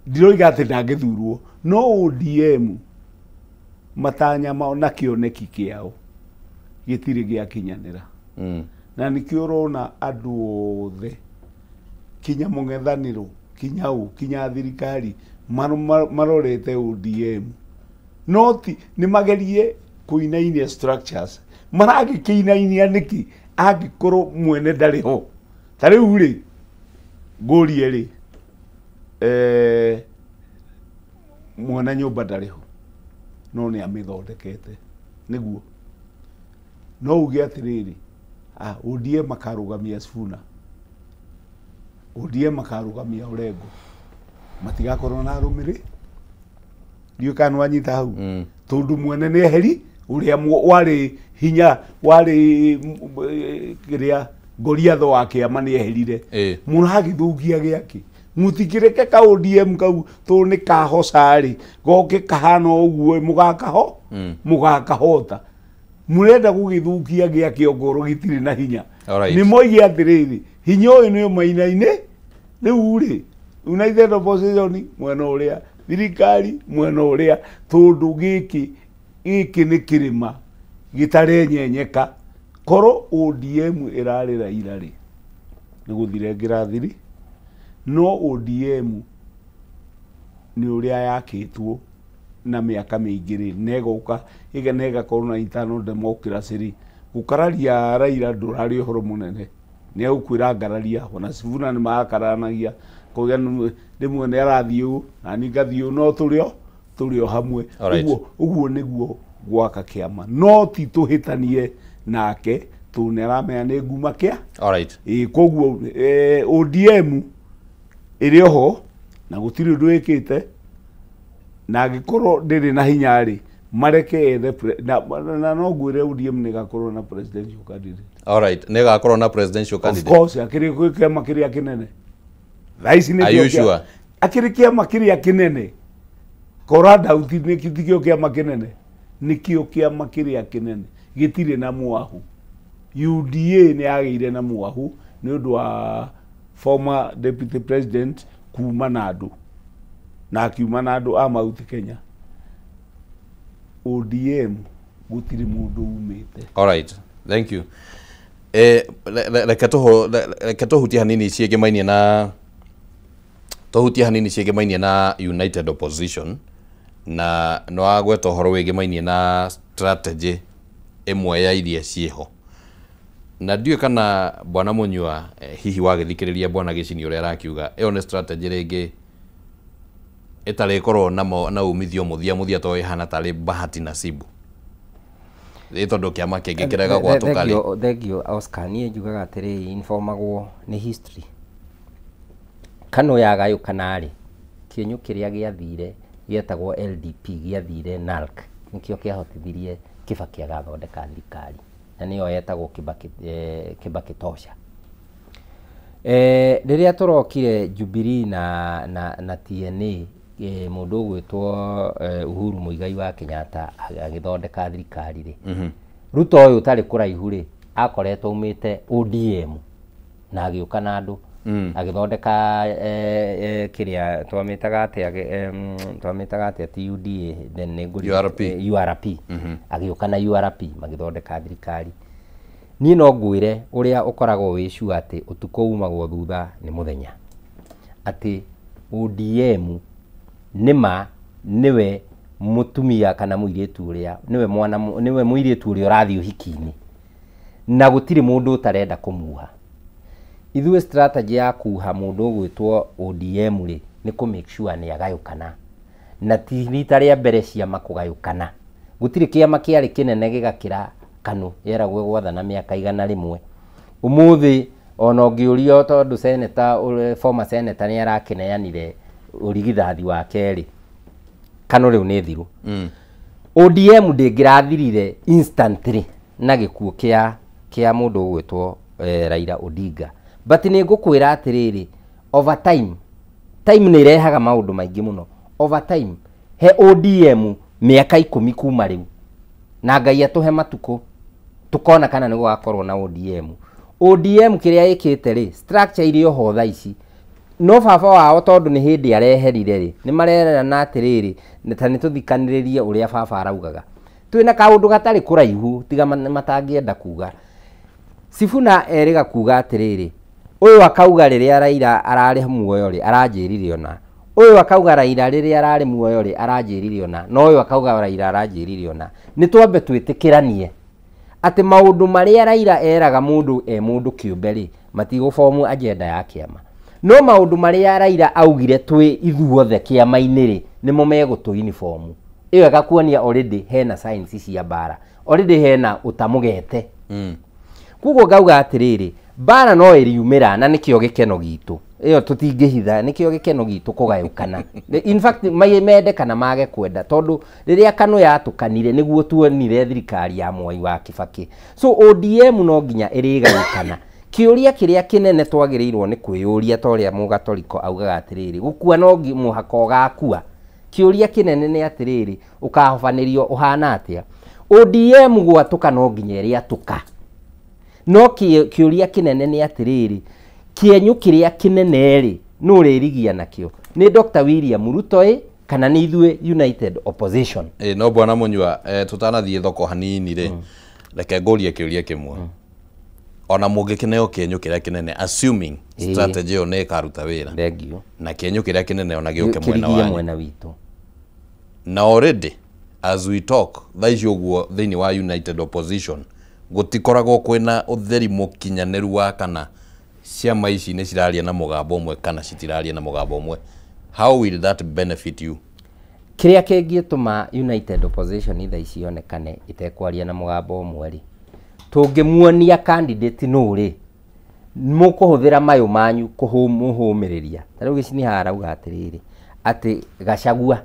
ndiroiga atĩ ndangĩthurwo no ODM matanya mao na kĩoneki kĩao gĩtirĩ gĩakinyanĩra. Na nĩkĩo ũrona andũ othe kinya mũng'ethanĩro kinya ũ kinya thirikari marorete ODM no ti nĩ magerie kũinainia structures maragĩkĩinainia nĩkĩ angĩkorwo mwene ndarĩ ho. Ta rĩu rĩ ngũrie rĩ mwene nyũmba ndarĩ ho no nĩ amĩthondekete nĩguo no uge atĩrĩrĩ ODM akarũgamia Sifuna ODM akarũgamia Orengo matigakorwo na arũmĩrĩri ndiũĩ kana nĩwanyita hau tondũ mwene nĩ eheri ũrĩa warĩ hinya warĩ kĩrĩa Goliatho wa kĩama nĩ eherire mũragĩthũkia gĩakĩ mũtikĩreke ka ODM kau tondũ nĩ kahoca rĩ goke kahana ũguo mũgakahota Murenda gũgĩthũkia gĩa kĩongoro gĩtirĩ na hinya. Nĩ moige atĩrĩrĩ, hinya ũyũ nĩ ũmainaine rĩu rĩ, United Opposition mwena ũrĩa, thirikari mwena ũrĩa, tondũ gĩkĩ nĩ kĩrĩma gĩtarenyenyeka. Korwo ODM ĩrarĩ Raila rĩ, nĩ gũthire ngĩrathiri, no ODM nĩ ũrĩa yakĩtwo na mĩaka mĩingĩ rĩ, na ĩgoka na ĩgakorwo na internal democracy rĩ, gũkararia Raila ndũrarĩ ũhoro mũnene. Nĩ egũkwĩra ngararia, ona Sifuna nĩ marakaranagia, koguo rĩmwe nĩ arathiĩ ũũ na niĩ ngathiĩ ũũ, no tũrĩ o hamwe. Ũguo nĩguo gwaka kĩama, no ti tũhĩtanie nake tondũ nĩ aramenya nĩ nguma kĩa. Koguo ODM ĩrĩ oho na gũtirĩ ũndũ ĩkĩte, na angĩkorwo ndĩrĩ na hinya rĩ, mareke ethe na no ngwĩre ODM nĩ ĩgakorwo na presidential candidate. Alright, nĩ ĩgakorwo na presidential candidate. Of course, akĩrĩ kĩama kĩrĩa kĩnene. Thaa ici nĩ akĩrĩ kĩama kĩrĩa kĩnene. Kora Dauti nĩ tikĩo kĩama kĩnene, nĩkĩo kĩama kĩrĩa kĩnene gĩtirĩ na mwahu. UDA nĩ yagĩire na mwahu nĩ ũndũ wa former deputy president kuma na andũ, na akiuma na andũ a Mount Kenya. ODM gũtirĩ mũndũ umĩte. Alright, thank you. Reke tũhutie hanini ciĩgĩmainie na na United Opposition, na no agweta ũhoro wĩgĩmainie na strategy ĩmwe ya iria ciĩho. Na ndiũĩ kana Bwana Munyua hihi wagĩthikĩrĩria Bwana Gĩcini ũrĩa arakiuga, ĩyo nĩ strategy rĩngĩ ĩtarĩkorwo na umithio mũthia mũthia tondũ ĩhana tarĩ bahati nasibu. Ĩ tondũ kĩama kĩngĩ kĩrega gwatũka rĩ. Thank you Oscar. Niĩ njugaga atĩrĩrĩ, informagwo nĩ history. Kano yagayũkana rĩ, kĩenyũ kĩrĩa gĩathire gĩetagwo LDP gĩathire NALC, nĩkĩo kĩahotithirie Kibaki agathondeka thirikari, na nĩyo yetagwo Kibaki Tosha. Rĩrĩa tũrokire Jubilee na TNA, mũndũ ũgwĩtwo Uhuru Muigai wa Kenyatta agĩthondeka thirikari rĩ, Ruto ũyũ ũtarĩ kũraihu rĩ, akoretwo aumĩte ODM na agĩũka na andũ agĩthondeka kĩrĩa twamĩtaga atĩa ti UDA, then nĩ URP. Agĩũka na URP magĩthondeka thirikari. Niĩ no ngwĩre ũrĩa ũkoragwo wĩ sure atĩ ũtukũ umagwo thutha nĩ mũthenya, atĩ ODM nĩma nĩwe mũtumia kana mũirĩtu ũrĩa nĩwe mwana nĩwe mũirĩtu ũrĩa ũrathiĩ ũhiki-inĩ, na gũtirĩ mũndũ ũtarenda kũmuha. Ithuĩ strategy ya kuha mũndũ ũgwĩtwo ODM rĩ, nĩ kũ make sure nĩ agayũkana, na ti rita rĩa mbere ciama kũgayũkana. Gũtirĩ kĩama kĩarĩ kĩnene gĩgakĩra KANU yeragwo gwathana mĩaka 100. Ũmũthĩ ona ũngĩũrio tondũ senator, former senator nĩ arakĩneanire ũrigithathi wake rĩ, KANU rĩu nĩ thiru. ODM ndĩngĩrathirire instantly na gĩkuũ kĩa mũndũ ũgwĩtwo Raila Odinga. But nĩ ngũkwĩra atĩrĩrĩ, over time, time nĩ irehaga maũndũ maingĩ mũno. Over time, he ODM mĩaka 10 kuma rĩu, na Ngai atũhe matukũ tukona kana nĩ gũgakorwo na ODM. ODM kĩrĩa ĩkĩte rĩ, structure irĩ oho thaa ici, no baba wao tondũ nĩ hĩndĩ areherire rĩ, nĩ marerana atĩrĩrĩ, ta nĩ tũthikanĩrĩrie ũrĩa baba araugaga. Twĩna kaũndũ gatarĩ kũraihu tiga matangĩenda kuga. Sifuna erĩga kuga atĩrĩrĩ, ũyũ akauga rĩrĩa Raila ararĩ muoyo rĩ, aranjĩrire ona. Ũyũ akauga Raila rĩrĩa ararĩ muoyo rĩ, aranjĩrire ona. No ũyũ akauga Raila aranjĩrire ona. Nĩ twambe twĩtĩkĩranie atĩ maũndũ marĩa Raila eraga mũndũ e mũndũ kĩũmbe rĩ, matigũbomu agenda ya kĩama. No maũndũ marĩa Raila augire twĩ ithuothe kĩama-inĩ rĩ, nĩmo megũtũ uniform. Ĩyo ĩgakuonia already hena science cia mbara, already hena ũtamũgete. Koguo ngauga atĩrĩrĩ, mbara no ĩriumĩra na nĩkĩo gĩkeno gitũ. Ĩyo tũtingĩhitha, nĩkĩo gĩkeno gitũ kũgayũkana. In fact, mende kana mage kwenda, tondũ rĩrĩa KANU yatũkanire nĩguo tuonire thirikari ya Mwai wa Kibaki. So ODM no nginya ĩrĩgayũkana. Kĩũria kĩrĩa kĩnene twagĩrĩirwo nĩ kwĩyũria ta ũrĩa Mũgatoriko augaga atĩrĩrĩ, gũkua no mũhaka ũgakua. Kĩũria kĩnene nĩ atĩrĩrĩ, ũkahobanĩrio ũhana atĩa? ODM gwatũka no nginya ĩrĩatũka. No kĩũria kĩnene nĩ atĩrĩrĩ, kĩenyũ kĩrĩa kĩnene rĩ, nũ ũrĩrigia nakĩo? Nĩ Dr. William Ruto ĩ kana nĩ ithuĩ United Opposition? No bwana Munyua, tũtanathiĩ thoko hanini rĩ, reke ngũrie kĩũria kĩmwe. Ona mũngĩkĩneo kĩenyũ kĩrĩa kĩnene, assuming strategy ĩyo nĩ ĩkaruta wĩra, Thank you. na kĩenyũ kĩrĩa kĩnene ona gĩũke mwena Kĩrigie wanyu, mwena witũ. Na already as we talk thaa ici ũguo, thĩinĩ wa United Opposition gũtikoragwo kwĩna ũtheri mũkinyanĩru wa kana ciama ici nĩ ciraria na mũgambo ũmwe kana citiraria na mũgambo ũmwe. How will that benefit you? Kĩrĩa kĩngĩtũma United Opposition thaa ici yonekane ĩtekwaria na mũgambo ũmwe rĩ, tũngĩmuonia candidate nũ rĩ, mũkũhũthĩra mayũ manyu kũmũhũmĩrĩria. Ta rĩu Gĩcini haha arauga atĩrĩrĩ, atĩ Gachagua,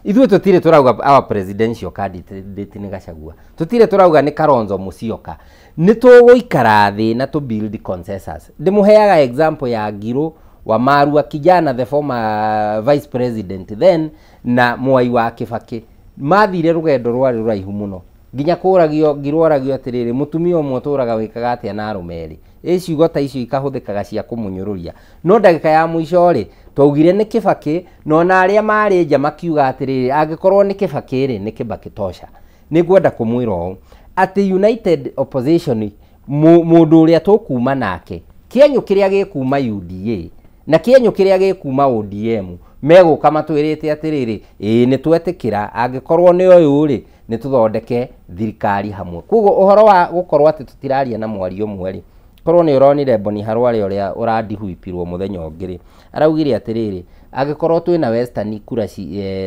ithuĩ tũtirĩ tũrauga our presidential candidate nĩ Gachagua, tũtirĩ tũrauga nĩ Kalonzo Musyoka. Nĩ tũgũikara thĩ na tũ build consensus. Ndĩmũheaga example ya Ngirũ wa Marua Kijana, the former vice president then, na Mwai wa Kibaki. Mathire rũgendo rwarĩ rũraihu mũno, nginya kũragio Ngirũ aragio atĩrĩrĩ, mũtumia ũmwe ũtũraga wĩkaga atĩa na arũme erĩ? Ĩ ciugo ta icio ikahũthĩkaga cia kũmũnyũrũria. No ndagĩka ya mũico rĩ, twaugire nĩ Kibaki, na ona arĩa marĩ nja makiuga atĩrĩrĩ, angĩkorwo nĩ Kibaki rĩ, nĩ Kibaki tosha. Nĩ ngwenda kũmwĩra ũũ atĩ United Opposition, mũndũ ũrĩa tũkuma nake, kĩenyũ kĩrĩa gĩkuma UDA na kĩenyũ kĩrĩa gĩkuma ODM, megũka matwĩrĩte atĩrĩrĩ, ĩĩ nĩ twetĩkĩra, angĩkorwo nĩ ũyũ rĩ, nĩ tũthondeke thirikari hamwe. Koguo ũhoro wa gũkorwo atĩ tũtiraria na mwario ũmwe rĩ, korwo nĩ ũronire Boni Harware ũrĩa ũrandihuipirwo mũthenya ũngĩ rĩ, araugire atĩrĩrĩ, angĩkorwo twĩna Western kura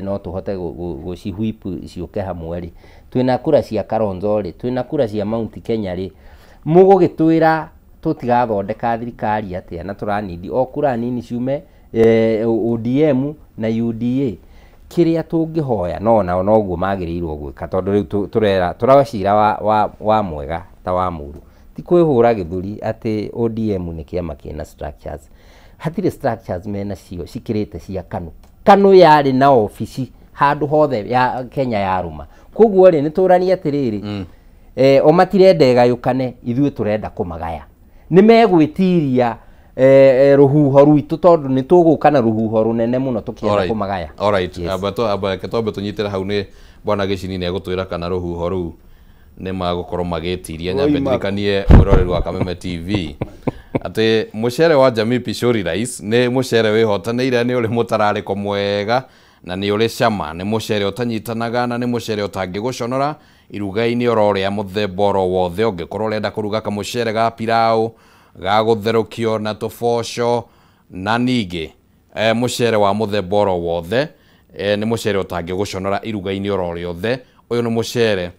no tũhote gũcihuip ciũke hamwe rĩ, twĩna kura cia Kalonzo rĩ, twĩna kura cia Mount Kenya rĩ, mũgũgĩtwĩra tũtigathondeka thirikari atĩa na tũranindi o kura nini ciume ODM na UDA? Kĩrĩa tũngĩhoya no nao noguo magĩrĩirwo gwĩka, tondũ rĩu tũrera tũracira wa mwega ta wa mũru, ti kwĩhũra gĩthũri atĩ ODM nĩ kĩama kĩna structures. Hatirĩ structures mena cio cikĩrĩte cia KANU. KANU yarĩ na obici handũ hothe ya Kenya yarũma. Koguo rĩ, nĩ tũranie atĩrĩrĩ, o matirenda ĩgayũkane, ithuĩ tũrenda kũmagaya. Nĩ megwĩtiria rũhuho rwitũ, tondũ nĩ tũgũka na rũhuho rũnene mũno tũkĩenda kũmagaya. Alright, amba reke twambe tũnyitĩre hau. Nĩ bwana Gĩcini nĩ egũtwĩra kana rũhuho rũu nĩ magũkorwo magĩtiria. Nyambe ndirikanie mwĩroreri wa Kameme TV atĩ mũcere wa Jamii Pishori Rice nĩ mũcere wĩhotanĩire, nĩ ũrĩ mũtararĩko mwega na nĩ ũrĩ cama. Nĩ mũcere ũtanyitanaga na nĩ mũcere ũtangĩgũconora iruga-inĩ oro rĩa mũthemba oro wothe. Ũngĩkorwo ũrenda kũruga kamũcere ga pilau ga gũtherũkio na tũboco, na ningĩ mũcere wa mũthemba oro wothe, nĩ mũcere ũtangĩgũconora iruga-inĩ oro rĩothe. Ũyũ nĩ mũcere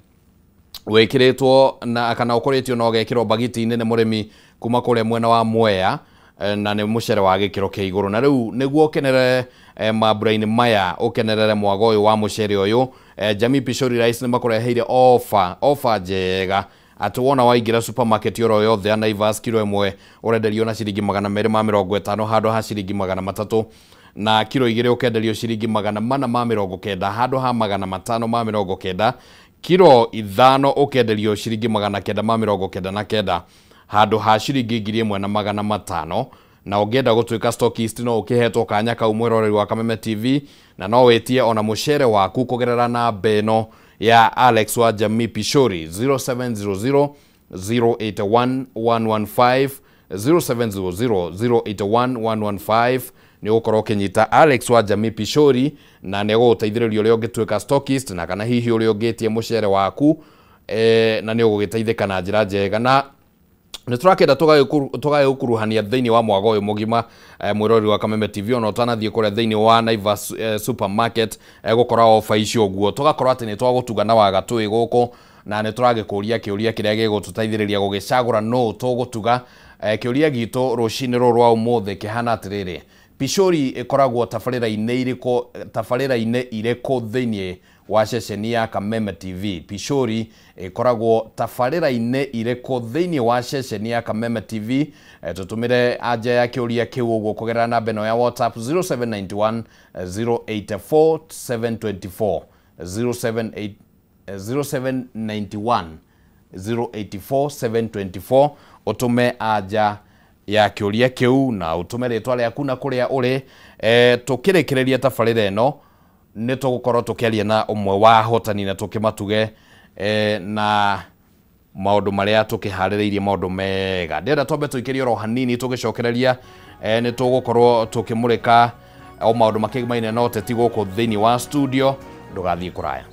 wĩkĩrĩtwo na kana ũkũrĩtio na ũgekĩrwo bagiti-inĩ nĩ mũrĩmi kuma kũrĩa mwena wa Mwea, na nĩ mũcere wa gĩkĩro kĩa igũrũ. Na rĩu nĩguo ũkenerere mambura-inĩ maya, ũkenerere mwago ũyũ wa mũcere ũyũ, Jamii Pishori Rice nĩ makũreheire offer njega, atĩ wona waingĩra supermarket oro yothe ya Naivas, kiro 1 ũrenderio na ciringi 250 handũ ha ciringi 300, na kiro 2 ũkenderio ciringi 490 handũ ha 590, kiro 5 ũkenderio ciringi 999 handũ ha ciringi 1500. Na ũngĩenda gũtuĩka stockist, no ũkĩhetwo kanya kau, mwĩroreri wa Kameme TV, na no wĩtie ona mũcere waku kũgerera namba ĩno ya Alex wa Jamii Pishori, 0700 081 115, 0700 081 115. Nĩ ũgũkorwo ũkĩnyita Alex wa Jamii Pishori na nĩ egũgũteithĩrĩria ũrĩa ũngĩtuĩka stockist na kana hihi ũrĩa ũngĩtie mũcere waku, na nĩ ũgũgĩteithĩka na njĩra njega. Na nĩ tũrakĩenda tũgagĩkuruhania thĩinĩ wa mwago ũyũ mũgima, mwĩroreri wa Kameme TV, ona ũtanathiĩ kũrĩa thĩinĩ wa Naivas supermarket gũkora ofa icio ũguo, tũgakorwo atĩ nĩ twagũtuga na wagatũĩ gũkũ, na nĩ tũragĩkũria kĩũria kĩrĩa gĩgũtũteithĩrĩria gũgĩcagũra nũ tũgũtuga. Kĩũria gitũ rũcinĩ rũrũ rwa ũmũthĩ kĩhana atĩrĩrĩ: Pishori ĩkoragwo tabarĩra-inĩ irĩkũ, tabarĩra-inĩ irĩkũ thĩinĩ wa ceceni ya Kameme TV? Pishori ĩkoragwo tabarĩra-inĩ irĩkũ thĩinĩ wa ceceni ya Kameme TV? Tũtũmĩre anja ya kĩũria kĩu ũguo kũgerera namba ĩno ya WhatsApp, 0791 084 724, 078 0791 084 724 ũtũme anja ya kĩũria kĩu na ũtũme rĩtwa rĩaku na kũrĩa ũrĩ. Tũkĩrĩkĩrĩria tabarĩra ĩno nĩ tũgũkorwo tũkĩaria na ũmwe wa ahotani na tũkĩmatuge na maũndũ marĩa tũkĩharĩrĩirie maũndũ mega. Ndĩrenda twambe tũikĩrie oro hanini tũgĩcokereria nĩ tũgũkorwo tũkĩmũrĩka o maũndũ makĩgmaine na ũteti gũkũ thĩinĩ wa studio. Ndũgathiĩ kũraya.